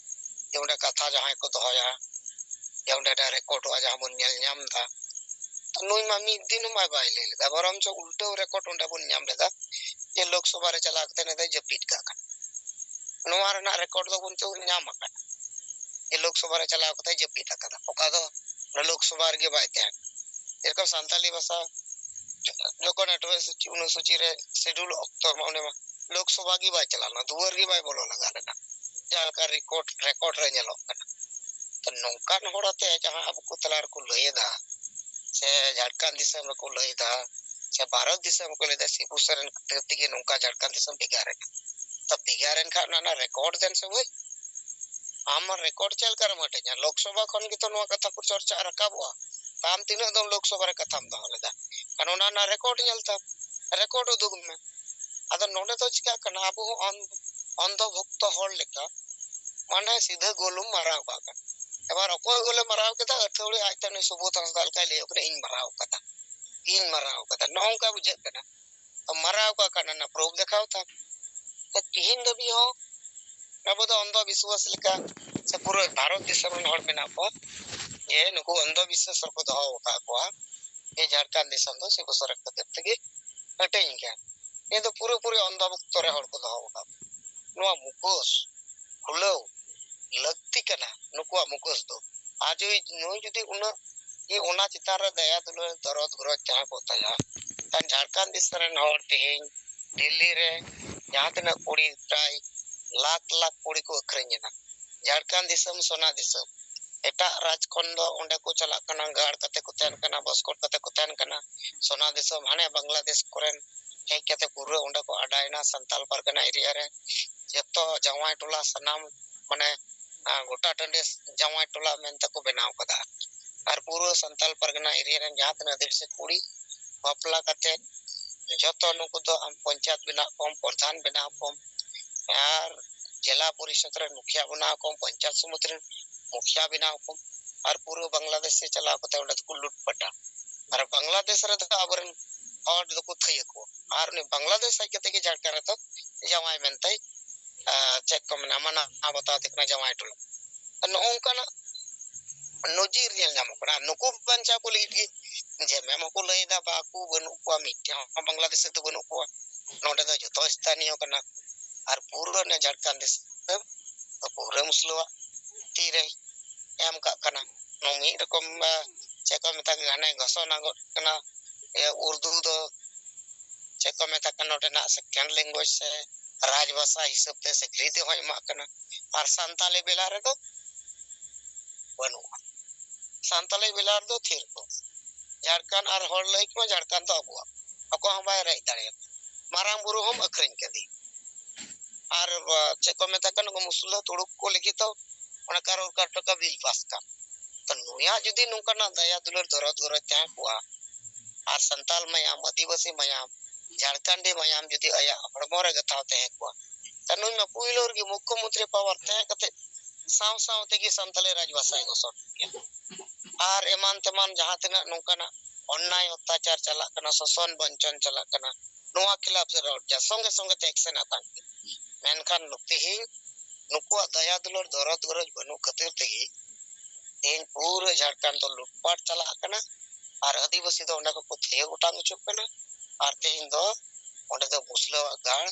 ᱡᱮ ᱚᱸᱰᱮ ᱠᱟᱛᱷᱟ ᱡᱟᱦᱟᱸᱭ ᱠᱚ ᱫᱚᱦᱚᱭᱟ, ᱡᱮ ᱚᱸᱰᱮ ᱨᱮᱠᱚᱨᱰᱚᱜᱼᱟ, ᱡᱟᱦᱟᱸ ᱵᱚᱱ ᱧᱮᱞ ᱧᱟᱢ ᱮᱫᱟ, ᱛᱚ ᱱᱩᱭ ᱢᱟ ᱢᱤᱫ ᱫᱤᱱ ᱦᱚᱸ ᱵᱟᱭ ᱞᱟᱹᱭ ᱞᱮᱫᱟ, ᱵᱚᱨᱚᱝ ᱪᱚ ᱩᱞᱴᱟᱹᱣ ᱨᱮᱠᱚᱨᱰ ᱚᱸᱰᱮ ᱵᱚᱱ ᱧᱟᱢ ᱞᱮᱫᱟ ᱡᱮ ᱞᱳᱠᱥᱚᱵᱷᱟ ᱨᱮ ᱪᱟᱞᱟᱣ ᱠᱟᱛᱮ ᱱᱩᱭ ᱫᱚᱭ ᱡᱟᱹᱯᱤᱫ ᱠᱟᱜ ᱠᱟᱱᱟ᱾ ᱱᱚᱣᱟ ᱨᱮᱱᱟᱜ ᱨᱮᱠᱚᱨᱰ ᱫᱚ ᱵᱚᱱ ᱪᱚ ᱧᱟᱢ ᱟᱠᱟᱫᱟ ᱡᱮ ᱞᱳᱠᱥᱚᱵᱷᱟ ᱨᱮ ᱪᱟᱞᱟᱣ ᱠᱟᱛᱮ ᱡᱟᱹᱯᱤᱫ ᱟᱠᱟᱫᱟ, ᱚᱠᱟ ᱫᱚ ᱞᱳᱠᱥᱚᱵᱷᱟ ᱨᱮᱜᱮ ᱵᱟᱭ ᱛᱟᱦᱮᱸ ᱠᱟᱱᱟ᱾ ᱡᱮᱨᱚᱠᱚᱢ ᱥᱟᱱᱛᱟᱞᱤ ᱵᱷᱟᱥᱟ ᱡᱚᱠᱷᱚᱱ ᱟᱴᱷᱨᱚᱥᱚ ᱚᱱᱩᱥᱩᱪᱤ ᱨᱮ ᱥᱤᱰᱩᱞ ᱚᱠᱛᱚ ᱢᱟ ᱩᱱᱤ ᱢᱟ ᱞᱳᱠᱥᱚᱵᱷᱟ ᱜᱮ ᱵᱟᱭ ᱪᱟᱞᱟᱣ ᱞᱮᱱᱟ, ᱫᱩᱣᱟᱹᱨ ᱜᱮ ᱵᱟᱭ ᱵᱚᱞᱚ ᱞᱟᱜᱟ ᱞᱮᱱᱟ, ᱡᱟᱦᱟᱸ ᱞᱮᱠᱟ ᱨᱮᱠᱚᱨᱰ, ᱨᱮᱠᱚᱨᱰ ᱨᱮ ᱧᱮᱞᱚᱜ ᱠᱟᱱᱟ᱾ ᱛᱚ ᱱᱚᱝᱠᱟᱱ ᱦᱚᱲ ᱟᱛᱮ ᱡᱟᱦᱟᱸ ᱟᱵᱚ ᱠᱚ ᱛᱟᱞᱟ ᱨᱮᱠᱚ ᱞᱟᱹᱭ ᱮᱫᱟ, ᱥᱮ ᱡᱷᱟᱲᱠᱷᱚᱸᱰ ᱫᱤᱥᱚᱢ ᱨᱮᱠᱚ ᱞᱟᱹᱭ ᱮᱫᱟ, ᱥᱮ ᱵᱷᱟᱨᱚᱛ ᱫᱤᱥᱚᱢ ᱨᱮᱠᱚ ᱞᱟᱹᱭ ᱮᱫᱟ, ᱥᱤᱵᱩ ᱥᱚᱨᱮᱱ ᱠᱷᱟᱹᱛᱤᱨ ᱛᱮᱜᱮ ᱱᱚᱝᱠᱟ ᱡᱷᱟᱲᱠᱷᱚᱸᱰ ᱫᱤᱥᱚᱢ ᱵᱷᱮᱜᱟᱨ ᱮᱱᱟ᱾ ᱛᱚ ᱵᱷᱮᱜᱟᱨ ᱮᱱ ᱠᱷᱟᱱ ᱚᱱᱟ ᱨᱮᱱᱟᱜ ᱨᱮᱠᱚᱨᱰ ᱫᱮᱱ ᱥᱮ ᱵᱷᱟᱹᱭ᱾ ᱟᱢ ᱨᱮᱠᱚᱨᱰ ᱪᱮᱫ ᱞᱮᱠᱟ ᱨᱮᱢ ᱦᱟᱹᱴᱤᱧᱟ? ᱞᱳᱠᱥᱚᱵᱷᱟ ᱠᱷᱚᱱ ᱜᱮᱛᱚ ᱱᱚᱣᱟ ᱠᱟᱛᱷᱟ ᱠᱚ ᱪᱚᱨᱪᱟ ᱨᱟᱠᱟᱵᱚᱜᱼᱟ᱾ ᱛᱚ ᱟᱢ ᱛᱤᱱᱟᱹᱜ ᱫᱚᱢ ᱞᱳᱠᱥᱚᱵᱷᱟ ᱨᱮ ᱠᱟᱛᱷᱟᱢ ᱫᱚᱦᱚ ᱞᱮᱫᱟ? ᱠᱷᱟᱱ ᱚᱱᱟ ᱨᱮᱱᱟᱜ ᱨᱮᱠᱚᱨᱰ ᱧᱮᱞ ᱛᱟᱢ, ᱨᱮᱠᱚᱨᱰ ᱩᱫᱩᱜ ᱢᱮ᱾ ᱟᱫᱚ ᱱᱚᱰᱮ ᱫᱚ ᱪᱤᱠᱟᱹᱜ ᱠᱟᱱᱟ, ᱟᱵᱚ ᱦᱚᱸ ᱚᱱ-, ᱚᱱᱫᱷᱚ ᱵᱷᱚᱠᱛᱚ ᱦᱚᱲ ᱞᱮᱠᱟ, ᱢᱟᱱᱮ ᱥᱤᱫᱷᱟᱹ ᱜᱳᱞ ᱮᱢ ᱢᱟᱨᱟᱣ ᱠᱟᱜ ᱠᱟᱱᱟ᱾ ᱮᱵᱟᱨ ᱚᱠᱚᱭ ᱜᱳᱞᱮ ᱢᱟᱨᱟᱣ ᱠᱮᱫᱟ, ᱟᱹᱛᱷᱟᱹᱣᱲᱤ ᱟᱡᱛᱮ ᱩᱱᱤ ᱥᱩᱵᱳᱫᱷ ᱦᱟᱸᱥᱫᱟ ᱞᱮᱠᱟᱭ ᱞᱟᱹᱭ ᱠᱟᱱᱟ, "ᱤᱧ ᱢᱟᱨᱟᱣ ᱠᱟᱫᱟ, ᱤᱧ ᱢᱟᱨᱟᱣ ᱠᱟᱫᱟ", ᱱᱚᱜᱼᱚ ᱱᱚᱝᱠᱟ ᱵᱩᱡᱷᱟᱹᱜ ᱠᱟᱱᱟ᱾ ᱛᱚ ᱢᱟᱨᱟᱣ ᱠᱟᱜ ᱠᱷᱟᱱ ᱚᱱᱟ ᱯᱨᱩᱯᱷ ᱫᱮᱠᱷᱟᱣ ᱛᱟᱢ᱾ ᱛᱚ ᱛᱤᱦᱤᱧ ᱫᱷᱟᱹᱵᱤᱡ ᱦᱚᱸ ᱟᱵᱚ ᱫᱚ ᱚᱱᱫᱷᱚ ᱵᱤᱥᱣᱟᱥ ᱞᱮᱠᱟ, ᱥᱮ ᱯᱩᱨᱟᱹ ᱵᱷᱟᱨᱚᱛ ᱫᱤᱥᱚᱢ ᱨᱮᱱ ᱦᱚᱲ ᱢᱮᱱᱟᱜ ᱠᱚ, ᱡᱮ ᱱᱩᱠᱩ ᱚᱱᱫᱷᱚ ᱵᱤᱥᱣᱟᱥ ᱨᱮᱠᱚ ᱫᱚᱦᱚ ᱟᱠᱟᱫ ᱠᱚᱣᱟ᱾ ᱡᱮ ᱡᱷᱟᱲᱠᱷᱚᱸᱰ ᱫᱤᱥᱚᱢ ᱫᱚ ᱥᱤᱵᱩ ᱥᱚᱨᱮᱱ ᱠᱷᱟᱹᱛᱤᱨ ᱛᱮᱜᱮ ᱦᱟᱹᱴᱤᱧ ᱜᱮᱭᱟ᱾ ᱱᱤᱭᱟᱹ ᱫᱚ ᱯᱩᱨᱟᱹᱯᱩᱨᱤ ᱚᱱᱫᱷᱚᱵᱷᱩᱠᱛᱚ ᱨᱮ ᱦᱚᱲ ᱠᱚ ᱫᱚᱦᱚ ᱟᱠᱟᱫ᱾ ᱱᱚᱣᱟ ᱢᱩᱠᱷᱚᱥ ᱠᱷᱩᱞᱟᱹᱣ ᱞᱟᱹᱠᱛᱤ ᱠᱟᱱᱟ, ᱱᱩᱠᱩᱣᱟᱜ ᱢᱩᱠᱷᱚᱥ ᱫᱚ᱾ ᱟᱨ ᱡᱩᱫᱤ ᱱᱩᱭ ᱡᱩᱫᱤ ᱩᱱᱟᱹᱜ ᱜᱮ ᱚᱱᱟ ᱪᱮᱛᱟᱱ ᱨᱮ ᱫᱟᱭᱟ ᱫᱩᱞᱟᱹᱲ ᱫᱚᱨᱚᱫ ᱜᱚᱨᱚᱡᱽ ᱛᱟᱦᱮᱸ ᱠᱚᱜ ᱛᱟᱭᱟ, ᱠᱷᱟᱱ ᱡᱷᱟᱲᱠᱷᱚᱸᱰ ᱫᱤᱥᱚᱢ ᱨᱮᱱ ᱦᱚᱲ ᱛᱮᱦᱮᱧ ᱫᱤᱞᱞᱤ ᱨᱮ ᱡᱟᱦᱟᱸ ᱛᱤᱱᱟᱹᱜ ᱠᱩᱲᱤ, ᱯᱨᱟᱭ ᱞᱟᱠᱷ ᱞᱟᱠᱷ ᱠᱩᱲᱤ ᱠᱚ ᱟᱹᱠᱷᱨᱤᱧ ᱮᱱᱟ᱾ ᱡᱷᱟᱲᱠᱷᱚᱸᱰ ᱫᱤᱥᱚᱢ ᱥᱚᱱᱟ ᱫᱤᱥᱚᱢ, ᱮᱴᱟᱜ ᱨᱟᱡᱽ ᱠᱷᱚᱱ ᱫᱚ ᱚᱸᱰᱮ ᱠᱚ ᱪᱟᱞᱟᱜ ᱠᱟᱱᱟ, ᱜᱟᱲ ᱠᱟᱛᱮ ᱠᱚ ᱛᱟᱦᱮᱱ ᱠᱟᱱᱟ, ᱵᱚᱥᱠᱚᱴ ᱠᱟᱛᱮ ᱠᱚ ᱛᱟᱦᱮᱱ ᱠᱟᱱᱟ᱾ ᱥᱚᱱᱟ ᱫᱤᱥᱚᱢ ᱦᱟᱱᱮ ᱵᱟᱝᱞᱟᱫᱮᱥ ᱠᱚᱨᱮᱱ ᱦᱮᱡ ᱠᱟᱛᱮ ᱯᱩᱨᱟᱹ ᱚᱸᱰᱮ ᱠᱚ ᱟᱰᱟᱭᱮᱱᱟ ᱥᱟᱱᱛᱟᱞ ᱯᱟᱨᱜᱟᱱᱟ ᱮᱨᱤᱭᱟ ᱨᱮ᱾ ᱡᱚᱛᱚ ᱡᱟᱶᱟᱭ ᱴᱚᱞᱟ ᱥᱟᱱᱟᱢ ᱢᱟᱱᱮ, ᱟᱸ, ᱜᱚᱴᱟ ᱴᱟᱺᱰᱤ ᱡᱟᱶᱟᱭ ᱴᱚᱞᱟ ᱢᱮᱱᱛᱮ ᱠᱚ ᱵᱮᱱᱟᱣ ᱠᱟᱫᱟ᱾ ᱟᱨ ᱯᱩᱨᱟᱹ ᱥᱟᱱᱛᱟᱞ ᱯᱟᱨᱜᱟᱱᱟ ᱮᱨᱤᱭᱟ ᱨᱮᱱ ᱡᱟᱦᱟᱸ ᱛᱤᱱᱟᱹᱜ ᱟᱹᱫᱤᱵᱟᱹᱥᱤ ᱠᱩᱲᱤ ᱵᱟᱯᱞᱟ ᱠᱟᱛᱮ ᱡᱚᱛᱚ ᱱᱩᱠᱩ ᱫᱚ ᱟᱢ ᱯᱚᱧᱪᱟᱭᱮᱛ ᱵᱮᱱᱟᱣ ᱠᱚᱢ, ᱯᱨᱚᱫᱷᱟᱱ ᱵᱮᱱᱟᱣ ᱠᱚᱢ, ᱟᱨ ᱡᱮᱞᱟ ᱯᱚᱨᱤᱥᱚᱫ ᱨᱮᱱ ᱢᱩᱠᱷᱤᱭᱟ ᱵᱮᱱᱟᱣ ᱠᱚᱢ, ᱯᱚᱧᱪᱟᱭᱮᱛ ᱥᱚᱢᱤᱛᱤ ᱨᱮᱱ ᱢᱩᱠᱷᱤᱭᱟ ᱵᱮᱱᱟᱣ ᱠᱚᱢ, ᱟᱨ ᱯᱩᱨᱟᱹ ᱵᱟᱝᱞᱟᱫᱮᱥ ᱨᱮ ᱪᱟᱞᱟᱣ ᱠᱟᱛᱮ ᱚᱸᱰᱮ ᱫᱚᱠᱚ ᱞᱩᱴᱯᱟᱴᱟ᱾ ᱟᱨ ᱵᱟᱝᱞᱟᱫᱮᱥ ᱨᱮᱫᱚ ᱟᱵᱚᱨᱮᱱ ᱦᱚᱲ ᱫᱚᱠᱚ ᱛᱷᱟᱹᱭᱟᱹ ᱠᱚᱣᱟ᱾ ᱟᱨ ᱩᱱᱤ ᱵᱟᱝᱞᱟᱫᱮᱥ ᱦᱮᱡ ᱠᱟᱛᱮ ᱜᱮ ᱡᱷᱟᱲᱠᱷᱚᱸᱰ ᱨᱮᱫᱚ ᱡᱟᱶᱟᱭ ᱢᱮᱱᱛᱮᱭ, ᱟᱸ, ᱪᱮᱫ ᱠᱚ ᱢᱮᱱᱟ, ᱢᱟᱱᱟᱣ ᱵᱟᱛᱟᱣ ᱛᱮ ᱠᱟᱱᱟ ᱡᱟᱶᱟᱭ ᱴᱚᱞᱟ᱾ ᱱᱚᱜᱼᱚ ᱱᱚᱝᱠᱟᱱᱟᱜ ᱱᱚᱡᱤᱨ ᱧᱮᱞ ᱧᱟᱢᱚᱜ ᱠᱟᱱᱟ᱾ ᱟᱨ ᱱᱩᱠᱩ ᱵᱟᱧᱪᱟᱣ ᱠᱚ ᱞᱟᱹᱜᱤᱫ ᱜᱮ ᱡᱮ ᱢᱮᱢ ᱦᱚᱸᱠᱚ ᱞᱟᱹᱭ ᱮᱫᱟ, ᱵᱟᱠᱚ, ᱵᱟᱹᱱᱩᱜ ᱠᱚᱣᱟ, ᱢᱤᱫᱴᱮᱱ ᱦᱚᱸ ᱵᱟᱝᱞᱟᱫᱮᱥ ᱨᱮᱫᱚ ᱵᱟᱹᱱᱩᱜ ᱠᱚᱣᱟ, ᱱᱚᱰᱮ ᱫᱚ ᱡᱚᱛᱚ ᱥᱛᱷᱟᱱᱤᱭᱚ ᱠᱟᱱᱟ᱾ ᱟᱨ ᱯᱩᱨᱟᱹ ᱚᱱᱟ ᱡᱷᱟᱲᱠᱷᱚᱸᱰ ᱫᱤᱥᱚᱢ ᱫᱚ ᱯᱩᱨᱟᱹ ᱢᱩᱥᱞᱟᱹᱣᱟᱜ ᱛᱤᱨᱮ ᱮᱢ ᱠᱟᱜ ᱠᱟᱱᱟ᱾ ᱱᱚᱣᱟ ᱢᱤᱫ ᱨᱚᱠᱚᱢ, ᱟ, ᱪᱮᱫ ᱠᱚ ᱢᱮᱛᱟᱜ ᱠᱟᱱᱟ, ᱦᱟᱱᱮ ᱜᱷᱳᱥᱚᱱᱟ ᱜᱚᱫ ᱠᱟᱱᱟ, ᱮ, ᱩᱨᱫᱩ ᱫᱚ ᱪᱮᱫ ᱠᱚ ᱢᱮᱛᱟᱜ ᱠᱟᱱᱟ, ᱱᱚᱰᱮᱱᱟᱜ second language ᱥᱮ ᱨᱟᱡᱽ ᱵᱷᱟᱥᱟ ᱦᱤᱥᱟᱹᱵ ᱛᱮ ᱥᱤᱠᱨᱤᱛᱤ ᱦᱚᱸᱭ ᱮᱢᱟᱜ ᱠᱟᱱᱟ᱾ ᱟᱨ ᱥᱟᱱᱛᱟᱞᱤ ᱵᱮᱞᱟ ᱨᱮᱫᱚ ᱵᱟᱹᱱᱩᱜᱼᱟ᱾ ᱥᱟᱱᱛᱟᱞᱤ ᱵᱮᱞᱟ ᱨᱮᱫᱚ ᱛᱷᱤᱨ ᱠᱚ᱾ ᱡᱷᱟᱲᱠᱷᱚᱸᱰ ᱟᱨ ᱦᱚᱲ ᱞᱟᱹᱭ ᱠᱚ, ᱡᱷᱟᱲᱠᱷᱚᱸᱰ ᱫᱚ ᱟᱵᱚᱣᱟᱜ, ᱚᱠᱚᱭ ᱦᱚᱸ ᱵᱟᱭ ᱨᱮᱡ ᱫᱟᱲᱮᱭᱟᱜᱼᱟ᱾ ᱢᱟᱨᱟᱝ ᱵᱩᱨᱩ ᱦᱚᱸᱢ ᱟᱹᱠᱷᱨᱤᱧ ᱠᱮᱫᱮ᱾ ᱟᱨ, ᱟ, ᱪᱮᱫ ᱠᱚ ᱢᱮᱛᱟᱜ ᱠᱟᱱᱟ, ᱩᱱᱠᱩ ᱢᱩᱥᱞᱟᱹ ᱛᱩᱲᱩᱠ ᱠᱚ ᱞᱟᱹᱜᱤᱫ ᱫᱚ ᱚᱱᱟ ᱠᱟᱨᱳᱲ ᱠᱟᱨᱳᱲ ᱴᱟᱠᱟ ᱵᱤᱞ ᱯᱟᱥ ᱠᱟᱱ᱾ ᱛᱚ ᱱᱩᱭᱟᱜ ᱡᱩᱫᱤ ᱱᱚᱝᱠᱟᱱᱟᱜ ᱫᱟᱭᱟ ᱫᱩᱞᱟᱹᱲ ᱫᱚᱨᱚᱫ ᱜᱚᱨᱚᱡᱽ ᱛᱟᱦᱮᱸ ᱠᱚᱜᱼᱟ, ᱟᱨ ᱥᱟᱱᱛᱟᱞ ᱢᱟᱭᱟᱢ, ᱟᱹᱫᱤᱵᱟᱹᱥᱤ ᱢᱟᱭᱟᱢ, ᱡᱷᱟᱲᱠᱷᱚᱸᱰᱤ ᱢᱟᱭᱟᱢ ᱡᱩᱫᱤ ᱟᱭᱟᱜ ᱦᱚᱲᱢᱚ ᱨᱮ ᱜᱟᱛᱷᱟᱣ ᱛᱟᱦᱮᱸ ᱠᱚᱜᱼᱟ, ᱛᱚ ᱱᱩᱭ ᱢᱟ ᱯᱩᱭᱞᱩ ᱨᱮᱜᱮ ᱢᱩᱠᱠᱷᱚ ᱢᱚᱱᱛᱨᱤ power ᱛᱟᱦᱮᱸ ᱠᱟᱛᱮ ᱥᱟᱶ ᱥᱟᱶ ᱛᱮᱜᱮ ᱥᱟᱱᱛᱟᱞᱤ ᱨᱟᱡᱽ ᱵᱷᱟᱥᱟᱭ ᱜᱷᱳᱥᱚᱱᱟ ᱠᱮᱭᱟ᱾ ᱟᱨ ᱮᱢᱟᱱ ᱛᱮᱢᱟᱱ ᱡᱟᱦᱟᱸ ᱛᱤᱱᱟᱹᱜ ᱱᱚᱝᱠᱟᱱᱟᱜ ᱚᱱᱱᱟᱭ ᱚᱛᱛᱟᱪᱟᱨ ᱪᱟᱞᱟᱜ ᱠᱟᱱᱟ, ᱥᱳᱥᱚᱱ ᱵᱚᱧᱪᱚᱱ ᱪᱟᱞᱟᱜ ᱠᱟᱱᱟ, ᱱᱚᱣᱟ ᱠᱷᱤᱞᱟᱯ ᱨᱮ ᱨᱚᱲ ᱠᱮᱭᱟ, ᱥᱚᱸᱜᱮ ᱥᱚᱸᱜᱮ ᱛᱮ action ᱦᱟᱛᱟᱣ ᱠᱮᱭᱟ᱾ ᱢᱮᱱᱠᱷᱟᱱ ᱱᱩᱠᱩ ᱛᱮᱦᱮᱧ ᱱᱩᱠᱩᱣᱟᱜ ᱫᱟᱭᱟ ᱫᱩᱞᱟᱹᱲ ᱫᱚᱨᱚᱫ ᱜᱚᱨᱚᱡᱽ ᱵᱟᱹᱱᱩᱜ ᱠᱷᱟᱹᱛᱤᱨ ᱛᱮᱜᱮ ᱛᱮᱦᱮᱧ ᱯᱩᱨᱟᱹ ᱡᱷᱟᱲᱠᱷᱚᱸᱰ ᱫᱚ ᱞᱩᱴᱯᱟᱴ ᱪᱟᱞᱟᱜ ᱠᱟᱱᱟ᱾ ᱟᱨ ᱟᱹᱫᱤᱵᱟᱹᱥᱤ ᱫᱚ ᱚᱸᱰᱮ ᱠᱚᱠᱚ ᱛᱷᱤᱭᱟᱹ ᱚᱴᱟᱝ ᱦᱚᱪᱚᱜ ᱠᱟᱱᱟ᱾ ᱟᱨ ᱛᱮᱦᱮᱧ ᱫᱚ ᱚᱸᱰᱮ ᱫᱚ ᱢᱩᱥᱞᱟᱹᱣᱟᱜ ᱜᱟᱲ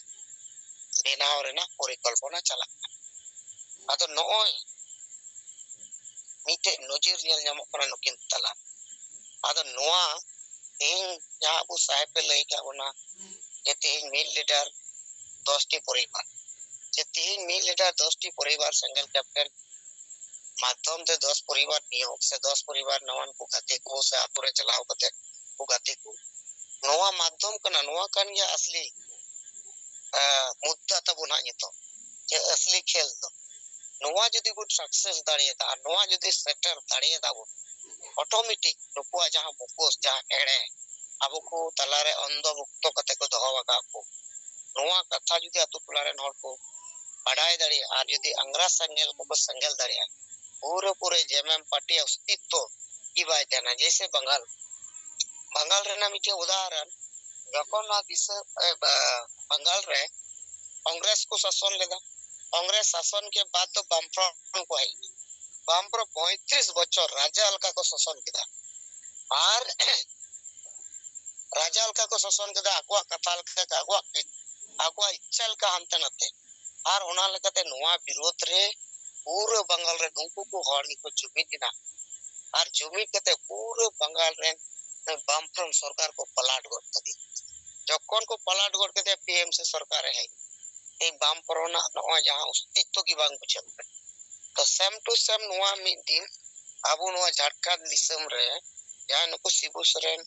ᱵᱮᱱᱟᱣ ᱨᱮᱱᱟᱜ ᱯᱚᱨᱤᱠᱚᱞᱯᱚᱱᱟ ᱪᱟᱞᱟᱜ ᱠᱟᱱᱟ᱾ ᱟᱫᱚ ᱱᱚᱜᱼᱚᱭ ᱢᱤᱫᱴᱮᱡ ᱱᱚᱡᱤᱨ ᱧᱮᱞ ᱧᱟᱢᱚᱜ ᱠᱟᱱᱟ ᱱᱩᱠᱤᱱ ᱛᱟᱞᱟ᱾ ᱟᱫᱚ ᱱᱚᱣᱟ ᱛᱮᱦᱮᱧ ᱡᱟᱦᱟᱸ ᱟᱵᱚ ᱥᱟᱦᱮᱵ ᱮ ᱞᱟᱹᱭ ᱠᱟᱜ ᱵᱚᱱᱟ ᱡᱮ ᱛᱮᱦᱮᱧ ᱢᱤᱫ ᱞᱤᱰᱟᱨ ᱫᱚᱥ ᱴᱤ ᱯᱚᱨᱤᱵᱟᱨ, ᱡᱮ ᱛᱮᱦᱮᱧ ᱢᱤᱫ ᱞᱤᱰᱟᱨ ᱫᱚᱥ ᱴᱤ ᱯᱚᱨᱤᱵᱟᱨ ᱥᱮᱸᱜᱮᱞ ᱠᱮᱯᱴᱮᱱ ᱢᱟᱫᱽᱫᱷᱚᱢ ᱛᱮ ᱫᱚᱥ ᱯᱚᱨᱤᱵᱟᱨ ᱱᱤᱭᱳᱜ ᱥᱮ ᱫᱚᱥ ᱯᱚᱨᱤᱵᱟᱨ ᱱᱟᱣᱟᱱ ᱠᱚ ᱜᱟᱛᱮ ᱠᱚ ᱥᱮ ᱟᱛᱳ ᱨᱮ ᱪᱟᱞᱟᱣ ᱠᱟᱛᱮ ᱠᱚ ᱜᱟᱛᱮ ᱠᱚ, ᱱᱚᱣᱟ ᱢᱟᱫᱽᱫᱷᱚᱢ ᱠᱟᱱᱟ, ᱱᱚᱣᱟ ᱠᱟᱱ ᱜᱮᱭᱟ ᱟᱥᱞᱤ, ᱟᱸ, ᱢᱩᱫᱽᱫᱟ ᱛᱟᱵᱚᱱ ᱦᱟᱸᱜ ᱱᱤᱛᱚᱜ, ᱡᱮ ᱟᱥᱞᱤ ᱠᱷᱮᱞ ᱫᱚ᱾ ᱱᱚᱣᱟ ᱡᱩᱫᱤ ᱵᱚᱱ ᱥᱟᱠᱥᱮᱥ ᱫᱟᱲᱮᱭᱟᱫᱟ ᱟᱨ ᱱᱚᱣᱟ ᱡᱩᱫᱤ ᱥᱮᱴᱮᱨ ᱫᱟᱲᱮᱭᱟᱫᱟ ᱵᱚᱱ, ᱚᱴᱳᱢᱮᱴᱤᱠ ᱱᱩᱠᱩᱣᱟᱜ ᱡᱟᱦᱟᱸ ᱢᱩᱠᱷᱳᱥ, ᱡᱟᱦᱟᱸ ᱮᱲᱮ ᱟᱵᱚ ᱠᱚ ᱛᱟᱞᱟᱨᱮ ᱚᱱᱫᱷᱚ ᱵᱷᱩᱠᱛᱚ ᱠᱟᱛᱮ ᱠᱚ ᱫᱚᱦᱚ ᱟᱠᱟᱫ ᱠᱚ, ᱱᱚᱣᱟ ᱠᱟᱛᱷᱟ ᱡᱩᱫᱤ ᱟᱛᱳ ᱴᱚᱞᱟ ᱨᱮᱱ ᱦᱚᱲ ᱠᱚ ᱵᱟᱰᱟᱭ ᱫᱟᱲᱮᱭᱟᱜᱼᱟ ᱟᱨ ᱡᱩᱫᱤ ᱟᱝᱜᱽᱨᱟ ᱥᱮᱸᱜᱮᱞ ᱠᱚᱠᱚ ᱥᱮᱸᱜᱮᱞ ᱫᱟᱲᱮᱭᱟᱜᱼᱟ, ᱯᱩᱨᱟᱹ ᱯᱩᱨᱟᱹ ᱡᱮᱢᱮᱢ ᱯᱟᱨᱴᱤ ᱚᱥᱛᱤᱛᱛᱚ ᱜᱮ ᱵᱟᱭ ᱛᱟᱦᱮᱱᱟ᱾ ᱡᱮᱭᱥᱮ ᱵᱟᱝᱜᱟᱞ, ᱵᱟᱝᱜᱟᱞ ᱨᱮᱱᱟᱜ ᱢᱤᱫᱴᱮᱱ ᱩᱫᱟᱦᱚᱨᱚᱱ, ᱡᱚᱠᱷᱚᱱ ᱱᱚᱣᱟ ᱫᱤᱥᱟᱹ, ᱮ, ᱵᱟ-, ᱵᱟᱝᱜᱟᱞ ᱨᱮ ᱠᱚᱝᱜᱨᱮᱥ ᱠᱚ ᱥᱟᱥᱚᱱ ᱞᱮᱫᱟ, ᱠᱚᱝᱜᱨᱮᱥ ᱥᱟᱥᱚᱱ ᱠᱮ ᱵᱟᱫ ᱫᱚ ᱵᱟᱢᱯᱷᱨᱚᱱᱴ ᱠᱚ ᱦᱮᱡ ᱮᱱᱟ᱾ ᱵᱟᱢᱯᱷᱨᱚᱱᱴ ᱯᱚᱸᱭᱛᱨᱤᱥ ᱵᱚᱪᱷᱚᱨ ᱨᱟᱡᱟ ᱞᱮᱠᱟ ᱠᱚ ᱥᱟᱥᱚᱱ ᱠᱮᱫᱟ᱾ ᱟᱨ ᱨᱟᱡᱟ ᱞᱮᱠᱟ ᱠᱚ ᱥᱟᱥᱚᱱ ᱠᱮᱫᱟ, ᱟᱠᱚᱣᱟᱜ ᱠᱟᱛᱷᱟ ᱞᱮᱠᱟ, ᱟᱠᱚᱣᱟᱜ, ᱟᱠᱚᱣᱟᱜ ᱤᱪᱪᱷᱟ ᱞᱮᱠᱟ ᱦᱟᱱᱛᱮ ᱱᱟᱛᱮ᱾ ᱟᱨ ᱚᱱᱟ ᱞᱮᱠᱟᱛᱮ ᱱᱚᱣᱟ ᱵᱤᱨᱳᱫᱷ ᱨᱮ ᱯᱩᱨᱟᱹ ᱵᱟᱝᱜᱟᱞ ᱨᱮ ᱩᱱᱠᱩ ᱠᱚ ᱦᱚᱲ ᱜᱮᱠᱚ ᱡᱩᱢᱤᱫ ᱮᱱᱟ᱾ ᱟᱨ ᱡᱩᱢᱤᱫ ᱠᱟᱛᱮ ᱯᱩᱨᱟᱹ ᱵᱟᱝᱜᱟᱞ ᱨᱮᱱ ᱵᱟᱢᱯᱷᱨᱚᱱᱴ ᱥᱚᱨᱠᱟᱨ ᱠᱚ ᱯᱟᱞᱟᱴ ᱜᱚᱫ ᱠᱮᱫᱮᱭᱟ᱾ ᱡᱚᱠᱷᱚᱱ ᱠᱚ ᱯᱟᱞᱟᱴ ᱜᱚᱫ ᱠᱮᱫᱮᱭᱟ, ᱯᱤ ᱮᱢ ᱥᱤ ᱥᱚᱨᱠᱟᱨ ᱮ ᱦᱮᱡ ᱮᱱᱟ᱾ ᱛᱮᱦᱮᱧ ᱵᱟᱢᱯᱷᱨᱚᱱᱴ ᱨᱮᱱᱟᱜ ᱱᱚᱜᱼᱚᱭ ᱡᱟᱦᱟᱸ ᱚᱥᱛᱤᱛᱛᱚ ᱜᱮ ᱵᱟᱝ ᱵᱩᱡᱷᱟᱹᱜ ᱠᱟᱱᱟ᱾ ᱛᱚ ᱥᱮᱢ ᱴᱩ ᱥᱮᱢ ᱱᱚᱣᱟ ᱢᱤᱫ ᱫᱤᱱ ᱟᱵᱚ ᱱᱚᱣᱟ ᱡᱷᱟᱲᱠᱷᱚᱸᱰ ᱫᱤᱥᱚᱢ ᱨᱮ ᱡᱟᱦᱟᱸ ᱱᱩᱠᱩ ᱥᱤᱵᱩ ᱥᱚᱨᱮᱱ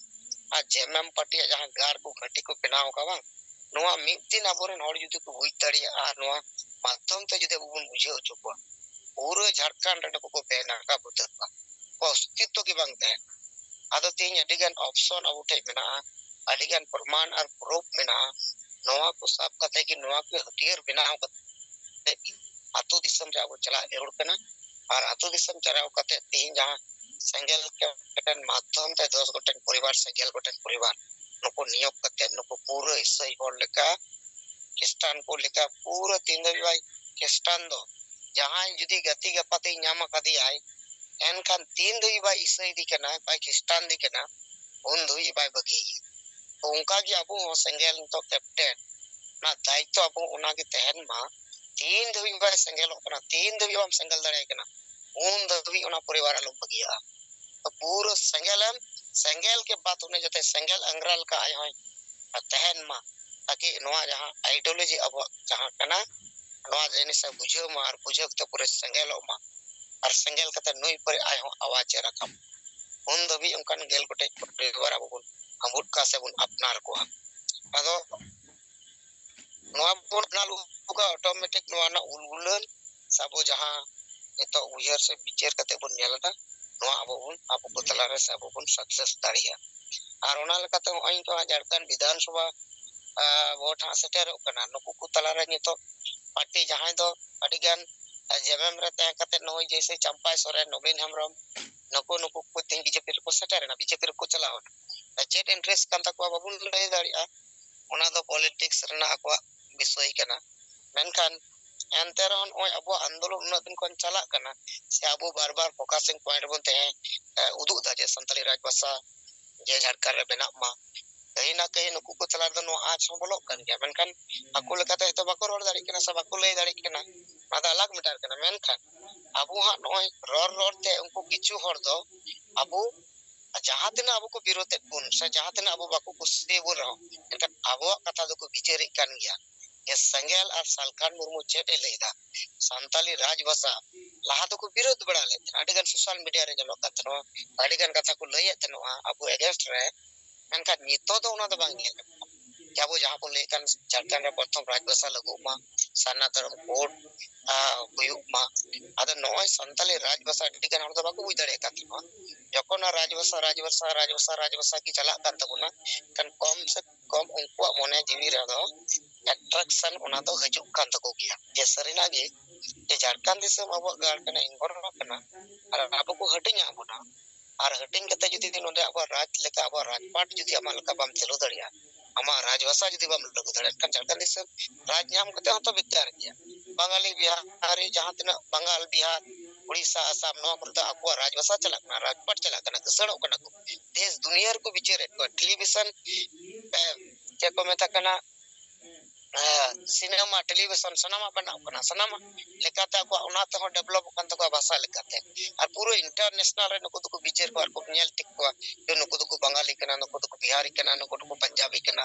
ᱟᱨ ᱡᱮ ᱮᱢ ᱮᱢ ᱯᱟᱨᱴᱤᱭᱟᱜ ᱡᱟᱦᱟᱸ ᱜᱟᱲ ᱠᱚ ᱜᱷᱟᱹᱴᱤ ᱠᱚ ᱵᱮᱱᱟᱣ ᱟᱠᱟᱫ ᱵᱟᱝ, ᱱᱚᱣᱟ ᱢᱤᱫ ᱫᱤᱱ ᱟᱵᱚᱨᱮᱱ ᱦᱚᱲ ᱡᱩᱫᱤ ᱠᱚ ᱵᱩᱡᱽ ᱫᱟᱲᱮᱭᱟᱜᱼᱟ ᱟᱨ ᱱᱚᱣᱟ ᱢᱟᱫᱽᱫᱷᱚᱢ ᱛᱮ ᱡᱩᱫᱤ ᱟᱵᱚ ᱵᱚᱱ ᱵᱩᱡᱷᱟᱹᱣ ᱦᱚᱪᱚ ᱠᱚᱣᱟ, ᱯᱩᱨᱟᱹ ᱡᱷᱟᱲᱠᱷᱚᱸᱰ ᱨᱮ ᱱᱩᱠᱩ ᱠᱚ ᱵᱮᱱᱟᱠᱟᱵ ᱩᱛᱟᱹᱨ ᱠᱚᱣᱟ, ᱩᱱᱠᱩᱣᱟᱜ ᱚᱥᱛᱤᱛᱛᱚ ᱜᱮ ᱵᱟᱝ ᱛᱟᱦᱮᱱᱟ᱾ ᱟᱫᱚ ᱛᱮᱦᱮᱧ ᱟᱹᱰᱤᱜᱟᱱ ᱚᱯᱥᱚᱱ ᱟᱵᱚ ᱴᱷᱮᱱ ᱢᱮᱱᱟᱜᱼᱟ, ᱟᱹᱰᱤᱜᱟᱱ ᱯᱨᱚᱢᱟᱱ ᱟᱨ ᱯᱨᱩᱯᱷ ᱢᱮᱱᱟᱜᱼᱟ᱾ ᱱᱚᱣᱟ ᱠᱚ ᱥᱟᱵ ᱠᱟᱛᱮ ᱜᱮ, ᱱᱚᱣᱟ ᱠᱚ ᱦᱟᱹᱛᱭᱟᱹᱨ ᱵᱮᱱᱟᱣ ᱠᱟᱛᱮ ᱟᱹᱛᱩ ᱫᱤᱥᱚᱢ ᱨᱮ ᱟᱵᱚ ᱪᱟᱞᱟᱜ ᱡᱟᱹᱨᱩᱲ ᱠᱟᱱᱟ᱾ ᱟᱨ ᱟᱹᱛᱩ ᱫᱤᱥᱚᱢ ᱪᱟᱞᱟᱣ ᱠᱟᱛᱮ ᱛᱮᱦᱮᱧ ᱡᱟᱦᱟᱸ ᱥᱮᱸᱜᱮᱞ ᱠᱮᱯᱴᱮᱱ ᱢᱟᱫᱽᱫᱷᱚᱢ ᱛᱮ ᱫᱚᱥ ᱜᱚᱴᱮᱱ ᱯᱚᱨᱤᱵᱟᱨ ᱥᱮ ᱜᱮᱞ ᱜᱚᱴᱮᱱ ᱯᱚᱨᱤᱵᱟᱨ ᱱᱩᱠᱩ ᱱᱤᱭᱳᱜᱽ ᱠᱟᱛᱮ ᱱᱩᱠᱩ ᱯᱩᱨᱟᱹ ᱤᱥᱟᱹᱭ ᱦᱚᱲ ᱞᱮᱠᱟ ᱠᱷᱨᱤᱥᱴᱟᱱ ᱠᱚ ᱞᱮᱠᱟ ᱯᱩᱨᱟᱹ ᱛᱤᱱ ᱫᱷᱟᱹᱵᱤᱡ ᱵᱟᱭ ᱠᱷᱨᱤᱥᱴᱟᱱ ᱫᱚ ᱡᱟᱦᱟᱸᱭ ᱡᱩᱫᱤ ᱜᱟᱛᱮ ᱜᱟᱯᱟᱛᱮᱭ ᱧᱟᱢ ᱟᱠᱟᱫᱮᱭᱟᱭ, ᱮᱱᱠᱷᱟᱱ ᱛᱤᱱ ᱫᱷᱟᱹᱵᱤᱡ ᱵᱟᱭ ᱤᱥᱟᱹᱭ ᱫᱤ ᱠᱟᱱᱟ, ᱵᱟᱭ ᱠᱷᱨᱤᱥᱴᱟᱱ ᱫᱤ ᱠᱟᱱᱟ, ᱩᱱ ᱫᱷᱟᱹᱵᱤᱡ ᱵᱟᱭ ᱵᱟᱹᱜᱤᱭᱟ᱾ ᱛᱚ ᱚᱱᱠᱟ ᱜᱮ ᱟᱵᱚ ᱦᱚᱸ ᱥᱮᱸᱜᱮᱞ ᱱᱤᱛᱚᱜ ᱠᱮᱯᱴᱮᱱ, ᱚᱱᱟ ᱫᱟᱭᱤᱛᱛᱚ ᱟᱵᱚ ᱚᱱᱟ ᱜᱮ ᱛᱟᱦᱮᱱ ᱢᱟ᱾ ᱛᱤᱱ ᱫᱷᱟᱹᱵᱤᱡ ᱵᱟᱭ ᱥᱮᱸᱜᱮᱞᱚᱜ ᱠᱟᱱᱟ, ᱛᱤᱱ ᱫᱷᱟᱹᱵᱤᱡ ᱵᱟᱢ ᱥᱮᱸᱜᱮᱞ ᱫᱟᱲᱮᱭᱟᱭ ᱠᱟᱱᱟ, ᱩᱱ ᱫᱷᱟᱹᱵᱤᱡ ᱚᱱᱟ ᱯᱚᱨᱤᱵᱟᱨ ᱟᱞᱚᱢ ᱵᱟᱹᱜᱤᱭᱟᱜᱼᱟ᱾ ᱛᱚ ᱯᱩᱨᱟᱹ ᱥᱮᱸᱜᱮᱞ ᱮᱢ, ᱥᱮᱸᱜᱮᱞ ᱠᱮ ᱵᱟᱫ ᱩᱱᱤ ᱡᱟᱛᱮ ᱥᱮᱸᱜᱮᱞ ᱟᱝᱜᱽᱨᱟ ᱞᱮᱠᱟ ᱟᱡ ᱦᱚᱸᱭ ᱛᱟᱦᱮᱱ ᱢᱟ, ᱛᱟᱠᱤ ᱱᱚᱣᱟ ᱡᱟᱦᱟᱸ ideology ᱟᱵᱚᱣᱟᱜ ᱡᱟᱦᱟᱸ ᱠᱟᱱᱟ, ᱱᱚᱣᱟ ᱡᱤᱱᱤᱥ ᱮ ᱵᱩᱡᱷᱟᱹᱣ ᱢᱟ ᱟᱨ ᱵᱩᱡᱷᱟᱹᱣ ᱠᱟᱛᱮ ᱯᱩᱨᱟᱹ ᱥᱮᱸᱜᱮᱞᱚᱜ ᱢᱟ᱾ ᱟᱨ ᱥᱮᱸᱜᱮᱞ ᱠᱟᱛᱮ ᱱᱩᱭ ᱯᱚᱨᱮ ᱟᱡ ᱦᱚᱸ ᱟᱣᱟᱡ ᱮ ᱨᱟᱠᱟᱵ᱾ ᱩᱱ ᱫᱷᱟᱹᱵᱤᱡ ᱚᱱᱠᱟᱱ ᱜᱮᱞ ᱜᱚᱴᱮᱡ ᱯᱚᱨᱤᱵᱟᱨ ᱟᱵᱚ ᱵᱚᱱ ᱦᱟᱹᱢᱵᱩᱫ ᱠᱚᱣᱟ ᱥᱮ ᱵᱚᱱ ᱟᱯᱱᱟᱨ ᱠᱚᱣᱟ᱾ ᱟᱫᱚ ᱱᱚᱣᱟ ᱵᱚᱱ ᱟᱯᱱᱟᱨ ᱞᱮᱠᱚ ᱠᱷᱟᱱ automatic ᱱᱚᱣᱟ ᱨᱮᱱᱟᱜ ᱩᱞᱜᱩᱞᱟᱹᱱ ᱥᱮ ᱟᱵᱚ ᱡᱟᱦᱟᱸ ᱱᱤᱛᱚᱜ ᱩᱭᱦᱟᱹᱨ ᱥᱮ ᱵᱤᱪᱟᱹᱨ ᱠᱟᱛᱮ ᱵᱚᱱ ᱧᱮᱞ ᱮᱫᱟ, ᱱᱚᱣᱟ ᱟᱵᱚ ᱵᱚᱱ, ᱟᱵᱚ ᱠᱚ ᱛᱟᱞᱟᱨᱮ ᱥᱮ ᱟᱵᱚ ᱵᱚᱱ success ᱫᱟᱲᱮᱭᱟᱜᱼᱟ᱾ ᱟᱨ ᱚᱱᱟ ᱞᱮᱠᱟᱛᱮ ᱱᱚᱜᱼᱚᱭ ᱱᱤᱛᱚᱜ ᱦᱟᱸᱜ ᱡᱷᱟᱲᱠᱷᱚᱸᱰ ᱵᱤᱫᱷᱟᱱ ᱥᱚᱵᱷᱟ, ᱟᱸ, vote ᱦᱟᱸᱜ ᱥᱮᱴᱮᱨᱚᱜ ᱠᱟᱱᱟ᱾ ᱱᱩᱠᱩ ᱠᱚ ᱛᱟᱞᱟᱨᱮ ᱱᱤᱛᱚᱜ party ᱡᱟᱦᱟᱸᱭ ᱫᱚ ᱟᱹᱰᱤᱜᱟᱱ, ᱟᱸ, ᱡᱮᱢᱮᱢ ᱨᱮ ᱛᱟᱦᱮᱸ ᱠᱟᱛᱮ ᱱᱩᱭ ᱡᱮᱭᱥᱮ ᱪᱟᱢᱯᱟᱭ ᱥᱚᱨᱮᱱ, ᱱᱚᱵᱤᱱ ᱦᱮᱢᱵᱨᱚᱢ, ᱱᱩᱠᱩ, ᱱᱩᱠᱩ ᱠᱚ ᱛᱮᱦᱮᱧ BJP ᱨᱮᱠᱚ ᱥᱮᱴᱮᱨᱮᱱᱟ, BJP ᱨᱮᱠᱚ ᱪᱟᱞᱟᱣ ᱮᱱᱟ᱾ ᱪᱮᱫ interest ᱠᱟᱱ ᱛᱟᱠᱚᱣᱟ ᱵᱟᱵᱚᱱ ᱞᱟᱹᱭ ᱫᱟᱲᱮᱭᱟᱜᱼᱟ, ᱚᱱᱟ ᱫᱚ politics ᱨᱮᱱᱟᱜ ᱟᱠᱚᱣᱟᱜ ᱵᱤᱥᱚᱭ ᱠᱟᱱᱟ᱾ ᱢᱮᱱᱠᱷᱟᱱ ᱮᱱᱛᱮ ᱨᱮᱦᱚᱸ ᱱᱚᱜᱼᱚᱭ ᱟᱵᱚᱣᱟᱜ ᱟᱱᱫᱳᱞᱚᱱ ᱩᱱᱟᱹᱜ ᱫᱤᱱ ᱠᱷᱚᱱ ᱪᱟᱞᱟᱜ ᱠᱟᱱᱟ, ᱥᱮ ᱟᱵᱚ ᱵᱟᱨ ᱵᱟᱨ focusing point ᱨᱮᱵᱚᱱ ᱛᱟᱦᱮᱸ, ᱮ, ᱩᱫᱩᱜ ᱮᱫᱟ ᱡᱮ ᱥᱟᱱᱛᱟᱲᱤ ᱨᱟᱡᱽ ᱵᱷᱟᱥᱟ ᱡᱮ ᱡᱷᱟᱲᱠᱷᱚᱸᱰ ᱨᱮ ᱵᱮᱱᱟᱜ ᱢᱟ᱾ ᱠᱟᱹᱦᱤ ᱱᱟ ᱠᱟᱹᱦᱤ ᱱᱩᱠᱩ ᱠᱚ ᱛᱟᱞᱟ ᱨᱮᱫᱚ ᱱᱚᱣᱟ ᱟᱸᱪ ᱦᱚᱸ ᱵᱚᱞᱚᱜ ᱠᱟᱱ ᱜᱮᱭᱟ, ᱢᱮᱱᱠᱷᱟᱱ ᱟᱠᱚ ᱞᱮᱠᱟᱛᱮ ᱦᱚᱭᱛᱳ ᱵᱟᱠᱚ ᱨᱚᱲ ᱫᱟᱲᱮᱭᱟᱜ ᱠᱟᱱᱟ ᱥᱮ ᱵᱟᱠᱚ ᱞᱟᱹᱭ ᱫᱟᱲᱮᱭᱟᱜ ᱠᱟᱱᱟ, ᱚᱱᱟ ᱫᱚ ᱟᱞᱟᱜᱽ matter ᱠᱟᱱᱟ᱾ ᱢᱮᱱᱠᱷᱟᱱ ᱟᱵᱚ ᱦᱟᱸᱜ ᱱᱚᱜᱼᱚᱭ ᱨᱚᱲ ᱨᱚᱲ ᱛᱮ ᱩᱱᱠᱩ ᱠᱤᱪᱷᱩ ᱦᱚᱲ ᱫᱚ ᱟᱵᱚ ᱡᱟᱦᱟᱸ ᱛᱤᱱᱟᱹᱜ ᱟᱵᱚ ᱠᱚ ᱵᱤᱨᱳᱫᱮᱫ ᱵᱚᱱ ᱥᱮ ᱡᱟᱦᱟᱸ ᱛᱤᱱᱟᱹᱜ ᱟᱵᱚ ᱵᱟᱠᱚ ᱠᱩᱥᱤᱭᱟᱵᱚᱱ ᱨᱮᱦᱚᱸ, ᱮᱱᱠᱷᱟᱱ ᱟᱵᱚᱣᱟᱜ ᱠᱟᱛᱷᱟ ᱫᱚᱠᱚ ᱵᱤᱪᱟᱹᱨᱮᱫ ᱠᱟᱱ ᱜᱮᱭᱟ᱾ ᱡᱮ ᱥᱮᱸᱜᱮᱞ ᱟᱨ ᱥᱟᱞᱠᱷᱟᱱ ᱢᱩᱨᱢᱩ ᱪᱮᱫ ᱮ ᱞᱟᱹᱭ ᱮᱫᱟ, ᱥᱟᱱᱛᱟᱞᱤ ᱨᱟᱡᱽ ᱵᱷᱟᱥᱟ ᱞᱟᱦᱟ ᱫᱚᱠᱚ ᱵᱤᱨᱳᱫ ᱵᱟᱲᱟ ᱞᱮᱫ ᱛᱟᱦᱮᱱᱟ, ᱟᱹᱰᱤ ᱜᱟᱱ social media ᱨᱮ ᱧᱮᱞᱚᱜ ᱠᱟᱱ ᱛᱟᱦᱮᱱᱟ, ᱟᱹᱰᱤ ᱜᱟᱱ ᱠᱟᱛᱷᱟ ᱠᱚ ᱞᱟᱹᱭᱮᱫ ᱛᱟᱦᱮᱱᱟ ᱟᱵᱚ against ᱨᱮ᱾ ᱢᱮᱱᱠᱷᱟᱱ ᱱᱤᱛᱚᱜ ᱫᱚ ᱚᱱᱟ ᱫᱚ ᱵᱟᱝ ᱧᱮᱞ ᱧᱟᱢᱚᱜ ᱠᱟᱱᱟ᱾ ᱡᱮ ᱟᱵᱚ ᱡᱟᱦᱟᱸ ᱵᱚᱱ ᱞᱟᱹᱭᱮᱫ ᱠᱟᱱ ᱡᱷᱟᱲᱠᱷᱚᱸᱰ ᱨᱮ ᱯᱨᱚᱛᱷᱚᱢ ᱨᱟᱡᱽ ᱵᱷᱟᱥᱟ ᱞᱟᱹᱜᱩᱜ ᱢᱟ, ᱥᱟᱨᱱᱟ ᱫᱷᱚᱨᱚᱢ code, ᱟ, ᱦᱩᱭᱩᱜ ᱢᱟ᱾ ᱟᱫᱚ ᱱᱚᱜᱼᱚᱭ ᱥᱟᱱᱛᱟᱞᱤ ᱨᱟᱡᱽ ᱵᱷᱟᱥᱟ ᱟᱹᱰᱤ ᱜᱟᱱ ᱦᱚᱲ ᱫᱚ ᱵᱟᱠᱚ ᱵᱩᱡᱽ ᱫᱟᱲᱮᱭᱟᱜ ᱠᱟᱱ ᱛᱟᱵᱚᱱᱟ᱾ ᱡᱚᱠᱷᱚᱱ ᱚᱱᱟ ᱨᱟᱡᱽ ᱵᱷᱟᱥᱟ, ᱨᱟᱡᱽ ᱵᱷᱟᱥᱟ, ᱨᱟᱡᱽ ᱵᱷᱟᱥᱟ, ᱨᱟᱡᱽ ᱵᱷᱟᱥᱟ ᱜᱮ ᱪᱟᱞᱟᱜ ᱠᱟᱱ ᱛᱟᱵᱚᱱᱟ, ᱮᱱᱠᱷᱟᱱ ᱠᱚᱢ ᱥᱮ ᱠᱚᱢ ᱩᱱᱠᱩᱣᱟᱜ ᱢᱚᱱᱮ ᱡᱤᱣᱤ ᱨᱮᱫᱚ attraction ᱚᱱᱟ ᱫᱚ ᱦᱤᱡᱩᱜ ᱠᱟᱱ ᱛᱟᱠᱚ ᱜᱮᱭᱟ᱾ ᱡᱮ ᱥᱟᱹᱨᱤᱱᱟᱜ ᱜᱮ ᱡᱮ ᱡᱷᱟᱲᱠᱷᱚᱸᱰ ᱫᱤᱥᱚᱢ ᱟᱵᱚᱣᱟᱜ ᱜᱟᱲ ᱠᱟᱱᱟ, ᱤᱱᱵᱷᱚᱞᱵᱷ ᱠᱟᱱᱟ, ᱟᱨ ᱟᱵᱚ ᱠᱚ ᱦᱟᱹᱴᱤᱧᱟᱜ ᱵᱚᱱᱟ, ᱟᱨ ᱦᱟᱹᱴᱤᱧ ᱠᱟᱛᱮ ᱡᱩᱫᱤ ᱱᱚᱰᱮ ᱟᱵᱚᱣᱟᱜ ᱨᱟᱡᱽ ᱞᱮᱠᱟ, ᱟᱵᱚᱣᱟᱜ ᱨᱟᱡᱽᱯᱟᱴ ᱡᱩᱫᱤ ᱟᱢᱟᱜ ᱞᱮᱠᱟ ᱵᱟᱢ ᱪᱟᱹᱞᱩ ᱫᱟᱲᱮᱭᱟᱜᱼᱟ, ᱟᱢᱟᱜ ᱨᱟᱡᱽ ᱵᱷᱟᱥᱟ ᱡᱩᱫᱤ ᱵᱟᱢ ᱞᱟᱹᱜᱩ ᱫᱟᱲᱮᱭᱟᱜᱼᱟ, ᱮᱱᱠᱷᱟᱱ ᱡᱷᱟᱲᱠᱷᱚᱸᱰ ᱫᱤᱥᱚᱢ ᱨᱟᱡᱽ ᱧᱟᱢ ᱠᱟᱛᱮ ᱦᱚᱸᱛᱚ ᱵᱮᱠᱟᱨ ᱜᱮᱭᱟ᱾ ᱵᱟᱝᱟᱞᱤ, ᱵᱤᱦᱟᱨᱤ, ᱡᱟᱦᱟᱸ ᱛᱤᱱᱟᱹᱜ ᱵᱟᱝᱜᱟᱞ, ᱵᱤᱦᱟᱨ, ᱩᱲᱤᱥᱥᱟ, ᱟᱥᱟᱢ, ᱱᱚᱣᱟ ᱠᱚᱨᱮ ᱫᱚ ᱟᱠᱚᱣᱟᱜ ᱨᱟᱡᱽᱵᱷᱟᱥᱟ ᱪᱟᱞᱟᱜ ᱠᱟᱱᱟ, ᱨᱟᱡᱽᱯᱟᱴ ᱪᱟᱞᱟᱜ ᱠᱟᱱᱟ, ᱠᱤᱥᱟᱹᱬᱚᱜ ᱠᱟᱱᱟ ᱠᱚ᱾ ᱫᱮᱥ ᱫᱩᱱᱤᱭᱟᱹ ᱨᱮᱠᱚ ᱵᱤᱪᱟᱹᱨᱮᱫ ᱠᱚᱣᱟ᱾ ᱴᱮᱞᱤᱵᱷᱤᱥᱚᱱ, ᱮ, ᱪᱮᱫ ᱠᱚ ᱢᱮᱛᱟᱜ ᱠᱟᱱᱟ, ᱮ, ᱥᱤᱱᱮᱢᱟ, ᱴᱮᱞᱤᱵᱷᱤᱥᱚᱱ, ᱥᱟᱱᱟᱢᱟᱜ ᱵᱮᱱᱟᱣ ᱠᱟᱱᱟ, ᱥᱟᱱᱟᱢᱟᱜ ᱞᱮᱠᱟᱛᱮ ᱟᱠᱚᱣᱟᱜ ᱚᱱᱟ ᱛᱮᱦᱚᱸ ᱰᱮᱵᱷᱞᱚᱯᱚᱜ ᱠᱟᱱ ᱛᱟᱠᱚᱣᱟ ᱵᱷᱟᱥᱟ ᱞᱮᱠᱟᱛᱮ᱾ ᱟᱨ ᱯᱩᱨᱟᱹ ᱤᱱᱴᱟᱨᱱᱮᱥᱱᱟᱞ ᱨᱮ ᱱᱩᱠᱩ ᱫᱚᱠᱚ ᱵᱤᱪᱟᱹᱨ ᱠᱚᱣᱟ, ᱟᱨ ᱠᱚ ᱧᱮᱞ ᱴᱷᱤᱠ ᱠᱚᱣᱟ ᱡᱮ ᱱᱩᱠᱩ ᱫᱚᱠᱚ ᱵᱟᱝᱜᱟᱞᱤ ᱠᱟᱱᱟ, ᱱᱩᱠᱩ ᱫᱚᱠᱚ ᱵᱤᱦᱟᱨᱤ ᱠᱟᱱᱟ, ᱱᱩᱠᱩ ᱫᱚᱠᱚ ᱯᱟᱧᱡᱟᱵᱤ ᱠᱟᱱᱟ,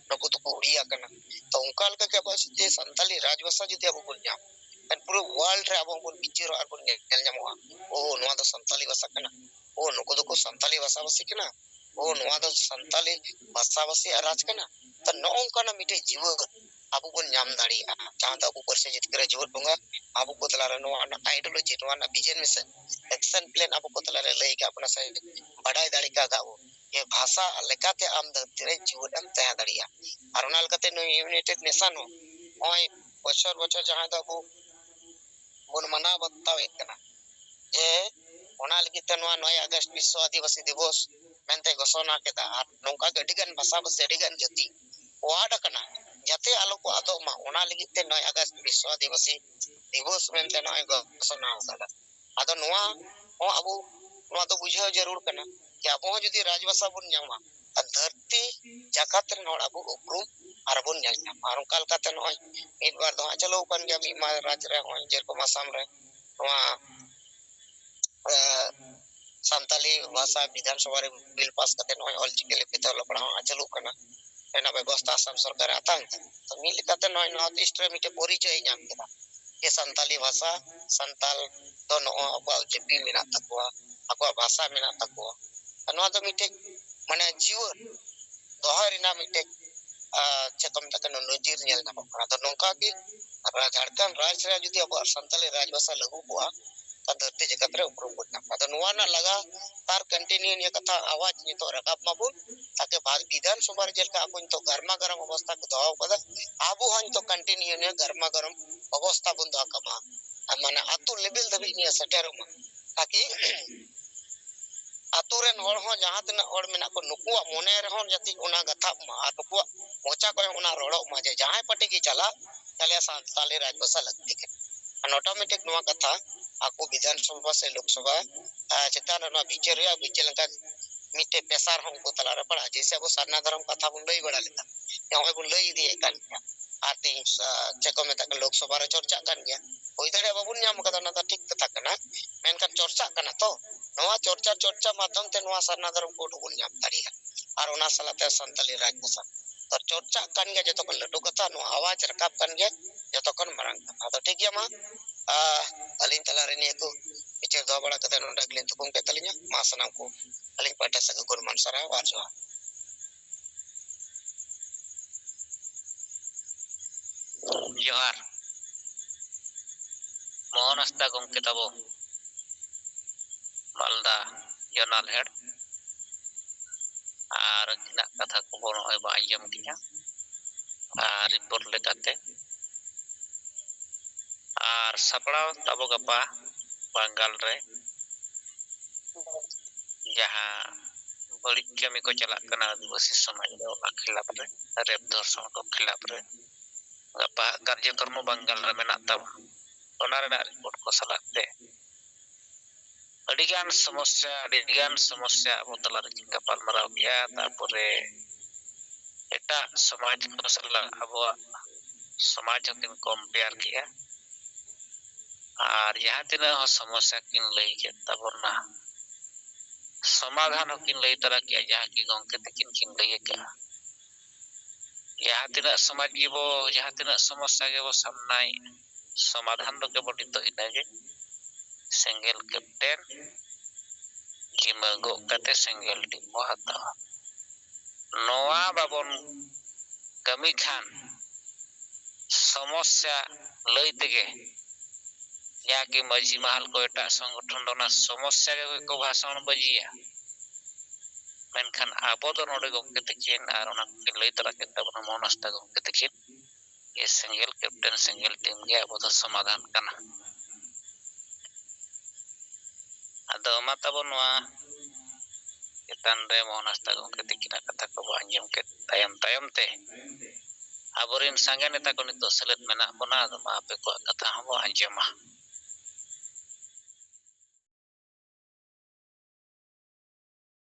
ᱱᱩᱠᱩ ᱫᱚᱠᱚ ᱩᱲᱤᱭᱟ ᱠᱟᱱᱟ᱾ ᱛᱚ ᱚᱱᱠᱟ ᱞᱮᱠᱟ ᱜᱮ ᱟᱵᱚᱣᱟᱜ ᱡᱮ ᱥᱟᱱᱛᱟᱞᱤ ᱨᱟᱡᱽᱵᱷᱟᱥᱟ ᱡᱩᱫᱤ ᱟᱵᱚ ᱵᱚᱱ ᱧᱟᱢ, ᱮᱱᱠᱷᱟᱱ ᱯᱩᱨᱟᱹ ᱣᱟᱨᱞᱰ ᱨᱮ ᱟᱵᱚ ᱦᱚᱸᱵᱚᱱ ᱵᱤᱪᱟᱹᱨᱚᱜᱼᱟ ᱟᱨ ᱵᱚᱱ ᱧᱮᱞ ᱧᱟᱢᱚᱜᱼᱟ, ᱳ, ᱱᱚᱣᱟ ᱫᱚ ᱥᱟᱱᱛᱟᱞᱤ ᱵᱷᱟᱥᱟ ᱠᱟᱱᱟ, ᱳ, ᱱᱩᱠᱩ ᱫᱚᱠᱚ ᱥᱟᱱᱛᱟᱞᱤ ᱵᱷᱟᱥᱟᱵᱷᱟᱥᱤ ᱠᱟᱱᱟ, ᱳ, ᱱᱚᱣᱟ ᱫᱚ ᱥᱟᱱᱛᱟᱞᱤ ᱵᱷᱟᱥᱟᱵᱷᱟᱥᱤ ᱟᱨ ᱨᱟᱡᱽ ᱠᱟᱱᱟ᱾ ᱛᱚ ᱱᱚᱜᱼᱚ ᱱᱚᱝᱠᱟᱱᱟᱜ ᱢᱤᱫᱴᱮᱡ ᱡᱤᱣᱟᱹ ᱟᱵᱚ ᱵᱚᱱ ᱧᱟᱢ ᱫᱟᱲᱮᱭᱟᱜᱼᱟ, ᱡᱟᱦᱟᱸ ᱫᱚ ᱟᱵᱚ ᱯᱟᱹᱨᱥᱤ ᱡᱤᱛᱠᱟᱹᱨ ᱨᱮ ᱡᱤᱣᱮᱫ ᱵᱚᱸᱜᱟ ᱟᱵᱚ ᱠᱚ ᱛᱟᱞᱟᱨᱮ ᱱᱚᱣᱟ ᱨᱮᱱᱟᱜ ᱟᱭᱰᱤᱭᱳᱞᱚᱡᱤ, ᱱᱚᱣᱟ ᱨᱮᱱᱟᱜ ᱵᱷᱤᱡᱚᱱ ᱢᱤᱥᱚᱱ, ᱮᱠᱥᱚᱱ ᱯᱞᱮᱱ ᱟᱵᱚ ᱠᱚ ᱛᱟᱞᱟᱨᱮ ᱞᱟᱹᱭ ᱟᱠᱟᱫ ᱵᱚᱱᱟ ᱥᱮ ᱵᱟᱰᱟᱭ ᱫᱟᱲᱮ ᱠᱟᱣᱫᱟ ᱵᱚᱱ ᱡᱮ ᱵᱷᱟᱥᱟ ᱞᱮᱠᱟᱛᱮ ᱟᱢ ᱫᱷᱟᱹᱨᱛᱤ ᱨᱮ ᱡᱤᱣᱮᱫ ᱮᱢ ᱛᱟᱦᱮᱸ ᱫᱟᱲᱮᱭᱟᱜᱼᱟ᱾ ᱟᱨ ᱚᱱᱟ ᱞᱮᱠᱟᱛᱮ ᱱᱩᱭ ᱤᱭᱩᱱᱟᱭᱴᱮᱰ ᱱᱮᱥᱚᱱ ᱦᱚᱸ ᱱᱚᱜᱼᱚᱭ ᱵᱚᱪᱷᱚᱨ ᱵᱚᱪᱷᱚᱨ ᱡᱟᱦᱟᱸ ᱫᱚ ᱟᱵᱚ ᱵᱚᱱ ᱢᱟᱱᱟᱣ ᱵᱟᱛᱟᱣᱮᱫ ᱠᱟᱱᱟ, ᱡᱮ ᱚᱱᱟ ᱞᱟᱹᱜᱤᱫ ᱛᱮ ᱱᱚᱣᱟ ᱱᱚᱭ ᱟᱜᱚᱥᱴ ᱵᱤᱥᱥᱚ ᱟᱹᱫᱤᱵᱟᱹᱥᱤ ᱫᱤᱵᱚᱥ ᱢᱮᱱᱛᱮ ᱜᱷᱳᱥᱚᱱᱟ ᱠᱮᱫᱟ᱾ ᱟᱨ ᱱᱚᱝᱠᱟ ᱜᱮ ᱟᱹᱰᱤ ᱜᱟᱱ ᱵᱷᱟᱥᱟᱼᱵᱷᱟᱹᱥᱤ, ᱟᱹᱰᱤ ᱜᱟᱱ ᱡᱟᱹᱛᱤ ᱠᱚ ᱟᱫ ᱟᱠᱟᱱᱟ, ᱡᱟᱛᱮ ᱟᱞᱚ ᱠᱚ ᱟᱫᱚᱜ ᱢᱟ, ᱚᱱᱟ ᱞᱟᱹᱜᱤᱫ ᱛᱮ ᱱᱚᱭ ᱟᱜᱚᱥᱴ ᱵᱤᱥᱥᱚ ᱟᱹᱫᱤᱵᱟᱹᱥᱤ ᱫᱤᱵᱚᱥ ᱢᱮᱱᱛᱮ ᱱᱚᱜᱼᱚᱭ ᱜᱷᱳᱥᱚᱱᱟ ᱟᱠᱟᱫᱟ᱾ ᱟᱫᱚ ᱱᱚᱣᱟ ᱦᱚᱸ ᱟᱵᱚ ᱱᱚᱣᱟ ᱫᱚ ᱵᱩᱡᱷᱟᱹᱣ ᱡᱟᱹᱨᱩᱲ ᱠᱟᱱᱟ ᱡᱮ ᱟᱵᱚ ᱦᱚᱸ ᱡᱩᱫᱤ ᱨᱟᱡᱽᱵᱷᱟᱥᱟ ᱵᱚᱱ ᱧᱟᱢᱟ, ᱟᱨ ᱫᱷᱟᱹᱨᱛᱤ ᱡᱟᱠᱟᱛ ᱨᱮᱱ ᱦᱚᱲ ᱟᱵᱚ ᱩᱯᱨᱩᱢ ᱟᱨ ᱵᱚᱱ ᱧᱮᱞ ᱧᱟᱢᱟ᱾ ᱟᱨ ᱚᱱᱠᱟ ᱞᱮᱠᱟᱛᱮ ᱱᱚᱜᱼᱚᱭ ᱢᱤᱫ ᱵᱟᱨ ᱫᱚ ᱦᱟᱸᱜ ᱪᱟᱹᱞᱩ ᱟᱠᱟᱱ ᱜᱮᱭᱟ, ᱢᱤᱫ ᱢᱟ ᱨᱟᱡᱽ ᱨᱮ ᱱᱚᱜᱼᱚᱭ ᱡᱮᱨᱚᱠᱚᱢ ᱟᱥᱟᱢ ᱨᱮ ᱱᱚᱣᱟ, ᱮ, ᱥᱟᱱᱛᱟᱞᱤ ᱵᱷᱟᱥᱟ ᱵᱤᱫᱷᱟᱱ ᱥᱚᱵᱷᱟ ᱨᱮ ᱵᱤᱞ ᱯᱟᱥ ᱠᱟᱛᱮ ᱱᱚᱜᱼᱚᱭ ᱚᱞᱪᱤᱠᱤ ᱞᱤᱯᱤ ᱛᱮ ᱚᱞᱚᱜ ᱯᱟᱲᱦᱟᱣ ᱦᱚᱸ ᱪᱟᱹᱞᱩᱜ ᱠᱟᱱᱟ᱾ ᱨᱮᱱᱟᱜ ᱵᱮᱵᱚᱥᱛᱷᱟ ᱟᱥᱟᱢ ᱥᱚᱨᱠᱟᱨ ᱮ ᱦᱟᱛᱟᱣ ᱮᱫᱟ᱾ ᱛᱚ ᱢᱤᱫ ᱞᱮᱠᱟᱛᱮ ᱱᱚᱜᱼᱚᱭ ᱱᱚᱨᱛᱷ ᱤᱥᱴ ᱨᱮ ᱢᱤᱫᱴᱮᱱ ᱯᱚᱨᱤᱪᱚᱭ ᱧᱟᱢ ᱠᱮᱫᱟ ᱡᱮ ᱥᱟᱱᱛᱟᱞᱤ ᱵᱷᱟᱥᱟ, ᱥᱟᱱᱛᱟᱞ ᱫᱚ ᱱᱚᱜᱼᱚ ᱟᱠᱚᱣᱟᱜ ᱞᱤᱯᱤ ᱢᱮᱱᱟᱜ ᱛᱟᱠᱚᱣᱟ, ᱟᱠᱚᱣᱟᱜ ᱵᱷᱟᱥᱟ ᱢᱮᱱᱟᱜ ᱛᱟᱠᱚᱣᱟ᱾ ᱟᱨ ᱱᱚᱣᱟ ᱫᱚ ᱢᱤᱫᱴᱮᱡ ᱢᱟᱱᱮ ᱡᱤᱣᱟᱹ ᱫᱚᱦᱚᱭ ᱨᱮᱱᱟᱜ ᱢᱤᱫᱴᱮᱡ, ᱟ, ᱪᱮᱫ ᱠᱚ ᱢᱮᱛᱟᱜ ᱠᱟᱱᱟ, ᱱᱚᱡᱤᱨ ᱧᱮᱞ ᱧᱟᱢᱚᱜ ᱠᱟᱱᱟ᱾ ᱟᱫᱚ ᱱᱚᱝᱠᱟ ᱜᱮ ᱟᱵᱚ ᱡᱷᱟᱲᱠᱷᱚᱸᱰ ᱨᱟᱡᱽ ᱨᱮ ᱡᱩᱫᱤ ᱟᱵᱚᱣᱟᱜ ᱥᱟᱱᱛᱟᱞᱤ ᱨᱟᱡᱽ ᱵᱷᱟᱥᱟ ᱞᱟᱹᱜᱩ ᱠᱚᱜᱼᱟ, ᱠᱷᱟᱱ ᱫᱷᱟᱹᱨᱛᱤ ᱡᱟᱠᱟᱛ ᱨᱮ ᱩᱯᱨᱩᱢ ᱵᱚᱱ ᱧᱟᱢᱟ᱾ ᱟᱫᱚ ᱱᱚᱣᱟ ᱨᱮᱱᱟᱜ ᱞᱟᱜᱟᱛᱟᱨ ᱠᱚᱱᱴᱤᱱᱤᱭᱩ ᱱᱤᱭᱟᱹ ᱠᱟᱛᱷᱟ ᱟᱣᱟᱡᱽ ᱱᱤᱛᱚᱜ ᱨᱟᱠᱟᱵ ᱢᱟᱵᱚᱱ, ᱛᱟᱠᱮ ᱵᱷᱟ-, ᱵᱤᱫᱷᱟᱱ ᱥᱚᱵᱷᱟ ᱨᱮ ᱡᱮᱞᱮᱠᱟ ᱟᱠᱚ ᱱᱤᱛᱚᱜ ᱜᱟᱨᱢᱟ ᱜᱟᱨᱟᱢ ᱚᱵᱚᱥᱛᱷᱟ ᱠᱚ ᱫᱚᱦᱚ ᱠᱟᱫᱟ, ᱟᱵᱚ ᱦᱚᱸ ᱱᱤᱛᱚᱜ ᱠᱚᱱᱴᱤᱱᱤᱭᱩ ᱱᱤᱭᱟᱹ ᱜᱟᱨᱢᱟ ᱜᱟᱨᱟᱢ ᱚᱵᱚᱥᱛᱷᱟ ᱵᱚᱱ ᱫᱚᱦᱚ ᱠᱟᱜ ᱢᱟ᱾ ᱟᱨ ᱢᱟᱱᱮ ᱟᱹᱛᱩ ᱞᱮᱵᱮᱞ ᱫᱷᱟᱹᱵᱤᱡ ᱱᱤᱭᱟᱹ ᱥᱮᱴᱮᱨᱚᱜ ᱢᱟ, ᱛᱟᱠᱤ ᱟᱹᱛᱩ ᱨᱮᱱ ᱦᱚᱲ ᱦᱚᱸ ᱡᱟᱦᱟᱸ ᱛᱤᱱᱟᱹᱜ ᱦᱚᱲ ᱢᱮᱱᱟᱜ ᱠᱚ, ᱱᱩᱠᱩᱣᱟᱜ ᱢᱚᱱᱮ ᱨᱮᱦᱚᱸ ᱡᱟᱛᱮ ᱚᱱᱟ ᱜᱟᱛᱷᱟᱜ ᱢᱟ ᱟᱨ ᱱᱩᱠᱩᱣᱟᱜ ᱢᱚᱪᱟ ᱠᱷᱚᱱ ᱚᱱᱟ ᱨᱚᱲᱚᱜ ᱢᱟ ᱡᱮ ᱡᱟᱦᱟᱸᱭ ᱯᱟᱹᱴᱤ ᱜᱮ ᱪᱟᱞᱟᱜ, ᱛᱟᱦᱞᱮ ᱥᱟᱱᱛᱟᱞᱤ ᱨᱟᱡᱽ ᱵᱷᱟᱥᱟ ᱞᱟᱹᱠᱛᱤ ᱠᱟᱱᱟ᱾ ᱟᱨ automatic ᱱᱚᱣᱟ ᱠᱟᱛᱷᱟ ᱟᱠᱚ ᱵᱤᱫᱷᱟᱱ ᱥᱚᱵᱷᱟ ᱥᱮ ᱞᱳᱠ ᱥᱚᱵᱷᱟ, ᱟᱨ ᱪᱮᱛᱟᱱ ᱨᱮ ᱱᱚᱣᱟ ᱵᱤᱪᱟᱹᱨ ᱦᱩᱭᱩᱜᱼᱟ, ᱵᱤᱪᱟᱹᱨ ᱞᱮᱱᱠᱷᱟᱱ ᱢᱤᱫᱴᱮᱡ pressure ᱦᱚᱸ ᱩᱱᱠᱩ ᱛᱟᱞᱟᱨᱮ ᱯᱟᱲᱟᱜᱼᱟ᱾ ᱡᱮᱭᱥᱮ ᱟᱵᱚ ᱥᱟᱨᱱᱟ ᱫᱷᱚᱨᱚᱢ ᱠᱟᱛᱷᱟ ᱵᱚᱱ ᱞᱟᱹᱭ ᱵᱟᱲᱟ ᱞᱮᱫᱟ, ᱱᱚᱜᱼᱚᱭ ᱵᱚᱱ ᱞᱟᱹᱭ ᱤᱫᱤᱭᱮᱫ ᱠᱟᱱ ᱜᱮᱭᱟ᱾ ᱟᱨ ᱛᱮᱦᱮᱧ ᱥᱟ-, ᱪᱮᱫ ᱠᱚ ᱢᱮᱛᱟᱜ ᱠᱟᱱᱟ, ᱞᱳᱠ ᱥᱚᱵᱷᱟ ᱨᱮ ᱪᱚᱨᱪᱟᱜ ᱠᱟᱱ ᱜᱮᱭᱟ᱾ ᱦᱩᱭ ᱫᱟᱲᱮᱭᱟᱜᱼᱟ ᱵᱟᱵᱚᱱ ᱧᱟᱢ ᱠᱟᱫᱟ, ᱚᱱᱟ ᱫᱚ ᱴᱷᱤᱠ ᱠᱟᱛᱷᱟ ᱠᱟᱱᱟ, ᱢᱮᱱᱠᱷᱟᱱ ᱪᱚᱨᱪᱟᱜ ᱠᱟᱱᱟ ᱛᱚ᱾ ᱱᱚᱣᱟ ᱪᱚᱨᱪᱟ, ᱪᱚᱨᱪᱟ ᱢᱟᱫᱽᱫᱷᱚᱢ ᱛᱮ ᱱᱚᱣᱟ ᱥᱟᱨᱱᱟ ᱫᱷᱚᱨᱚᱢ code ᱦᱚᱸᱵᱚᱱ ᱧᱟᱢ ᱫᱟᱲᱮᱭᱟᱜᱼᱟ᱾ ᱟᱨ ᱚᱱᱟ ᱥᱟᱞᱟᱜ ᱛᱮ ᱥᱟᱱᱛᱟᱞᱤ ᱨᱟᱡᱽ ᱵᱷᱟᱥᱟ ᱛᱚ ᱪᱚᱨᱪᱟᱜ ᱠᱟᱱ ᱜᱮᱭᱟ, ᱡᱚᱛᱚ ᱠᱷᱚᱱ ᱞᱟᱹᱴᱩ ᱠᱟᱛᱷᱟ᱾ ᱱᱚᱣᱟ ᱟᱣᱟᱡᱽ ᱨᱟᱠᱟᱵ ᱠᱟᱱ ᱜᱮᱭᱟ, ᱡᱚᱛᱚ ᱠᱷᱚᱱ ᱢᱟᱨᱟᱝ ᱠᱟᱛᱷᱟ᱾ ᱟᱫᱚ ᱴᱷᱤᱠ ᱜᱮᱭᱟ, ᱢᱟ, ᱟ, ᱟᱹᱞᱤᱧ ᱛᱟᱞᱟᱨᱮ ᱱᱤᱭᱟᱹ ᱠᱚ ᱵᱤᱪᱟᱹᱨ ᱫᱚᱦᱚ ᱵᱟᱲᱟ ᱠᱟᱛᱮ ᱱᱚᱰᱮ ᱜᱮᱞᱤᱧ ᱛᱷᱩᱠᱩᱢ ᱠᱮᱫ ᱛᱟᱹᱞᱤᱧᱟ᱾ ᱢᱟ ᱥᱟᱱᱟᱢ ᱠᱚ ᱟᱹᱞᱤᱧ ᱯᱟᱦᱴᱟ ᱥᱮᱫ ᱠᱷᱚᱱ ᱜᱩᱱᱢᱟᱱ ᱥᱟᱨᱦᱟᱣ ᱟᱨ ᱡᱚᱦᱟᱨ᱾ ᱡᱚᱦᱟᱨ᱾ ᱢᱳᱦᱚᱱ ᱦᱟᱸᱥᱫᱟ ᱜᱚᱢᱠᱮ ᱛᱟᱵᱚ, ᱢᱟᱞᱫᱟ ᱡᱚᱱᱟᱞ ᱦᱮᱰ, ᱟᱨ ᱩᱱᱠᱤᱱᱟᱜ ᱠᱟᱛᱷᱟ ᱠᱚᱵᱚ ᱱᱚᱜᱼᱚᱭ ᱵᱚ ᱟᱸᱡᱚᱢ ᱠᱮᱜᱼᱟ᱾ ᱟᱨ report ᱞᱮᱠᱟᱛᱮ, ᱟᱨ ᱥᱟᱯᱲᱟᱣ ᱛᱟᱵᱚ ᱜᱟᱯᱟ ᱵᱟᱝᱜᱟᱞ ᱨᱮ ᱡᱟᱦᱟᱸ ᱵᱟᱹᱲᱤᱡ ᱠᱟᱹᱢᱤ ᱠᱚ ᱪᱟᱞᱟᱜ ᱠᱟᱱᱟ ᱟᱹᱫᱤᱵᱟᱹᱥᱤ ᱥᱚᱢᱟᱡᱽ ᱨᱮ, ᱚᱱᱟ ᱠᱷᱤᱞᱟᱯ ᱨᱮ, rape ᱫᱷᱚᱨᱥᱚᱱ ᱠᱚ ᱠᱷᱤᱞᱟᱯ ᱨᱮ ᱜᱟᱯᱟ ᱠᱟᱨᱡᱚᱠᱨᱚᱢ ᱵᱟᱝᱜᱟᱞ ᱨᱮ ᱢᱮᱱᱟᱜ ᱛᱟᱵᱚᱱᱟ᱾ ᱚᱱᱟ ᱨᱮᱱᱟᱜ report ᱠᱚ ᱥᱟᱞᱟᱜ ᱛᱮ ᱟᱹᱰᱤᱜᱟᱱ ᱥᱚᱢᱚᱥᱥᱟ, ᱟᱹᱰᱤᱜᱟᱱ ᱥᱚᱢᱚᱥᱥᱟ ᱟᱵᱚ ᱛᱟᱞᱟ ᱨᱮᱠᱤᱱ ᱜᱟᱯᱟᱞ ᱢᱟᱨᱟᱣ ᱠᱮᱜᱼᱟ᱾ ᱛᱟᱨᱯᱚᱨᱮ ᱮᱴᱟᱜ ᱥᱚᱢᱟᱡᱽ ᱠᱚ ᱥᱟᱞᱟᱜ ᱟᱵᱚᱣᱟᱜ ᱥᱚᱢᱟᱡᱽ ᱦᱚᱸᱠᱤᱱ compare ᱠᱮᱜᱼᱟ᱾ ᱟᱨ ᱡᱟᱦᱟᱸ ᱛᱤᱱᱟᱹᱜ ᱦᱚᱸ ᱥᱚᱢᱚᱥᱥᱟ ᱠᱤᱱ ᱞᱟᱹᱭ ᱠᱮᱫ ᱛᱟᱵᱚᱱᱟ, ᱥᱚᱢᱟᱫᱷᱟᱱ ᱦᱚᱸᱠᱤᱱ ᱞᱟᱹᱭ ᱛᱟᱨᱟ ᱠᱮᱜᱼᱟ, ᱡᱟᱦᱟᱸ ᱠᱤ ᱜᱚᱢᱠᱮ ᱛᱟᱹᱠᱤᱱ ᱠᱤᱱ ᱞᱟᱹᱭ ᱟᱠᱟᱜᱼᱟ᱾ ᱡᱟᱦᱟᱸ ᱛᱤᱱᱟᱹᱜ ᱥᱚᱢᱟᱡᱽ ᱜᱮᱵᱚ, ᱡᱟᱦᱟᱸ ᱛᱤᱱᱟᱹᱜ ᱥᱚᱢᱚᱥᱥᱟ ᱜᱮᱵᱚ ᱥᱟᱢᱱᱟᱭᱮᱫ, ᱥᱚᱢᱟᱫᱷᱟᱱ ᱫᱚ ᱠᱮᱵᱚᱞ ᱱᱤᱛᱚᱜ ᱤᱱᱟᱹᱜᱮ, ᱥᱮᱸᱜᱮᱞ ᱠᱮᱯᱴᱮᱱ ᱡᱤᱢᱟᱹ ᱜᱚᱜ ᱠᱟᱛᱮ ᱥᱮᱸᱜᱮᱞ ᱴᱷᱤᱠ ᱵᱚ ᱦᱟᱛᱟᱣᱟ᱾ ᱱᱚᱣᱟ ᱵᱟᱵᱚᱱ ᱠᱟᱹᱢᱤ ᱠᱷᱟᱱ, ᱥᱚᱢᱚᱥᱥᱟ ᱞᱟᱹᱭ ᱛᱮᱜᱮ, ᱡᱟᱦᱟᱸ ᱠᱤ ᱢᱟᱹᱡᱷᱤ ᱢᱟᱦᱟᱞ ᱠᱚ, ᱮᱴᱟᱜ ᱥᱚᱝᱜᱚᱴᱷᱚᱱ ᱫᱚ ᱚᱱᱟ ᱥᱚᱢᱚᱥᱥᱟ ᱜᱮᱠᱚ ᱵᱷᱟᱥᱚᱱ ᱵᱟᱹᱡᱤᱭᱟ᱾ ᱢᱮᱱᱠᱷᱟᱱ ᱟᱵᱚ ᱫᱚ ᱱᱚᱰᱮ ᱜᱚᱢᱠᱮ ᱛᱟᱹᱠᱤᱱ ᱟᱨ ᱚᱱᱟ ᱠᱚᱠᱤᱱ ᱞᱟᱹᱭ ᱛᱚᱨᱟ ᱠᱮᱫ ᱛᱟᱵᱚᱱᱟ ᱢᱳᱦᱚᱱ ᱦᱟᱸᱥᱫᱟ ᱜᱚᱢᱠᱮ ᱛᱟᱹᱠᱤᱱ, ᱡᱮ ᱥᱮᱸᱜᱮᱞ ᱠᱮᱯᱴᱮᱱ, ᱥᱮᱸᱜᱮᱞ ᱴᱤᱢ ᱜᱮ ᱟᱵᱚ ᱫᱚ ᱥᱚᱢᱟᱫᱷᱟᱱ ᱠᱟᱱᱟ᱾ ᱟᱫᱚ ᱢᱟ ᱛᱟᱵᱚ ᱱᱚᱣᱟ ᱪᱮᱛᱟᱱ ᱨᱮ ᱢᱳᱦᱚᱱ ᱦᱟᱸᱥᱫᱟ ᱜᱚᱢᱠᱮ ᱛᱟᱹᱠᱤᱱᱟᱜ ᱠᱟᱛᱷᱟ ᱠᱚᱵᱚ ᱟᱸᱡᱚᱢ ᱠᱮᱫ ᱛᱟᱭᱚᱢ ᱛᱟᱭᱚᱢ ᱛᱮ ᱟᱵᱚᱨᱮᱱ ᱥᱟᱸᱜᱮ ᱱᱮᱛᱟ ᱠᱚ ᱱᱤᱛᱚᱜ ᱥᱮᱞᱮᱫ ᱢᱮᱱᱟᱜ ᱵᱚᱱᱟ᱾ ᱟᱫᱚ ᱢᱟ ᱟᱯᱮ ᱠᱚᱣᱟᱜ ᱠᱟᱛᱷᱟ ᱦᱚᱸᱵᱚ ᱟᱸᱡᱚᱢᱟ᱾